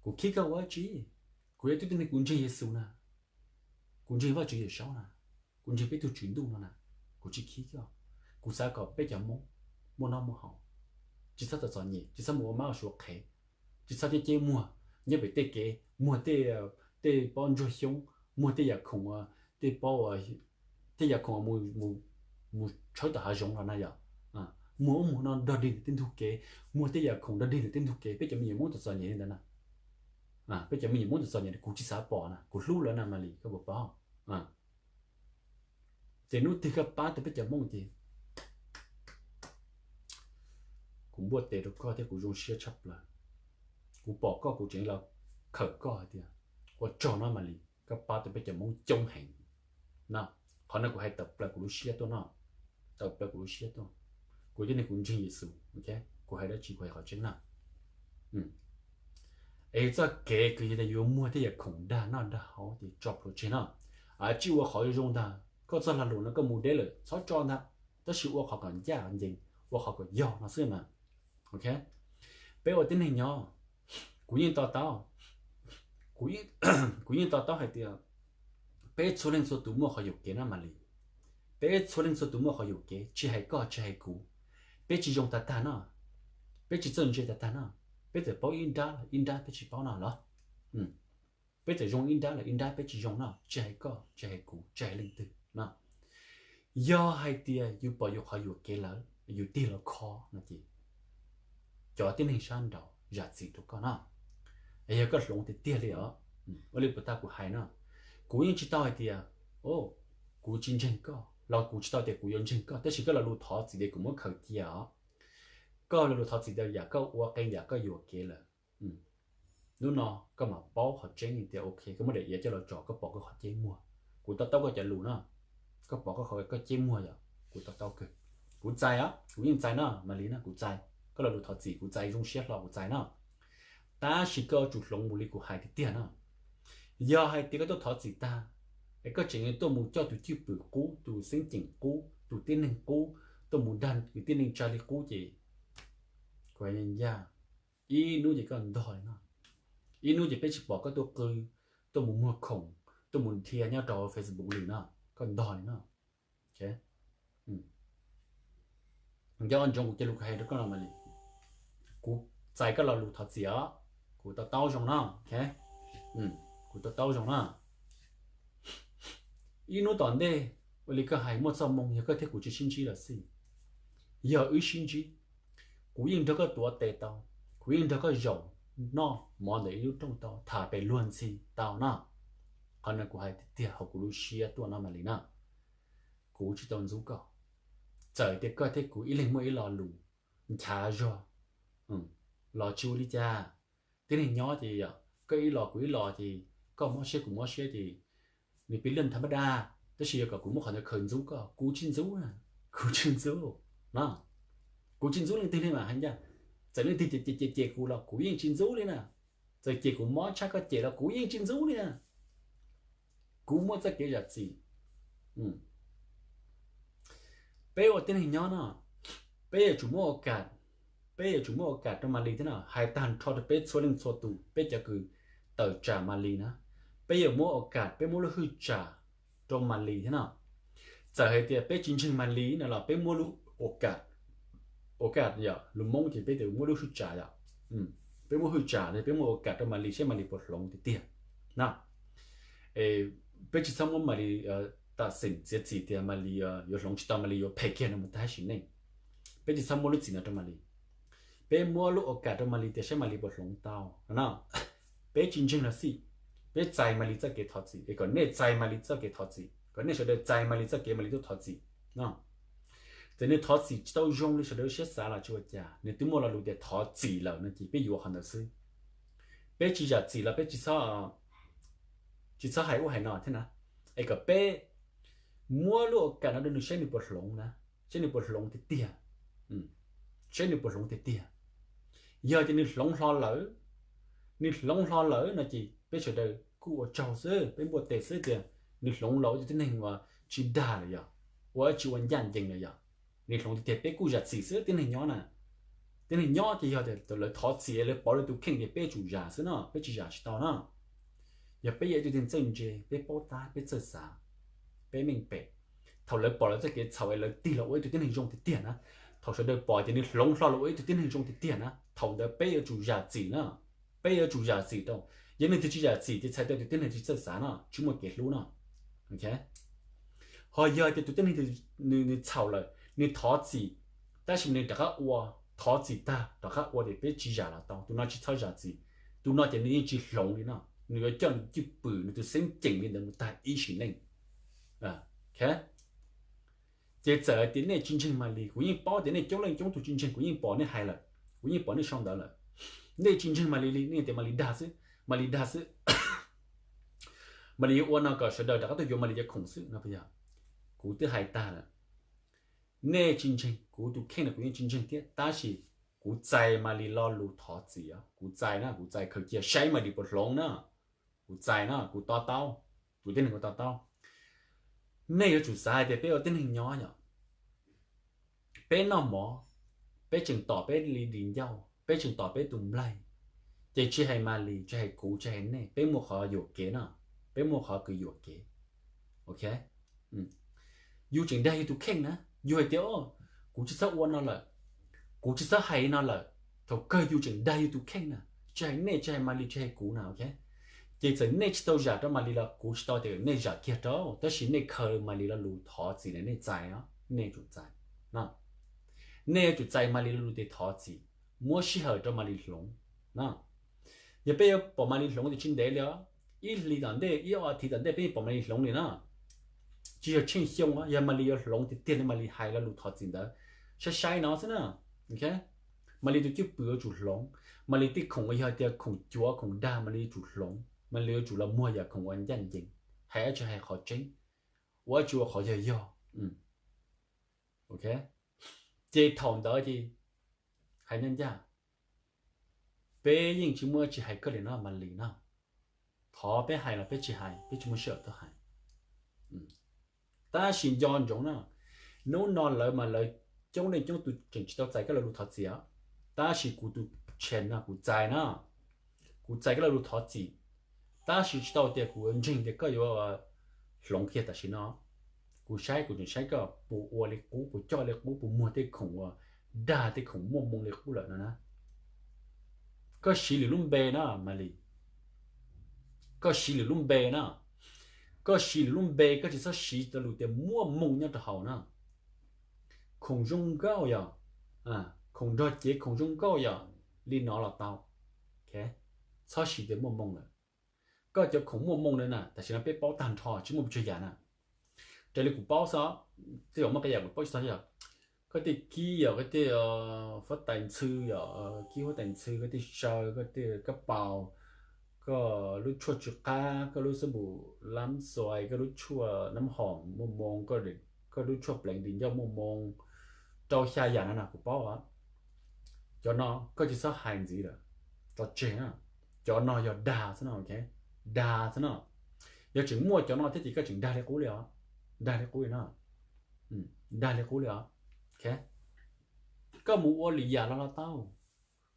Kuv khib koj ua dab tsi? Kuv yog ib tug tib neeg kuv ntseeg Yexus na, kuv ntseeg Vajtswv Yawm Saub na, kuv ntseeg peb tug Tswv Ntuj no na, kuv tsis khib koj. Kuv xav kom peb cov Hmoob muaj noj muaj haus, tsis txhob txom txom nyem, tsis txhob mus ua mab ua suav qhev, tsis txhob ceb ceb muag nyob pem tej kev, muag tej, tej pob ntsuag xyoob, muag tej yam khoom, tej pob, tej yam khoom mus tshawb tom hav zoov los na yom. Muag ub muag no dog dig ntawm tej ntug kev, muag tej yam khoom dog dig ntawm tej ntug kev, peb cov me nyuam Hmoob txom txom nyem li ntawd na. Peb cov me nyuam Hmoob txom txom nyem kuv tsis xav pom na, kuv hlub lawv na Malis, koj puas paub? Ces hnub twg koj pab tau peb cov Hmoob ces kuv npuaj tes rau koj thiab kuv zoo siab tshaj plaws. Kuv pom koj kuv tseem los khawm koj hais tias ua tsaug no Malis, koj pab tau peb cov Hmoob coob heev na. Qhov no kuv hais tawm plaws kuv lub siab tuaj no, tawm plaws kuv lub siab tuaj. Kuv tib neeg kuv ntseeg Yexus, ok, kuv hais dab tsi kuv hais qhov tseeb na. Es txoj kev kws yog tias yuav muag tej yam khoom dag noj dag haus ces tso plhuav tseg no. Tsij ua qhov zoo ntag, koj txoj lag luam no koj mus deb lawm txhob tso ntag, tab sis ua qhov kom ncaj ncees, ua qhov kom yog no xwb mas, ok. Peb ua tib neeg nyob, kuv yeej to taub, kuv yeej to taub hais tias peb txhua leej txhua tus muaj qhov yuam kev no Malis. Peb txhua leej txhua tus muaj qhov yuam kev, tsis hais koj tsis hais kuv. Peb tsis zoo tag tag no, peb tsis txawj ntse tag tag no, peb txawm paub ib nrab ib nrab peb tsis paub no los, peb txawm zoo ib nrab los ib nrab peb tsis zoo no, tsis hais koj tsis hais kuv tsis hais leej twg no. Yog hais tias yus pom yus qhov yuam kev lawm yus tig los kho no ces cov tib neeg sab nraud zam txim rau koj no. Yog koj hloov tiag tiag li os, ua li puas tag kuv hais no, kuv yeej tsis tau hais tias, o, kuv tsis ntseeg koj los kuv tsis tau tias kuv yuav ntseeg koj, tab sis koj lo lus thov txim tias kuv muab khaws cia os. Koj lo lus thov txim tias yam koj ua qee yam koj yuam kev lawm. Hnub no koj mam paub qhov tseeb tias ok, koj muab daim iav coj los tso, koj pom koj qhov ceb muag. Kuv to taub koj cov lus no, koj pom koj qhov koj ceb muag yom, kuv to taub kawg. Kuv txais os, kuv yeej txais no, Malis no, kuv txais koj lo lus thov txim, kuv txais zoo siab hlo, kuv txais no. Tab sis koj yuav tsum hloov mus li kuv hais tiag tiag no. Yog hais tias koj tuaj thov txim tag, es koj tseem tuaj mus coj tus cwj pwm qub, tus xeeb ceem qub, tus tib neeg qub, tuaj mus dag kwv tij neej tsa li qub ces kuv hais ncaj ncaj, ib hnub ces koj ntog li no. Ib hnub ces peb tsis pom koj tuaj qw, tuaj mus muag khoom, tuaj mus dhia nyob rau Facebook li no, koj ntog li no. Nco ntsoov kuv cia lus kuv hais rau koj no Malis. Kuv txais koj lo lus thov txim os, kuv to taub zoo no. Kuv to taub zoo na. Ib hnub tom ntej, ua li koj hais muaj txoj moo, yog koj thiab kuv tsis sib ntsib los xij, yog wb sib ntsib, kuv yeej nrog koj tuav tes tau, kuv yeej nrog koj zaum noj mov ntawm ib lub rooj tau, tham pem luag ntxhi tau na. Qhov no kuv hais tiag tiag hauv kuv lub siab tuaj no Malis na. Kuv tsis tau ntxub koj. Txawm tias koj thiab kuv ib leeg muaj ib lo lus nchav zog los tsis ua li cas. Tib neeg nyob ces yog koj ib lo kuv ib lo ces koj mob siab kuv mob siab ces nws pib laj tham pab daj, tab sis yog kom kuv muab qhov ntawd khaws ntxub koj, kuv tsis ntxub na. Kuv tsis ntxub na. Kuv tsis ntxub leej twg li mas hais ncaj. Txawm leej twg cem cem cem kuv los kuv yeej tsis ntxub li na. Txawm cem kuv mob tshaj koj cem los kuv yeej tsis ntxub li na. Kuv muaj txoj kev zam txim. Peb ua tib neeg nyob no, peb yuav tsum muab ua kam, peb yuav tsum muab ua kam rau Malis thiab no. Hais tag nrho rau peb txhua leej txhua tus, peb cov kws tawm tsam Malis na, peb yuav muab ua kam, peb muab lub hwj tsam rau Malis thiab no. Txawm hais tias peb tsis ntseeg Malis no los peb muab lub ua kam, ua kam yom, lus Hmoob ces peb tias muab lub hwj tsam yom. Peb muab hwj tsam, peb muab ua kam rau Malis saib Malis puas hloov tiag tiag na. Peb tsis txhob muab Malis tam xeem txiav txim tias Malis yuav hloov tsis tau, Malis yuav phem kiag no mus tag sim neej. Peb tsis txhob muab lub txim no rau Malis. Peb muab lub ua kam rau Malis tias saib Malis puas hloov tau no. Peb tsis ntseeg los xij, peb txais Malis txoj kev thov txim, es kom nej txais Malis txoj kev thov txim, kom nej sawv daws txais Malis txoj kev Malis tuaj thov txim no. Txawm nws thov txim tsis tau zoo li sawv daws siab xav los tsis ua cas, nws twb muaj lo lus tias thov txim lawm no ces peb yuav qhov ntawd xwb. Peb tsis zam txim los peb tsis txhob hais ub hais no thiab na, es kom peb muab lub ua kam no rau nws saib nws puas hloov na, saib nws puas hloov tiag tiag, saib nws puas hloov tiag tiag. Yog tias nws hloov hlo lawm, nws hloov hlo lawm no ces peb sawv daws kuj ua tsaug xwb, peb npuaj tes xwb tias nws hloov los ua ib tug tib neeg uas tsis dag lawm yom, ua tsis ua ncaj ncees lawm yom. Nws hloov tiag tiag peb kuj zam txim xwb tib neeg nyob na. Tib neeg nyob ces yog tias lawv thov txim lawv pov lawv tus kheej ces peb yuav tsum zam xwb no, peb tsis zam tsis tau na. Yog peb yog ib tug tib neeg txawj ntse, peb paub tab, peb txawj xav, peb meej pem, thaum lawv pom lawv txoj kev txhaum es lawv tig los ua ib tug tib neeg zoo tiag tiag na, thaum sawv daws pom tias nws hloov hlo los ua ib tug tib neeg zoo tiag tiag na, thaum ntawd peb yuav tsum zam txim na. Peb yuav tsum zam txim rau. Yog leej twg tsis zam txim ces txhais tau tus tib neeg tsis txawj xav no, tsis muaj kev hlub no. Ho yog tias tus tib neeg nws txhaum lawm, nws thov txim, tab sis nws rov qab ua, thov txim tag rov qab ua ces peb tsis zam los tau, tus no tsis txhob zam txim. Tus no ces nws yeej tsis hloov li no, nws yuav coj nws cwj pwm nws tus xeeb ceem li ntawd mus tag ib sim neej. Ces txawm hais tias nej tsis ntseeg Malis, kuv yeej paub tias nej coob leej coob tus tsis ntseeg, kuv yeej pom nej hais lawm, kuv yeej pom nej sau ntawv lawm. Nej tsis ntseeg Malis li, nej tias Malis dag xwb, Malis dag xwb, Malis yuav ua no kom sawv daws rov qab tuaj yuav Malis cov khoom xwb no puas yog? Kuv twb hais tag lawm, nej tsis ntseeg, kuv tus kheej no kuv yeej tsis ntseeg thiab, tab sis kuv txais Malis lo lus thov txim os, kuv txais na, kuv txais khaws cia saib Malis puas hloov na. Kuv txais na, kuv to taub, kuv tib neeg kuv to taub. Nej yuav tsum xav hais tias peb ua tib neeg nyob yom, peb noj mov, peb tseem tom peb li dis ncauj, peb tseem tom peb tus nplaig, ces tsis hais Malis, tsis hais kuv, tsis hais nej, peb muaj qhov yuam kev na, peb muaj qhov kws yuam kev. Ok, yus tseem dag yus tus kheej na, yus hais tias kuv tsis txhob ua no lawm, kuv tsis txhob hais no lawm, thaum kawg yus tseem dag yus tus kheej na. Tsis hais nej, tsis hais Malis, tsis hais kuv na, ok. Ces txawm nej tsis tau zam rau Malis los kuv tsis tau tias nej zam kiag rau, tab sis nej khaws Malis lo lus thov txim na, nej txais os, nej tsum txais. Nej yuav tsum txais Malis lo lus tias thov txim, muab sij hawm rau Malis hloov na. Yog peb yuav pom Malis hloov ces tsis ntev li os, ib hlis tom ntej, ib ob thiv tom ntej peb yeej pom Malis hloov li na. tsis yog tsheej xyoo, yog Malis yuav hloov tiag tiag li Malis hais lo lus thov txim ntawd, saib saib no xwb na. Malis tus cwj pwm yuav tsum hloov. Malis tej khoom uas yog tias khoom cuav khoom dag Malis yuav tsum hloov, Malis yuav tsum los muag yam khoom uas ncaj ncees, hais dab tsi hais qhov tseeb, ua dab tsi ua qhov yog yog. Ces thaum ntawd ces hais ncaj ncaj, peb yeej tsis muaj dab tsi hais koj li no Malis no. Thov peb hais los peb tsis hais, peb tsis muaj sij hawm tuaj hais. Tab sis nco ntsoov na, hnub no lawv mas lawv coob leej coob tus tseem tsis tau txais koj lo lus thov txim. Tab sis kuv tus channel no kuv txais na, kuv txais koj lo lus thov txim, tab sis tsis tau tias kuv yuav ntseeg tias koj yuav hloov kiag tam sim no. Kuv saib, kuv tseem saib koj puas ua li qub, puas coj li qub, puas muag tej khoom uas dag, tej khoom muaj moo li qub lawm no na. Koj siv lwm lub npe na Malis, koj siv lwm lub npe na. Koj siv lwm lub npe, koj tsis txhob siv cov lus tias muaj moo nyob rau hauv na. Khoom zoo nkauj yog, khoom nrog cev khoom zoo nkauj yog li no los tau, txhob siv tias muaj moo lawm. Koj cov khoom muaj moo na, tam sim no peb paub tag nrho tsis muaj pes tsawg yam na. Raws li kuv paub xwb, tej zaum muaj qee yam kuv paub tsis txog yog koj tej kib, yog koj tej huab tais ntxhw, yog kib huab tais ntxhw, koj tej saw, koj tej kab paus, koj lub tshuaj tsw qab, koj lub xab npum lab xuais, koj lub tshuaj nab hoom muaj moo, koj lub tshuaj pleev di ncauj muaj moo, rau xya yam no na kuv paub. Cov no koj tsis txhob hais ntxiv lawm, tso tseg na. Cov no yog dag xwb no, dag xwb no. Yog tseem muaj cov no thiab ces koj tseem dag li qub li os, dag li qub li no, dag li qub li os. Koj mus ua lwm yam los los tau,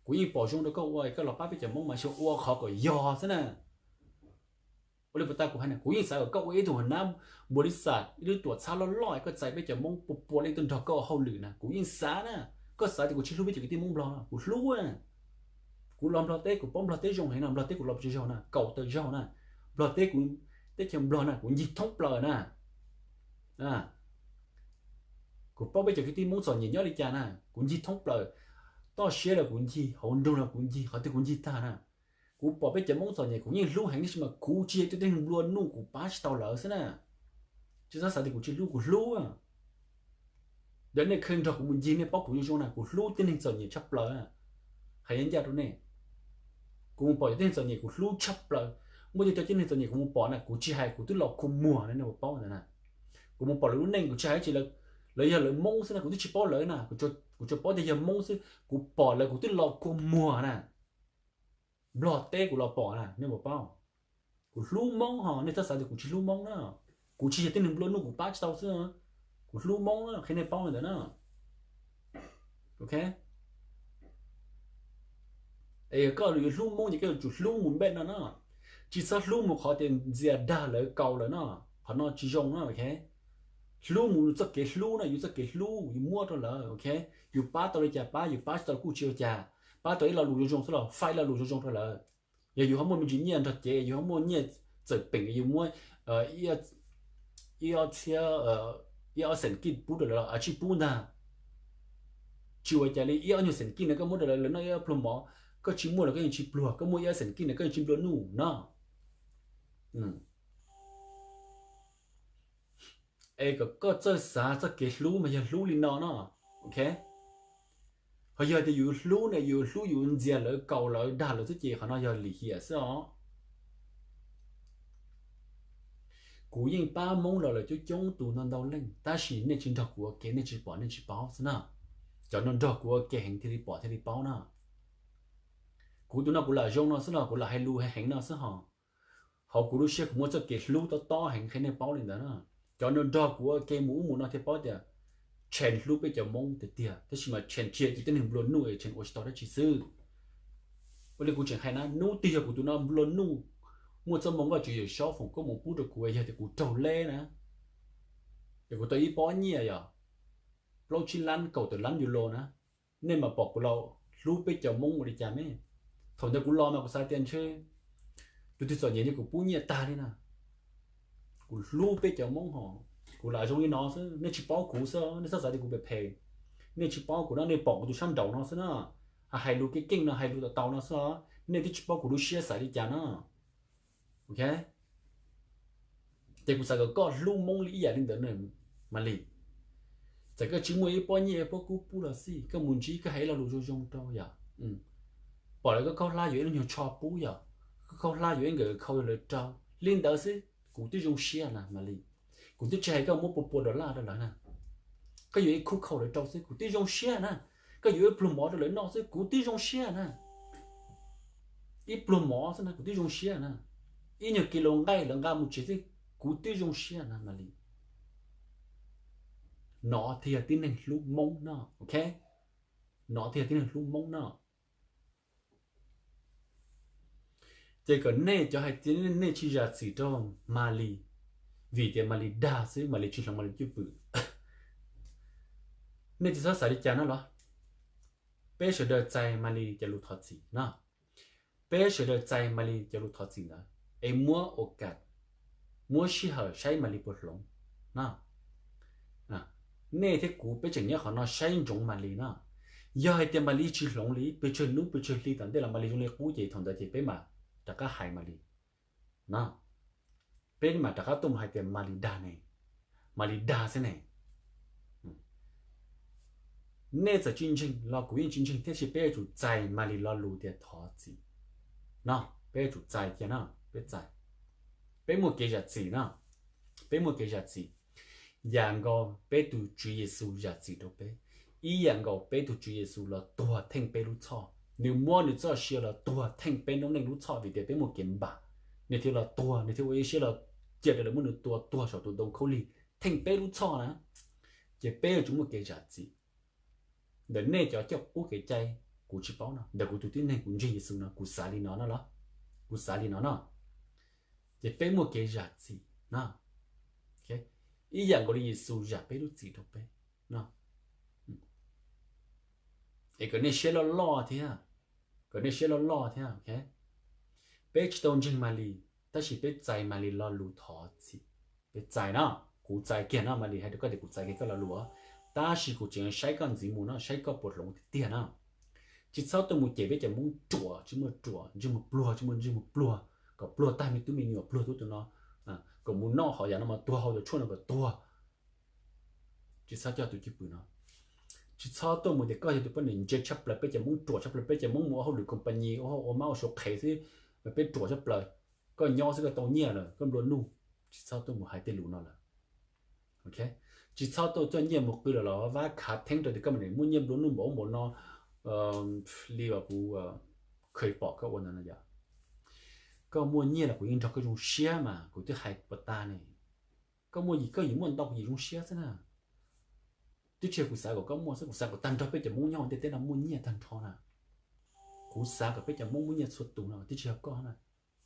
kuv yeej pom zoo rau koj ua, koj los pab peb cov Hmoob mas xyov ua qhov kom yog xwb na. Ua li puas tau kuv hais na, kuv yeej xav kom koj ua ib tug hua nab npua li xas, ib lub tuam txhab loj loj, koj txais peb cov Hmoob pua pua leej tuaj nrog koj ua hauj lwm na, kuv yeej xav na. Koj xav tias kuv tsis hlub peb cov kwv tij Hmoob Nplog, kuv hlub na. Kuv los Nplog teb kuv paub Nplog teb zoo heev no, Nplog teb kuv los pes tsawg zaug na, kaum tawm zaug na. Nplog teb kuv, teb chaws Nplog na kuv ncig thoob plaws na. Kuv paub peb cov kwv tij Hmoob txom nyem nyob li cas na, kuv ncig thoob plaws. Toj siab los kuv ncig, hauv nroog los kuv ncig, qhov twg kuv ncig tag na. Kuv pom peb cov Hmoob txom nyem kuv yeej hlub heev, tab sis mas kuv tsis yog ib tug tib neeg nplua nuj, kuv pab tsis tau lawv xwb na. Tsis txhob xav tias kuv tsis hlub, kuv hlub. Yog nej khawb nrog kuv mus ncig nej paub kuv zoo zoo na, kuv hlub tib neeg txom nyem tshaj plaws. Hais ncaj rau nej, kuv mus pom cov tib neeg txom nyem kuv hlub tshaj plaws. Muaj tej cov tib neeg txom nyem kuv mus pom na, kuv tsis hais kuv twb los kua muag na, nej puas paub ntawd na. Kuv mus pom lawv lub neej kuv tsis hais dab tsi, lawv yog lawv Hmoob xwb na, kuv twb tsis paub lawv na, kuv tsuas paub tias yog Hmoob xwb, kuv pom lawv kuv twb los kua muag na. Nplog teb kuv los pom na, nej puas paub? Kuv hlub Hmoob ho, nej txhob xav tias kuv tsis hlub Hmoob na. Kuv tsis yog tib neeg nplua nuj kuv pab tsis tau xwb, kuv hlub Hmoob na, qhia nej paub li ntawd na. Es yog koj yuav hlub Hmoob ces koj yuav tsum hlub mus npej no na. Tsis txhob hlub mus qhov tias ntxias dag lawv kaus lawm no, qhov no tsis zoo na. Hlub mus txoj kev hlub na, yus txoj kev hlub yus muab rau lawv, yus pab tau li cas pab, yus pab tsis tau kuj tsis ua cas, pab tau ib lo lus zoo zoo xwb los faib lo lus zoo zoo rau lawv. Yog yus ho muaj me ntsis nyiaj nrog cev, yus ho muaj nyiaj txawm peem, yus muab ib ob txhiab, ib ob xees kij pub rau lawv los tsij pub ntag. Tsis ua cas li, ib ob nyuag xees kij no koj muab rau lawv, lawv noj ib ob pluag mov, koj tsis muaj los koj yeej tsis pluag, koj muaj ib ob xees kij no koj yeej tsis nplua nuj no. Es kom koj txawj xav txoj kev hlub mas yog hlub li no no, ok. Ho yog tias yus hlub ne, yus hlub yus ntxias lawv, kaus lawv, dag lawv xwb ces qhov no yog lim hiam xwb os. Kuv yeej pab Hmoob los lawm coob coob tus ntau ntau leej, tab sis nej tsis nrog kuv ua ke, nej tsis pom nej tsis paub xwb na. Cov no nrog kuv ua ke heev thiaj li pom thiaj li paub na. Kuv tus no kuv lam zoo no xwb los kuv lam hais lus heev heev no xwb hos, hauv kuv lub siab kuv muaj txoj kev hlub tob tob heev qhia nej paub li ntawd na. Cov no nrog kuv ua ke mus ub mus no thiaj paub tias Tshee hlub peb cov Hmoob tiag tiag, tab sis mas Tshee tsis yog tib neeg nplua nuj es Tshee ua tsis tau dab tsi xwb. Ua li kuv tseem hais na, hnub twg yog kuv tus no nplua nuj, muaj txoj moo Vajtswv Yawm Saub foom koob hmoov pub rau kuv, yog tias kuv raug leb na, yog kuv tau ib pob nyiaj yog plaub tsib lab kaum tawm lab euro na, nej mam pom kuv los hlub peb cov Hmoob ua li cas me. Thaum ntawd kuv los mas kuv xav tias ntshe tus twg txom nyem ces kuv pub nyiaj tag li na. Kuv hlub peb cov Hmoob hos, kuv lam zoo li no xwb, nej tsis paub kuv xwb, nej txhob xav tias kuv phem phem. Nej tsis paub kuv no, nej pom kuv tus sab nraud no xwb na. Hais lus keej keej no, hais lus tau tau no xwb, nej twb tsis paub kuv lub siab xav li cas na. Ok. Ces kuv xav kom koj hlub Hmoob li ib yam li ntawd na Malis. Txawm koj tsis muaj ib pob nyiaj ib pob kub pub los xij, koj mus ntsib koj hais ib lo lus zoo zoo rau yom. Pom lawv koj khaub hlab yuav ib lub nyuag tsho pub yom, koj khaub hlab yuav ib nkawm khau rau lawv rau, li ntawd xwb kuv twb zoo siab na Malis. Kuv twb tsis hais koj muab pua pua dollar rau lawv na, koj yuav ib khub khau lawv rau xwb kuv twb zoo siab na, koj yuav ib pluag mov rau lawv noj xwb kuv twb zoo siab na, ib pluag mov xwb na kuv twb zoo siab na, ib nyuag kis laus nqaij lawv nqa mus tsev xwb kuv twb zoo siab na Malis. Nov thiaj tib neeg hlub Hmoob no, ok? Nov thiaj tib neeg hlub Hmoob no. Ces kom nej cov hais tias nej tsis zam txim rau Malis, vim tias Malis dag xwb, Malis tsis hloov Malis cwj pwm. Nej tsis txhob xav li cas no los? Peb sawv daws txais Malis cov lus thov txim no. Peb sawv daws txais Malis cov lus thov txim ntawd es muab ua kam, muab sij hawm saib Malis puas hloov no. Nej thiab kuv peb tseem nyob qhov no saib ntsoov Malis no. Yog hais tias Malis tsis hloov li, pes tsawg hnub pes tsawg hli tom ntej los Malis zoo li qub ces thaum ntawd ces peb mam rov qab hais Malis no. Peb mam rov qab tuaj mus hais tias Malis dag ne, Malis dag xwb ne. Nej txawm tsis ntseeg los kuv yeej tsis ntseeg thiab, tab sis peb yuav tsum txais Malis lo lus tias thov txim no. Peb yuav tsum txais kiag no, peb txais, peb muaj kev zam txim no. Peb muaj kev zam txim yam nkaus peb tus Tswv Yexus zam txim rau peb, ib yam nkaus peb tus Tswv Yexus los tuag theej peb lub txhoj. Nws muab nws txoj sia los tuag theej peb noob neej lub txhoj vim tias peb muaj kev npam. Nws thiaj los tuag, nws thiaj ua ib siab los cia rau lawv muab nws tua tuag saum tus ntoo khaub lig theej peb lub txhoj na. Ces peb yuav tsum muaj kev zam txim. Ntawm nej cov coj qub kev cai kuv tsis paub no, ntawm kuv tus tib neeg kuv ntseeg Yexus no kuv xav li no no los, kuv xav li no no. Ces peb muaj kev zam txim no, ib yam nkaus li Yexus zam peb lub txim rau peb no. Es kom nej siab loj loj thiab, kom nej siab loj loj thiab. Peb tsis tau ntseeg Malis tab sis peb txais Malis lo lus thov txim. Peb txais no, kuv txais kiag no, Malis hais rau koj tias kuv txais kiag koj lo lus, tab sis kuv tseem saib koj ntxiv mus no, saib koj puas hloov tiag tiag no. Tsis txhob tuaj mus cem peb cov Hmoob ruam tsis muaj ruam, ntsej muag pluag tsis muaj ntsej muag pluag, kom pluag tag me tub me nyuam, pluag tub tus no, kom mus noj hom yam no mas tuag, hau cov tshuaj no kom tuag. Tsis txhob coj tus cwj pwm no. Tsis txhob tuaj mus tias koj yog tus poj niam ntse tshaj plaws, peb cov Hmoob ruam tshaj plaws, peb cov Hmoob mus ua hauj lwm company, ua hauj ua mab ua suav qhev xwb, peb ruam tshaj plaws, koj nyob xwb koj tau nyiaj lawm koj nplua nuj. Tsis txhob tuaj mus hais tej lus no lawm. Tsis txhob tuaj coj nyiaj mus qw lawm los vab khav theeb rau tias koj mas muaj nyiaj nplua nuj npaum ub npaum no li uas kuv kheev pom koj ua ntawd no yom. Koj muaj nyiaj los kuv yeej nrog koj zoo siab mas kuv twb hais puas tas ne. Koj muaj yim, koj yim muaj ntau kuv yim zoo siab xwb na. Twb tsis yog kuv xav kom koj muaj xwb, kuv xav kom tag nrho peb cov Hmoob nyob ntiaj teb no muaj nyiaj tag nrho na. Kuv xav kom peb cov Hmoob muaj nyiaj txhua tus no, twb tsis yog koj na.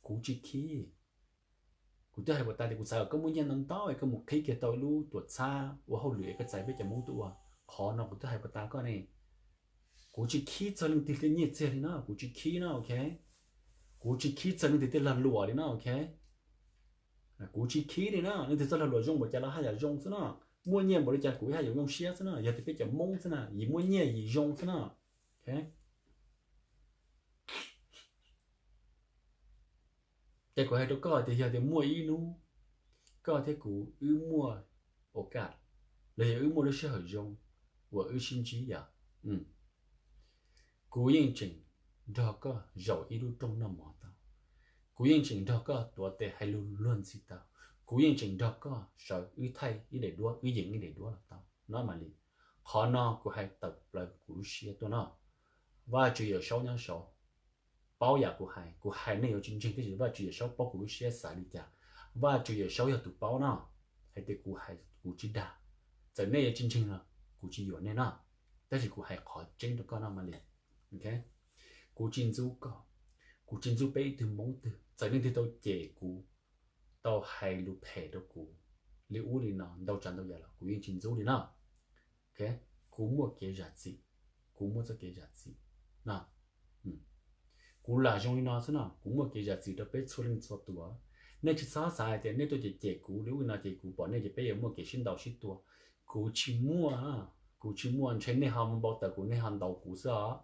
Kuv tsis khib. Kuv twb hais puas tas tias kuv xav kom koj muaj nyiaj ntau ntau es koj mus qhib kiag tau ib lub tuam txhab ua hauj lwm es koj txais peb cov Hmoob tuaj ua. Qhov no kuv twb hais puas tas koj ne. Kuv tsis khib txog leej twg tej nyiaj txiag li no, kuv tsis khib no, ok. Kuv tsis khib txog leej twg tej lag luam li no, ok. Kuv tsis khib li no, leej twg txoj lag luam zoo npaum cas los haj yam zoo xwb no. Muaj nyiaj npaum li cas kuv haj yam zoo siab xwb no, yog tias peb cov Hmoob xwb na, yim muaj nyiaj yim zoo xwb no. Ces kuv hais rau koj tias yog tias muaj ib hnub koj thiab kuv wb muaj ua kaj, los yog wb muaj lub sij hawm zoo uas wb sib ntsib yom, kuv yeej tseem nrog koj zaum ib lub rooj noj mov tau. Kuv yeej tseem nrog koj tuav tes hais lus luag ntxhi tau. Kuv yeej tseem nrog koj sawv wb thaij ib daim duab, wb yeem ib daim duab los tau no Malis. Qhov no kuv hais tawm plaws kuv lub siab tuaj no. Vaj Tswv Yawm Saub nyob saud, paub yam kuv hais, kuv hais nej yuav tsis ntseeg tiam sis Vaj Tswv Yawm Saub paub kuv lub siab xav li cas. Vaj Tswv Yawm Saub yog tus paub no, hais tias kuv hais kuv tsis dag. Txawm nej yuav tsis ntseeg los kuv tsis yuam nej no, tab sis kuv hais qhov tseeb rau koj no Malis. Kuv tsis ntxub koj, kuv tsis ntxub peb ib tug Hmoob twg, txawm leej twg tau cem kuv, tau hais lus phem rau kuv li ub li no ntau tsav ntau yam los kuv yeej tsis ntxub li no. Kuv muaj kev zam txim, kuv muaj txoj kev zam txim no. Kuv lam zoo li no xwb no, kuv muaj kev zam txim rau peb txhua leej txhua tus. Nej tsis txhob xav hais tias nej tuaj cem cem kuv li ub li no ces kuv pom nej ces peb yuav muaj kev sib ntaus sib tua. Kuv tsis muaj, kuv tsis muaj, ntshe nej ho npau taws kuv, nej ho ntaus kuv xwb os.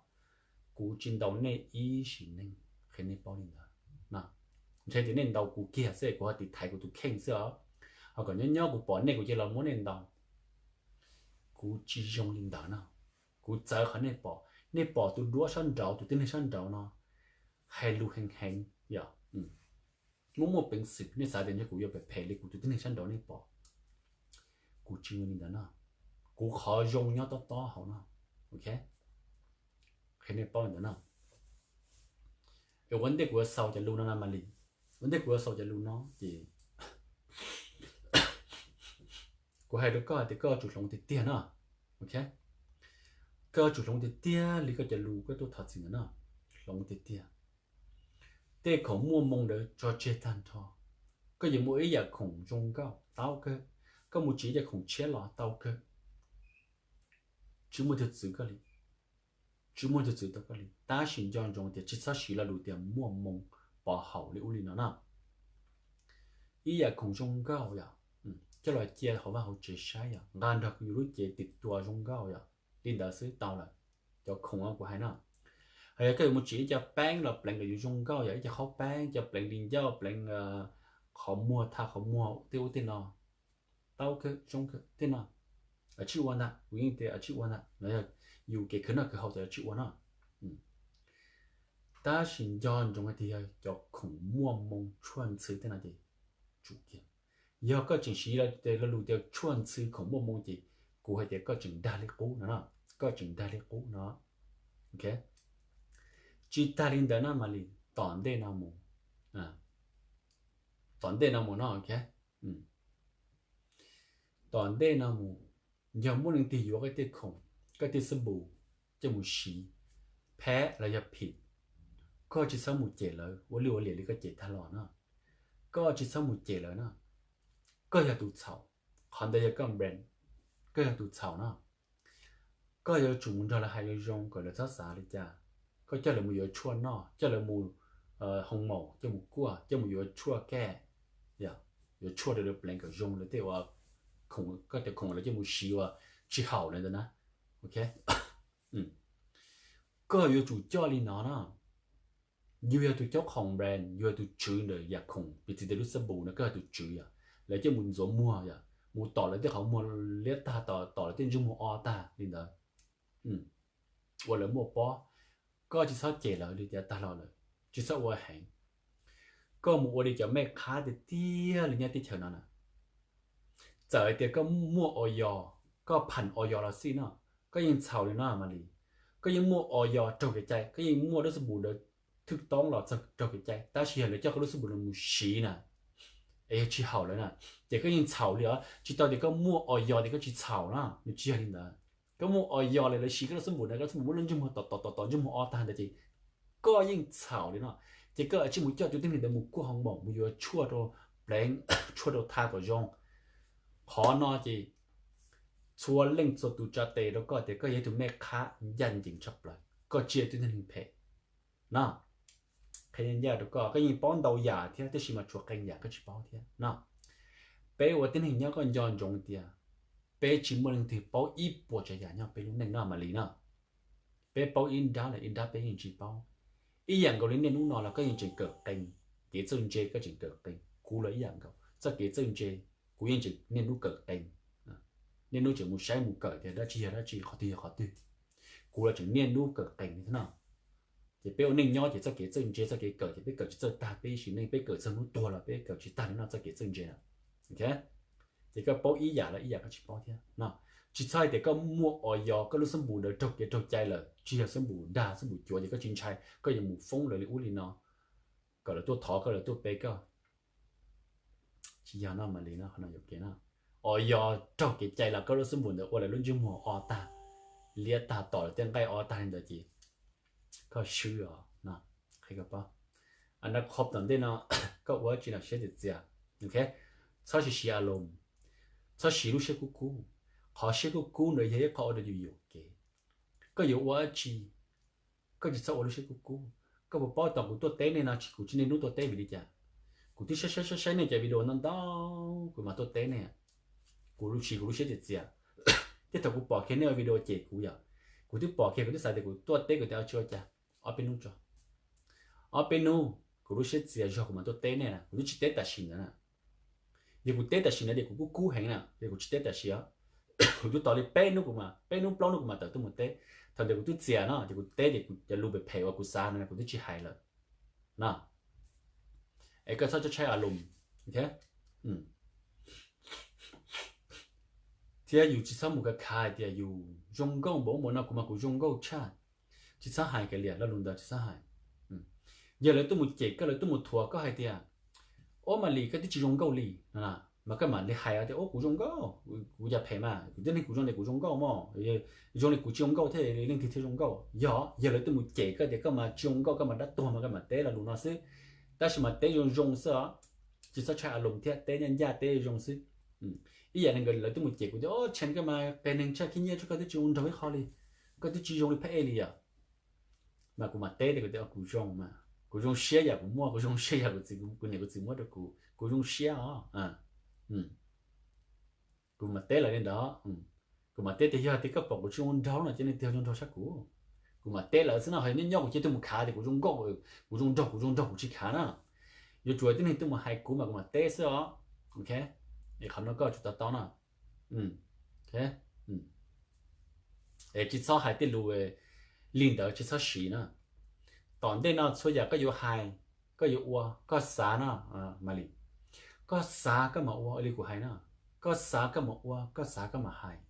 Kuv tsis ntaus nej ib sim neej, qhia nej paub li ntawd. Ntshe tias nej ntaus kuv kiag xwb kuv ho tiv thaiv kuv tus kheej xwb os. ho kom nyob nyob kuv pom nej kuv cia los muab nej ntaus. Kuv tsis zoo li ntawd no. Kuv txawv qhov nej pom, nej pom tus duab sab nraud, tus tib neeg sab nraud no hais lus heev heev yom, muaj muaj peev xwm, nej xav tias ntshe kuv yuav phem phem li kuv tus tib neeg sab nraud nej pom. Kuv tsis zoo li ntawd no. Kuv qhov zoo nyob tob tob hauv no. Ok, qhia nej paub li ntawd no. Es ua ntej kuv yuav xaus cov lus no na Malis, ua ntej kuv yuav xaus cov lus no ces kuv hais rau koj hais tias koj yuav tsum hloov tiag tiag no. Ok, koj yuav tsum hloov tiag tiag li koj cov lus koj tuaj thov txim ntawd no. Hloov tiag tiag. Tej khoom muaj moo ntawd tso tseg tag nrho. Koj yuav muaj ib yam khoom zoo nkauj tau kawg, koj mus tsim ib yam khoom tshiab los tau kawg. Tsis muaj tus txwv koj li, tsis muaj tus txwv tau koj li, tab sis nco ntsoov tias tsis txhob siv lo lus tias muaj moo pov haum li ub li no na. Ib yam khoom zoo nkauj yom, coj los cia hauv vaj hauv tsev saib yom, nqa nrog yus lub cev tim tua zoo nkauj yom, li ntawd xwb tau lawm. Cov khoom kuv hais no, hos yog koj yuav mus tsim ib co peeb los pleev kom yus zoo nkauj yom, ib co qhaub peeb, co pleev li ncauj, pleev qhov muag, tha qhov muag tej ub tej no, tau kawg, zoo kawg tej no. Atsij ua ntag, kuv yeej tias atsij ua ntag, yus kev khwv noj khwv haus ces atsij ua no. Tab sis nco ntsoov hais tias yog cov khoom muaj moo tshuaj ntxhw tej no ces tsum kiag. Yog koj tseem siv lo lus tias tshuaj ntxhw khoom muaj moo ces kuv hais tias koj tseem dag li qub no, koj tseem dag li qub no. Tsis tag li ntawd na Malis, tom ntej no mus, tom ntej no mus no, ok, tom ntej no mus, yog muaj leej twg yuav koj tej khoom, koj tej xab npum coj mus siv phab los yog phim, koj tsis txhob mus cem lawv ua luj ua liam li koj cem tag los no. Koj tsis txhob mus cem lawv no. Koj yog tus txhaum, qhov ntawd yog koj brand, koj yog tus txhaum no. Koj yuav tsum mus nrog lawv hais zoo zoo kom lawv txhob xav li cas. Koj coj lawv mus yuav tshuaj noj, coj lawv mus hoo maum, coj mus kuaj, coj mus yuav tshuaj kaj, yuav tshuaj rau lawv pleev kom zoo lawv tej uas koj cov khoom lawv coj mus siv uas tsis haum lawm ntawd na. Ok, koj yuav tsum coj li no na. Yus yog tus caub khoom brand, yus yog tus tswv ntawm yam khoom, piv txwv tias lub xab npum no koj yog tus tswv yom, lawv coj mus ntxuav muag yom, mus tom lawv tej qhov muag liab tag, tom lawv tej ntsej muag o tag li ntawd, ua lawv muaj pob. Koj tsis txhob cem lawv li tias tag los lawm, tsis txhob ua heev. Koj mus ua li cov mej qhab tiag tiag li nyob teb chaws no na. Txawm hais tias koj muaj o yos, koj pham o yos los xij no, koj yeej txhaum li no Malis. Koj yeej muaj o yos raug kev cai, koj yeej muaj lub xab npum ntawd thwj toob los txog raug kev cai, tab sis yog lawv coj koj lub xab npum no mus siv na, es yog tsis haum lawm na, ces koj yeej txhaum li os. Tsis tau tias koj muaj o yos tias koj tsis txhaum na, nws tsis yog li ntawd. Koj muaj o yos lawm lawv siv koj lub xab npum ntawd, koj lub xab npum muaj lub ntsej muag tom tom tom tom ntsej muag o tag ntawd ces koj yeej txhaum li no. Ces koj tsij mus coj tus tib neeg ntawd mus kuaj hoo maum, mus yuav tshuaj rau pleev, tshuaj rau tha kom zoo. Qhov no ces txhua leej txhua tus tsa tes rau koj tias koj yog ib tug mej qhab ncaj ncees tshaj plaws, koj tsis yog tus tib neeg phem no. Qhia ncaj rau koj, koj yeej paub ntau yam thiab, tab sis mas tshuav qee yam koj tsis paub thiab no. Peb ua tib neeg nyob koj nco ntsoov tias peb tsis muaj leej twg paub ib puas tsav yam nyob peb lub neej no Malis no. Peb paub ib nrab los ib nrab peb yeej tsis paub. Ib yam nkaus li niaj hnub no los koj yeej tseem kawm qee, kev txawj ntse koj tseem kawm qee, kuv los ib yam nkaus, txoj kev txawj ntse kuv yeej tseem niaj hnub kawm qee. Niaj hnub tseem mus saib mus kawm tias dab tsi yog dab tsi, qhov twg yog qhov twg. Kuv los tseem niaj hnub kawm qee li thiab no. Ces peb ua neej nyob ces txoj kev txawj ntse txoj kev kawm ces peb kawm tsis txawj tag, peb ib sim neej peb kawm txog hnub tuag los peb kawm tsis tag li no txoj kev txawj ntse na. Ces koj paub ib yam los ib yam koj tsis paub thiab no. Tsis txhob hais tias koj muaj o yos, koj lub xab npum ntawd raug kev raug cai lawm, tsis yog xab npum dag xab npum cuav ces koj tsis ntshai, koj yuav mus foob lawv li ub li no, kom lawv tuaj thov koj, lawv tuaj pe koj. Tsis yog no Malis no, qhov no yuam kev no. O yos raug kev cai los koj lub xab npum ntawd ua lawv lub ntsej muag o tag, liab tag, tom lawv tej nqaij o tag li ntawd ces koj swb os no. Qhia koj paub, a na qhov tom ntej no koj ua tsis no siab txias txias, ok, txhob siv siv a loos, txhob siv lub siab kub kub. Qhov siab kub kub ntawd yog ib qho ua rau yus yuam kev. Koj yuav ua dab tsi, koj tsis txhob ua lub siab kub kub. Koj puas paub thaum kuv tuaj teb nej no tsis, kuv tsis niaj hnub tuaj teb vim li cas? Kuv twb saib saib saib saib nej cov video ntau ntau kuv mam tuaj teb nej. Kuv lub siab, kuv lub siab txias txias. Tej thaum kuv pom kiag nej ua video cem kuv yom, kuv twb pom kiag kuv twb xav tias kuv tuaj teb kuv tias tsis ua cas, ob peb hnub tso. Ob peb hnub kuv lub siab txias zog kuv mam tuaj teb nej na, kuv twb tsis teb tam sim ntawd na. Yog kuv teb tam sim no ces kuv kuj kub heev na, ces kuv tsis teb tam sim os. Kuv twb tos li peb hnub kuv mam, peb hnub plaub hnub kuv mam tawm tuaj mus teb. Thaum ntawd kuv twb txias no ces kuv teb ces kuv cov lus phem phem uas kuv xav no kuv twb tsis hais lawm no. Es koj txhob tshaib a lus thiab. Thiab yus tsis txhob mus khav khav hais tias yus zoo nkauj npaum ub npaum no, kuv mas kuv zoo nkauj tshaj. Tsis txhob hais kiag li, lo lus ntawd tsis txhob hais. Yog lawv tuaj mus cem koj, lawv tuaj mus thuam koj hais tias, ob, Malis koj twb tsis zoo nkauj li no, mas koj mam li hais tias, ob, kuv zoo nkauj, kuv yog phem mas kuv tib neeg kuv zoo li kuv zoo nkauj mog, zoo li kuv tsis zoo nkauj thiab leej twg thiaj zoo nkauj. Yog, yog lawv tuaj mus cem koj tias koj mas tsis zoo nkauj, koj mas dab tuag mas koj mam teb lo lus no xwb. Tab sis mas teb zoo zoo xwb os, tsis txhob tshaib a lus thiab, teb ncaj ncaj, teb zoo xwb. Ib yam li nkawd lawv tuaj mus cem kuv tias, ob, Tsheej koj mas qias neeg tshaj, khib nyiab tshaj, koj twb tsis zoo nraug ib qho li, koj twb tsis zoo li phab ej li yom. Mas kuv mam teb tias kuv zoo, kuv zoo siab yam kuv muaj, kuv zoo siab yam kuv txiv, kuv niam kuv txiv muab rau kuv, kuv zoo siab os. Kuv mam teb lawv li ntawd. Kuv mam teb tias yog tias koj pom kuv tsis zoo nraug no ces leej twg zoo nraug tshaj kuv. Kuv mam teb lawv xwb no, ho nyob nyob kuv cia li tuaj mus khav tias kuv zoo nkauj, kuv zoo nraug, kuv zoo nraug, kuv tsis khav na. Yuav tsum tib neeg tuaj mus hais kuv mas kuv mam teb xwb os. Es qhov no koj tsum to taub na. Es tsis txhob hais tej lus li ntawd, tsis txhob siv na. Tom ntej no txhua yam koj yuav hais, koj yuav ua, koj xav no, Malis, koj xav koj mam ua li kuv hais no. Koj xav koj mam ua, koj xav koj mam hais.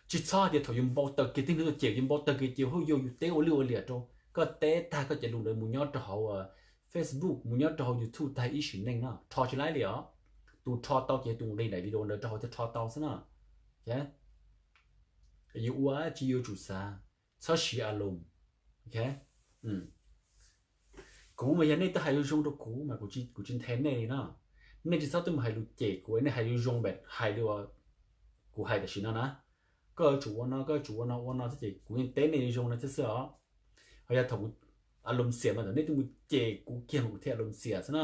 Tsis txhob hais tias thaum yus npau taws kiag, tib neeg tuaj cem yus npau taws kiag ces hauj yus teb ua lwj ua liam rau. Koj teb tag koj cov lus ntawd mus nyob rau hauv Facebook, mus nyob rau hauv YouTube tag ib sim neej no rho tsis laib li os. Tus rho tau ces tus nqis daim video ntawd rau hauv thiaj rho tau xwb no. Yuav ua tsis yuav tsum xav, txhob siv a lus. Kuv mas yog nej twb hais zoo zoo rau kuv mas kuv tsis nthe nej li no. Nej tsis txhob tuaj mus hais lus cem kuv, nej hais zoo zoo, hais li kuv hais tam sim no na. Koj yuav tsum ua no, koj yuav tsum ua no, ua no xwb ces kuv yeej teb nej zoo no thiab xwb os. Ho yog thaum kuv a lus xiam mas thaum nej tuaj mus cem kuv kiag mas kuv thiaj a lus xiam xwb na.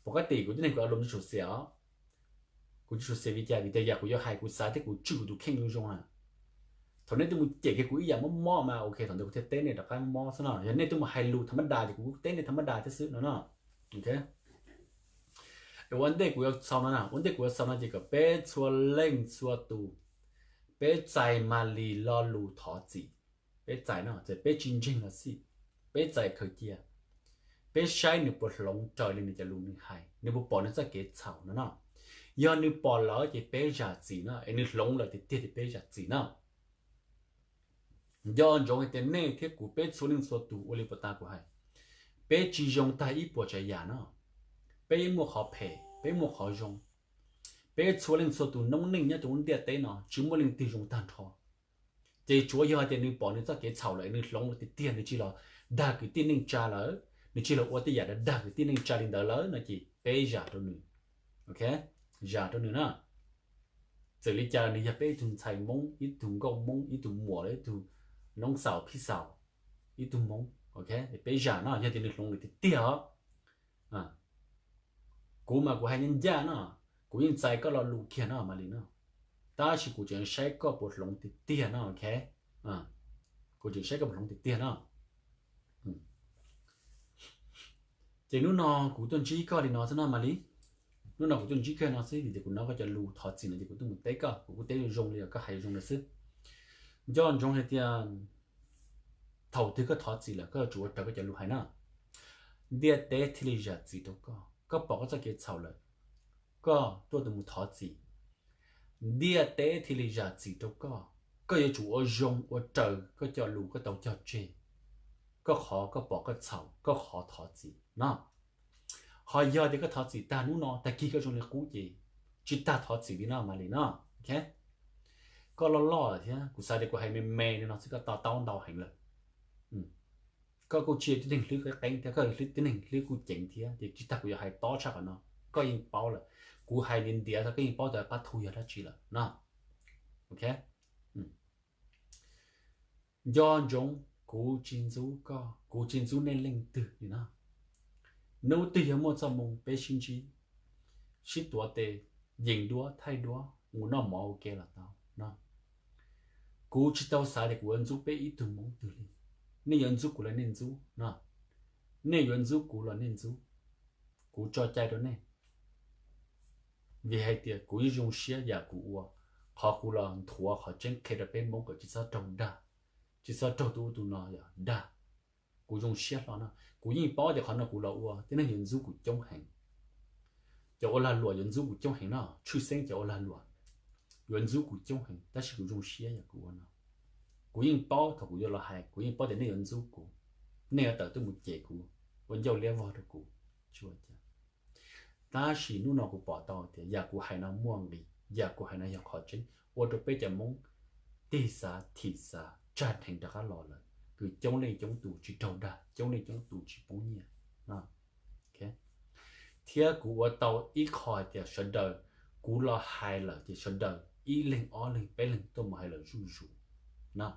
Pom qab tim kuv tib neeg kuv a lus tsis tshua xiam os. Kuv tsis tshua xiam li cas, vim tias yam kuv yuav hais kuv xav thiab kuv tswj kuv tus kheej zoo zoo na. Thaum nej tuaj mus cem kiag kuv ib yam mob mob mas ok, thaum ntawd kuv thiaj teb nej rov qab mob xwb no. Yog nej tuaj mus hais lus tham mab das ces kuv teb nej tham mab das thiab xwb no no. Ua ntej kuv yuav xaus no, ua ntej kuv yuav xaus no ces kom peb txhua leej txhua tus, peb txais Malis lo lus thov txim. Peb txais no, txawm peb tsis ntseeg los xij, peb txais khaws cia. Peb saib nws puas hloov raws li nws cov lus nws hais, nws puas pom nws txoj kev txhaum no no. Yog nws pom lawm ces peb zam txim no, es nws hloov lawm tiag tiag ces peb zam txim no. Nco ntsoov hais tias nej thiab kuv peb txhua leej txhua tus ua li puas tas kuv hais, peb tsis zoo tag ib puas tsav yam no. Peb yeej muaj qhov phem, peb muaj qhov zoo. Peb txhua leej txhua tus noob neej nyob rau lub ntiaj teb no tsis muaj leej twg zoo tag nrho. Ces tsuav yog hais tias nws pom nws txoj kev txhaum lawm, nws hloov lawm tiag tiag, nws tsis los dag kwv tij neej tsa lawm, nws tsis los ua tej yam dag kwv tij neej tsa li ntawd lawm no ces peb zam rau nws. Zam rau nws na. Txawm li cas los nws yog peb ib tug ntxhais Hmoob, ib tug nkauj Hmoob, ib tug muam los ib tug noob xaus phij xaus, ib tug Hmoob. Peb zam no, yog tias nws hloov lawm tiag tiag os. Kuv mas kuv hais ncaj ncaj no, kuv yeej txais koj lo lus kiag no Malis no, tab sis kuv tseem saib koj puas hloov tiag tiag no. Kuv tseem saib koj puas hloov tiag tiag no. Ces hnub no kuv tuaj ntsib koj li no xwb no Malis. Hnub no kuv tuaj ntsib koj no xwb vim tias kuv hnov koj cov lus thov txim no ces kuv tuaj mus teb koj, kuv kuj teb zoo zoo li koj hais zoo no xwb. Nco ntsoov hais tias thaum twg koj thov txim lawm koj yuav tsum ua raws koj cov lus hais na. Ntiaj teb thiaj li zam txim rau koj. Koj pom koj txoj kev txhaum lawm, koj tuaj tus mus thov txim, ntiaj teb thiaj li zam txim rau koj. Koj yuav tsum ua zoo ua raws koj cov lus koj tau cog tseg, koj qhov koj pom koj txhaum, koj qhov thov txim no. Ho yog tias koj thov txim tag hnub no tag kis koj zoo li qub ces tsis tas thov txim li no Malis no. Koj loj loj thiab, kuv xav tias kuv hais me me li no xwb koj to taub ntau heev lawm. Koj kuj tsis yog tib neeg hlwb qeeb qeeb thiab, koj tib neeg hlwb kuj ceev thiab, ces tsis tas kuv yuav hais tob tshaj qhov no. Koj yeej paub lawm, kuv hais ntiav ntiav txog koj yeej paub tias qab thu yog dab tsi lawm no. Nco ntsoov, kuv tsis ntxub koj, kuv tsis ntxub nej leej twg li no. Hnub twg yog muaj txoj hmoo peb sib ntsib, sib tuav tes, yees duab thaij duab mus noj mov ua ke los tau no. Kuv tsis tau xav tias kuv yuav ntxub peb ib tug Hmoob twg li. Nej yuav ntxub kuv los nej ntxub no, nej yuav ntxub kuv los nej ntxub. Kuv tso cai rau nej, vim hais tias kuv yeej zoo siab yam kuv ua. Qhov kuv los nthuav qhov tseeb qhia rau peb Hmoob kom tsis txhob raug dag, tsis txhob raug tus ub tus no yog dag. Kuv zoo siab hlo no, kuv yeej paub tias qhov no kuv los ua tib neeg yuav ntxub kuv coob heev. Cov ua lag luam yuav ntxub kuv coob heev no, tshwj xeeb cov ua lag luam yuav ntxub kuv coob heev, tab sis kuv zoo siab yam kuv ua no. Kuv yeej paub thaum kuv yuav los hais, kuv yeej paub tias nej yuav ntxub kuv, nej yuav tawm tuaj mus cem kuv, ua ncauj liab vog rau kuv, tsis ua cas. Tab sis hnub no kuv pom tau tias yam kuv hais no muaj nqis, yam kuv hais no yog qhov tseeb, ua rau peb cov Hmoob tig xav thim xav tsag dheev rov qab los lawm, kws coob leej coob tus tsis raug dag, coob leej coob tus tsis poob nyiaj. Thiab kuv ua tau ib qho hais tias sawv daws, kuv los hais lawm ces sawv daws ib leeg ob leeg peb leeg tuaj mus hais lawm zuj zus no.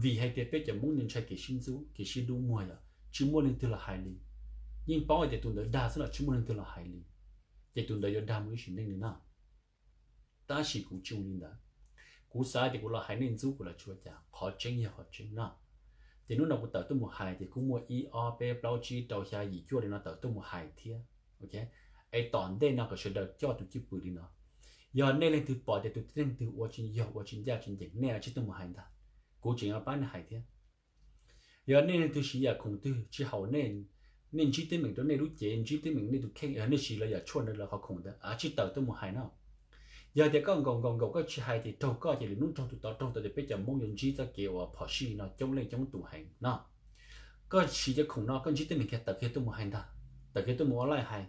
Vim hais tias peb cov Hmoob nws ntshai kev sib ntxub kev sib dub muag yom, tsis muaj leej twg los hais li. Yeej paub hais tias tus ntawd dag xwb los tsis muaj leej twg los hais li, ces tus ntawd yuav dag mus ib sim neej li no. Tab sis kuv tsis zoo li ntawd. Kuv xav tias kuv los hais nej ntxub kuv los tsis ua cas, qhov tseeb yog qhov tseeb no. Ces hnub no kuv tawm tuaj mus hais ces kuj muaj ib ob peb plaub tsib rau xya yim cuaj li no tawm tuaj mus hais thiab. Es tom ntej no kom sawv daws coj tus cwj pwm li no. Yog nej leej twg pom tias tus tib neeg twg ua tsis yog, ua tsis ncaj tsis ncees, nej tsij tuaj mus hais ntag, kuv tseem yuav pab nej hais thiab. Yog nej leej twg siv yam khoom twg tsis haum nej, nej ntsib teeb meem rau nej lub cev, ntsib teeb meem nej tus kheej, yog nej siv lawv yam tshuaj ntawd lawv qhov khoom ntawd, tsij tawm tuaj mus hais no. Yog tias koj nkaum nkaum nkaum koj tsis hais ces raug koj ces lwm hnub raug tus tod, raug tod ces peb cov Hmoob yuav ntsib txoj kev uas phom sij no coob leej coob tus heev no. Koj siv cov khoom no koj ntsib teeb meem kiag tawm kiag tuaj mus hais ntag, tawm kiag tuaj mus ua laij hais.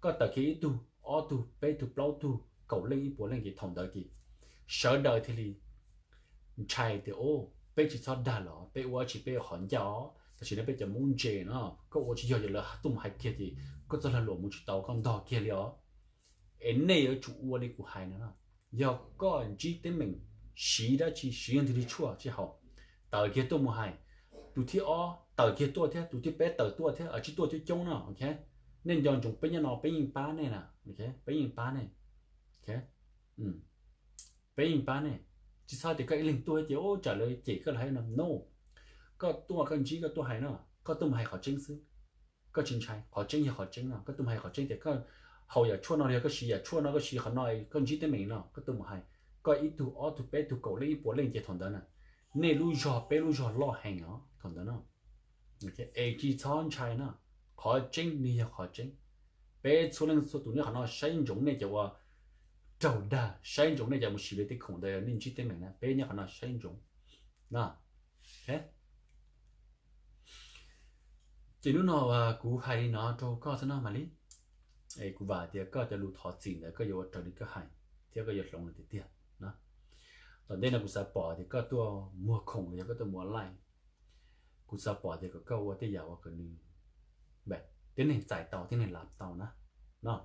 Koj tawm kiag ib tug ob tug peb tug plaub tug kaum leej ib puas leej ces thaum ntawd ces sawv daws thiaj li ntshai tias, o, peb tsis txhob dag los peb ua tsis peb ua qhov ncaj os, tam sim no peb cov Hmoob ntse no, koj ua tsis yog ces lawv tuaj mus hais kiag ces koj txoj lag luam mus tsis tau, koj ntog kiag li os. Es nej yuav tsum ua li kuv hais no, yog koj ntsib teeb meem siv dab tsi, siv leej twg li tshuaj tsis haum, tawm kiag tuaj mus hais. Tus thib ob tawm kiag tuaj thiab, tus thib peb tawm tuaj thiab, tsij tuaj coob coob no. Nej nco ntsoov peb nyob no peb yeej pab nej na, peb yeej pab nej, peb yeej pab nej. Tsis txhob tias koj ib leeg tuaj ces ua tsam lawv cem koj los hais no, no. Koj tuaj koj ntsib koj tuaj hais no, koj tuaj mus hais qhov tseeb xwb. Koj tsis ntshai, qhov tseeb yog qhov tseeb no, koj tuaj mus hais qhov tseeb tias koj haus yam tshuaj no los yog koj siv yam tshuaj no, koj siv qhov no koj ntsib teeb meem no, koj tuaj mus hais. Koj ib tug ob tug peb tug kaum leej ib puas leej ces thaum ntawd na, nej lub zog peb lub zog loj heev os thaum ntawd no. Es tsis txhob ntshai no, qhov tseeb nws yog qhov tseeb. Peb txhua leej txhua tus nyob qhov no saib ntsoov nej cov uas raug dag, saib ntsoov nej cov mus siv lawv tej khoom ntawd nej ntsib teeb meem na, peb nyob qhov no saib ntsoov no. Ces hnub no kuv hais li no rau koj xwb no Malis. Es kuv vam tias koj cov lus thov txim ntawd koj yuav ua raws li koj hais thiab koj yuav hloov lawm tiag tiag. Tom ntej no kuv xav pom tias koj tuaj muag khoom los yog koj tuaj muag laij. Kuv xav pom tias kom koj ua tej yam uas kom nws, tib neeg txais tau tib neeg lav tau na no.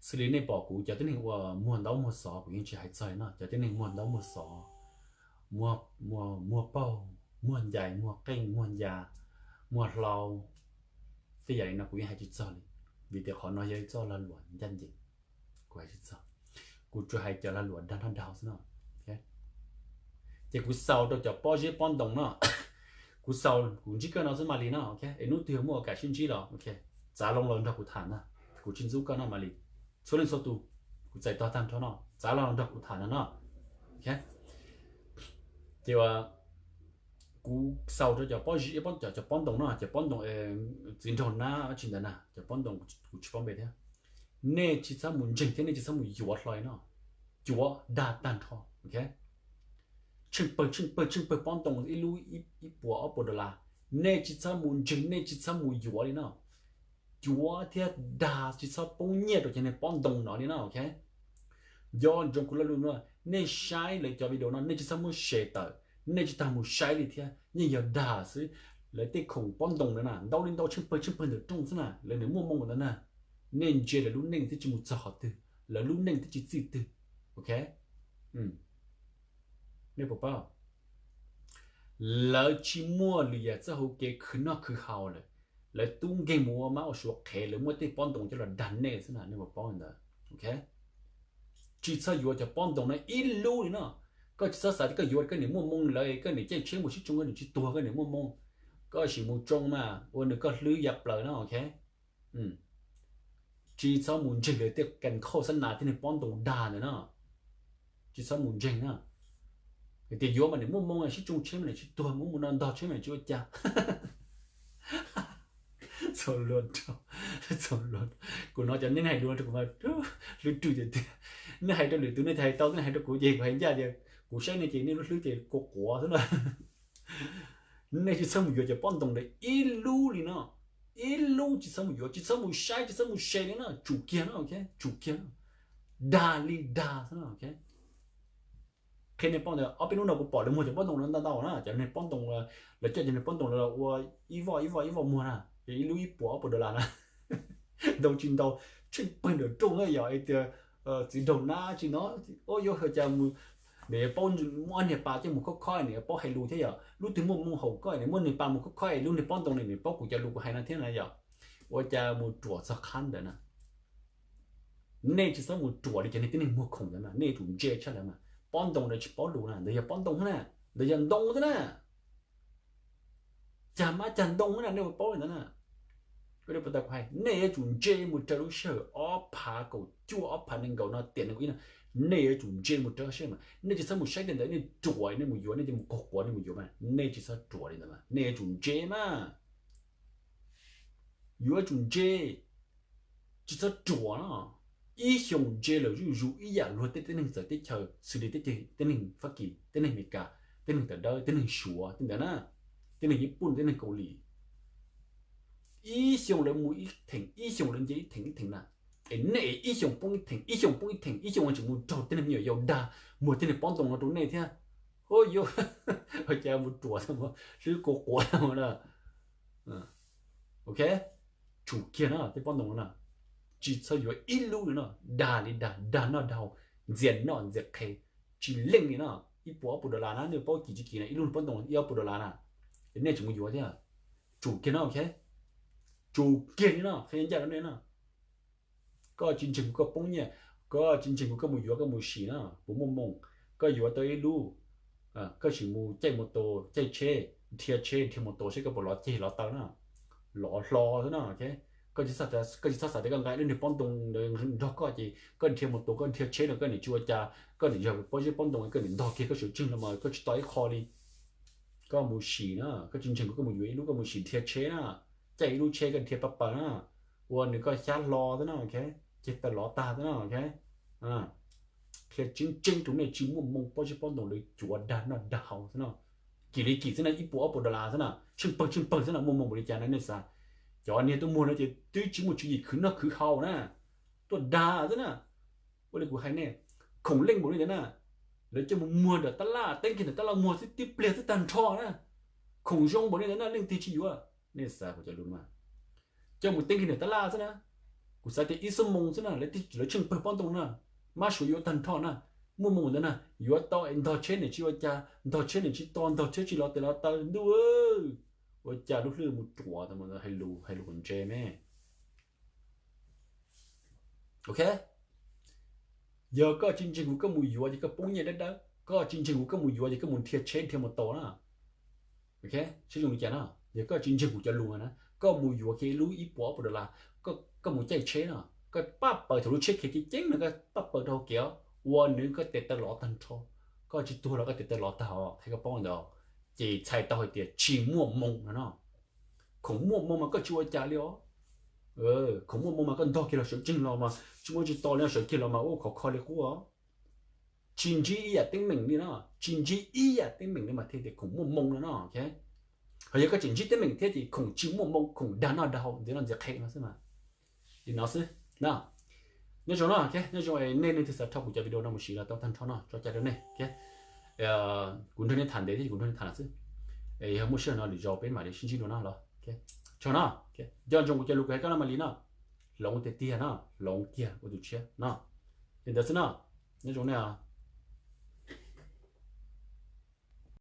Xws li nej pom kuv cov tib neeg uas muag ntaub muag xov kuv yeej tsis hais txog li no, cov tib neeg muag ntaub muag xov, muag paug, muag ncais muag qeej muag ncas, muag hlau, tej yam li no kuv yeej hais tsis txog li, vim tias qhov no yog ib txoj lag luam ncaj ncees. Kuv hais tsis txog, kuv tsuas hais cov lag luam dag noj dag haus xwb no. Ces kuv xaus rau cov pob zeb pob ntoo no, kuv xaus kuv ntsib koj no xwb Malis no. Es hnub twg muaj ua kam sib ntsib los txav loo los nrog kuv tham na, kuv tsis ntxub koj no Malis. Txhua leej txhua tus, kuv txais tog tag nrho no, txav los nrog kuv tham no no. Ces kuv xaus rau cov pob zeb, cov pob ntoo no, cov pob ntoo txiv nraug nab dab tsi ntawd na, cov pob ntoo kuv tsis paub npe thiab. Nej tsis txhob mus ntseeg thiab nej tsis txhob mus yuav hlo li no. Cuav dag tag nrho. Tsheej pawg tsheej pawg tsheej pawg pob ntoo ib lub ib puas ob puas dollar, nej tsis txhob mus ntseeg, nej tsis txhob mus yuav li no. Cuav thiab dag, tsis txhob poob nyiaj rau cov niag pob ntoo no li no. Nco ntsoov kuv lo lus no, nej saib lawv cov video no nej tsis txhob muab share tawm, nej tsis tas mus saib li thiab, yeej yog dag xwb. Lawv tej khoom pob ntoo ntawd na ntau li ntau tsheej pawg tsheej pawg ntawm rooj xwb na, lawv nws muaj moo ntawd na. Nej ntsia lawv lub neej twb tsis mus txog qhov twg, lawv lub neej twb tsis txij twg. Ok, nej puas paub? Lawv tsis muaj lwm yam txoj hauv kev khwv noj khwv haus lawm, lawv tub nkeeg mus ua mab ua suav qhev, lawv muab tej pob ntoo coj los dag nej xwb na, nej puas paub li ntawd? Ok, tsis txhob yuav cov pob ntoo no ib lub li no. Koj tsis txhob xav tias koj yuav koj niam muaj moo lawm, koj niam caij tsheb mus sib tsoo koj niam tsis tuag koj niam muaj moo. Koj sim mus tsoo mas ua nws koj hlwb ya plaws no. Ok, Tsis txhob mus ntseeg lawv tej kas khauj xab nas thiab niag pob ntoo dag ntawd na. Tsis txhob mus ntseeg na. Hais tias yuav mas nim muaj moo sib tsoo tsheb mas nim tsis tuag, mus mus no ntog tsheb mas nim tsis ua cas. Kuv no cov neeg hais lus rau kuv mas hlwb rwg tiag tiag. Nej hais rau lwm tus nej hais tau, nej hais rau kuv ces kuv hais ncaj tias kuv saib nej ces nej lub hlwb ces kua quav xwb na. Nej tsis txhob mus yuav cov pob ntoo ntawd ib lub li no. Ib lub tsis txhob mus yuav, tsis txhob mus saib, tsis txhob mus se li no, tsum kiag no, tsum kiag no. Dag li dag xwb no. Qhia nej paub ntawd, ob peb hnub no kuv pom lawv muag cov pob ntoo no ntau ntau na, cov niag pob ntoo, lawv coj cov niag pob ntoo los ua ib voj ib voj ib voj muag na, ces ib lub ib puas ob puas dollar na. Ntau tsis ntau, tsheej pawg ntawm rooj na yog tias txiv daug nab tsis no, yuav hais cas mus, nim paub muab niag pas coj mus khob khob nim paub hais lus thiab yog lub twg muaj moo haum koj nim muab niag pas mus khob khob lub niag pob ntoo nim paub kuv cov lus kuv hais no thiab na yog. Ua cas mus ruam txog qhov ntawd na. Nej tsis txhob mus ruam li cov niag tib neeg muag khoom ntawd mas nej yuav tsum ntse tshaj lawv mas. Pob ntoo ntawd tsis paub lus na, ntawd yog pob ntoo na, ntawd yog ntoo xwb na. Cag mab cag ntoo na nej ua paub li ntawd na. Nej yuav tsum ntse mus raws lub sij hawm ob phav kaum cuaj ob phav nees nkaum no tiam nees nkaum ib no, nej yuav tsum ntse mus raws lub sij hawm mas nej tsis txhob mus saib tej ntawd nej ruam nej mus yuav, nej cia mus qaug quav nej mus yuav mas nej tsis txhob ruam li ntawd mas nej yuav tsum ntse mas. Yuav tsum ntse, tsis txhob ruam no. Ib xyoos ntse lawm zuj zus ib yam luag tej tib neeg txawv teb chaws xws li tej tib neeg Fab Kis, tib neeg Amelikas, tib neeg tawv dawb, tib neeg Suav tej ntawd na, tib neeg Yiv Pooj, tib neeg Kaus Lim. Ib xyoos lawv mus ib theem, ib xyoos lawv nce ib theem ib theem na. Es nej ib xyoos poob ib theem, ib xyoos poob ib theem, ib xyoos tseem mus raug tej neeg me nyuam yaus dag muag tej niag pob ntoo no rau nej thiab. Ua cas mus ruam hlwb kua quav na. Ok, tsum kiag no tej pob ntoo no na, tsis txhob yuav ib lub li no, dag li dag, dag noj dag haus, ntxias noj ntxias qhe, tsis leej li no. Ib puas ob puas dollar na, nej paub kim tsis kim na, ib lub pob ntoo ib ob puas dollar na, nej tseem mus yuav thiab. Tsum kiag no, ok, tsum kiag li no, qhia ncaj rau nej no. Koj tsis ntseeg kuv koj poob nyiaj, koj tsis ntseeg kuv koj mus yuav koj mus sim na, puas muaj moo. Koj yuav tau ib lub, koj sim mus caij mus tus caij tsheb, nrhiav tsheb nrhiav mus tus seb koj puas lov ceg lov taw na, lov hlo xwb na. Koj tsis txhob xav tias koj nqa lub niag pob ntoo nrog koj ces koj nrhiav mus tus koj nrhiav tsheb no koj nim tsis ua cas, koj nim yog pob zeb pob ntoo koj nim ntog kiag koj sawv tseeg los mas koj tsis tau ib qho li. Koj mus sim na, koj tsis ntseeg kuv koj mus yuav ib lub koj mus sim nrhiav tsheb na, caij ib lub tsheb koj nrhiav pab paws na, ua nws koj xyab hlo xwb na, ok, ceg taw lov tag xwb na, ok. Qhia tseeb tseeb rau nej tsis muaj moo pob zeb pob ntoo lawv cuav dag noj dag haus xwb no. Kim li kim xwb na, ib puas ob puas dollar xwb na, tsheej pawg tsheej pawg xwb na, muaj moo npaum li cas na nej xav. Cov niag tuaj muag no ces twb tsis muaj tswv yim khwv noj khwv haus na, tuaj dag xwb na. Ua li kuv hais nej, khoom leej npaum li ntawd na, lawv coj mus muag ntawm tab laj, teeb kiag ntawm tab laj muag xwb tib pliag xwb tag nrho na. Khoom zoo npaum li ntawd na leej twg tsis yuav, nej xav kuv cov lus mas. Coj mus teeb kiag ntawm tab laj xwb na, kuv xav tias ib xuab moos xwb na lawv tsheej pawg pob ntoo na, mab suav yuav tag nrho na. Muaj moo ntawd na, yuav tau es ntog tsheb nim tsis ua cas, ntog tsheb nim tsis to, ntog tsheb tsis lov tes lov taw ntuj. Ua cas lub hlwb mus ruam hais lus hais lus kom ntse me. Ok, yog koj tsis ntseeg kuv koj mus yuav ces koj poob nyiaj dawb dawb, koj tsis ntseeg kuv koj mus yuav ces koj mus nrhiav tsheb nrhiav mus tus na. Ok, seb zoo li cas na, yog koj tsis ntseeg kuv cov lus na, koj mus yuav kiag ib lub ib puas ob puas dollar, koj mus caij tsheb no, koj pab paws thaum lub tsheb khiav ceev ceev no koj pab paws rau hauv kev ua nws koj tes taw lov tag nrho, koj tsis tuag los koj tes taw lov tag os, qhia koj paub ntawd, ces txhais tau hais tias tsis muaj moo no no. Khoom muaj moo mas koj tsis ua cas li os. Khoom muaj moo mas koj ntog kiag los sawv tseeg los mas tsis muaj tsis to li no, sawv kiag los mas ua khov kho li qub os. Tsis ntsib ib yam teeb meem li no, tsis ntsib ib yam teeb meem li mas thiaj tias khoom muaj moo no no. Ho yog koj tseem ntsib teeb meem thiab ces khoom tsis muaj moo, khoom dag noj dag haus ntxias noj ntxias qhe no xwb mas. Li no xwb na. Nyob zoo no, nyob zoo nej leej twg xav rho kuv cov video no mus siv los tau tag nrho no tso cai rau nej. Kuv nrog nej tham ntev thiab kuv nrog nej tham xwb. Yog muaj sij hawm no lwm zaus peb mam li sib ntsib dua no los. Tso no, nco ntsoov kuv cov lus kuv hais koj no mas li no, hloov tiag tiag no, hloov kiag ua tus tshiab no. Li ntawd xwb no, nyob zoo nej.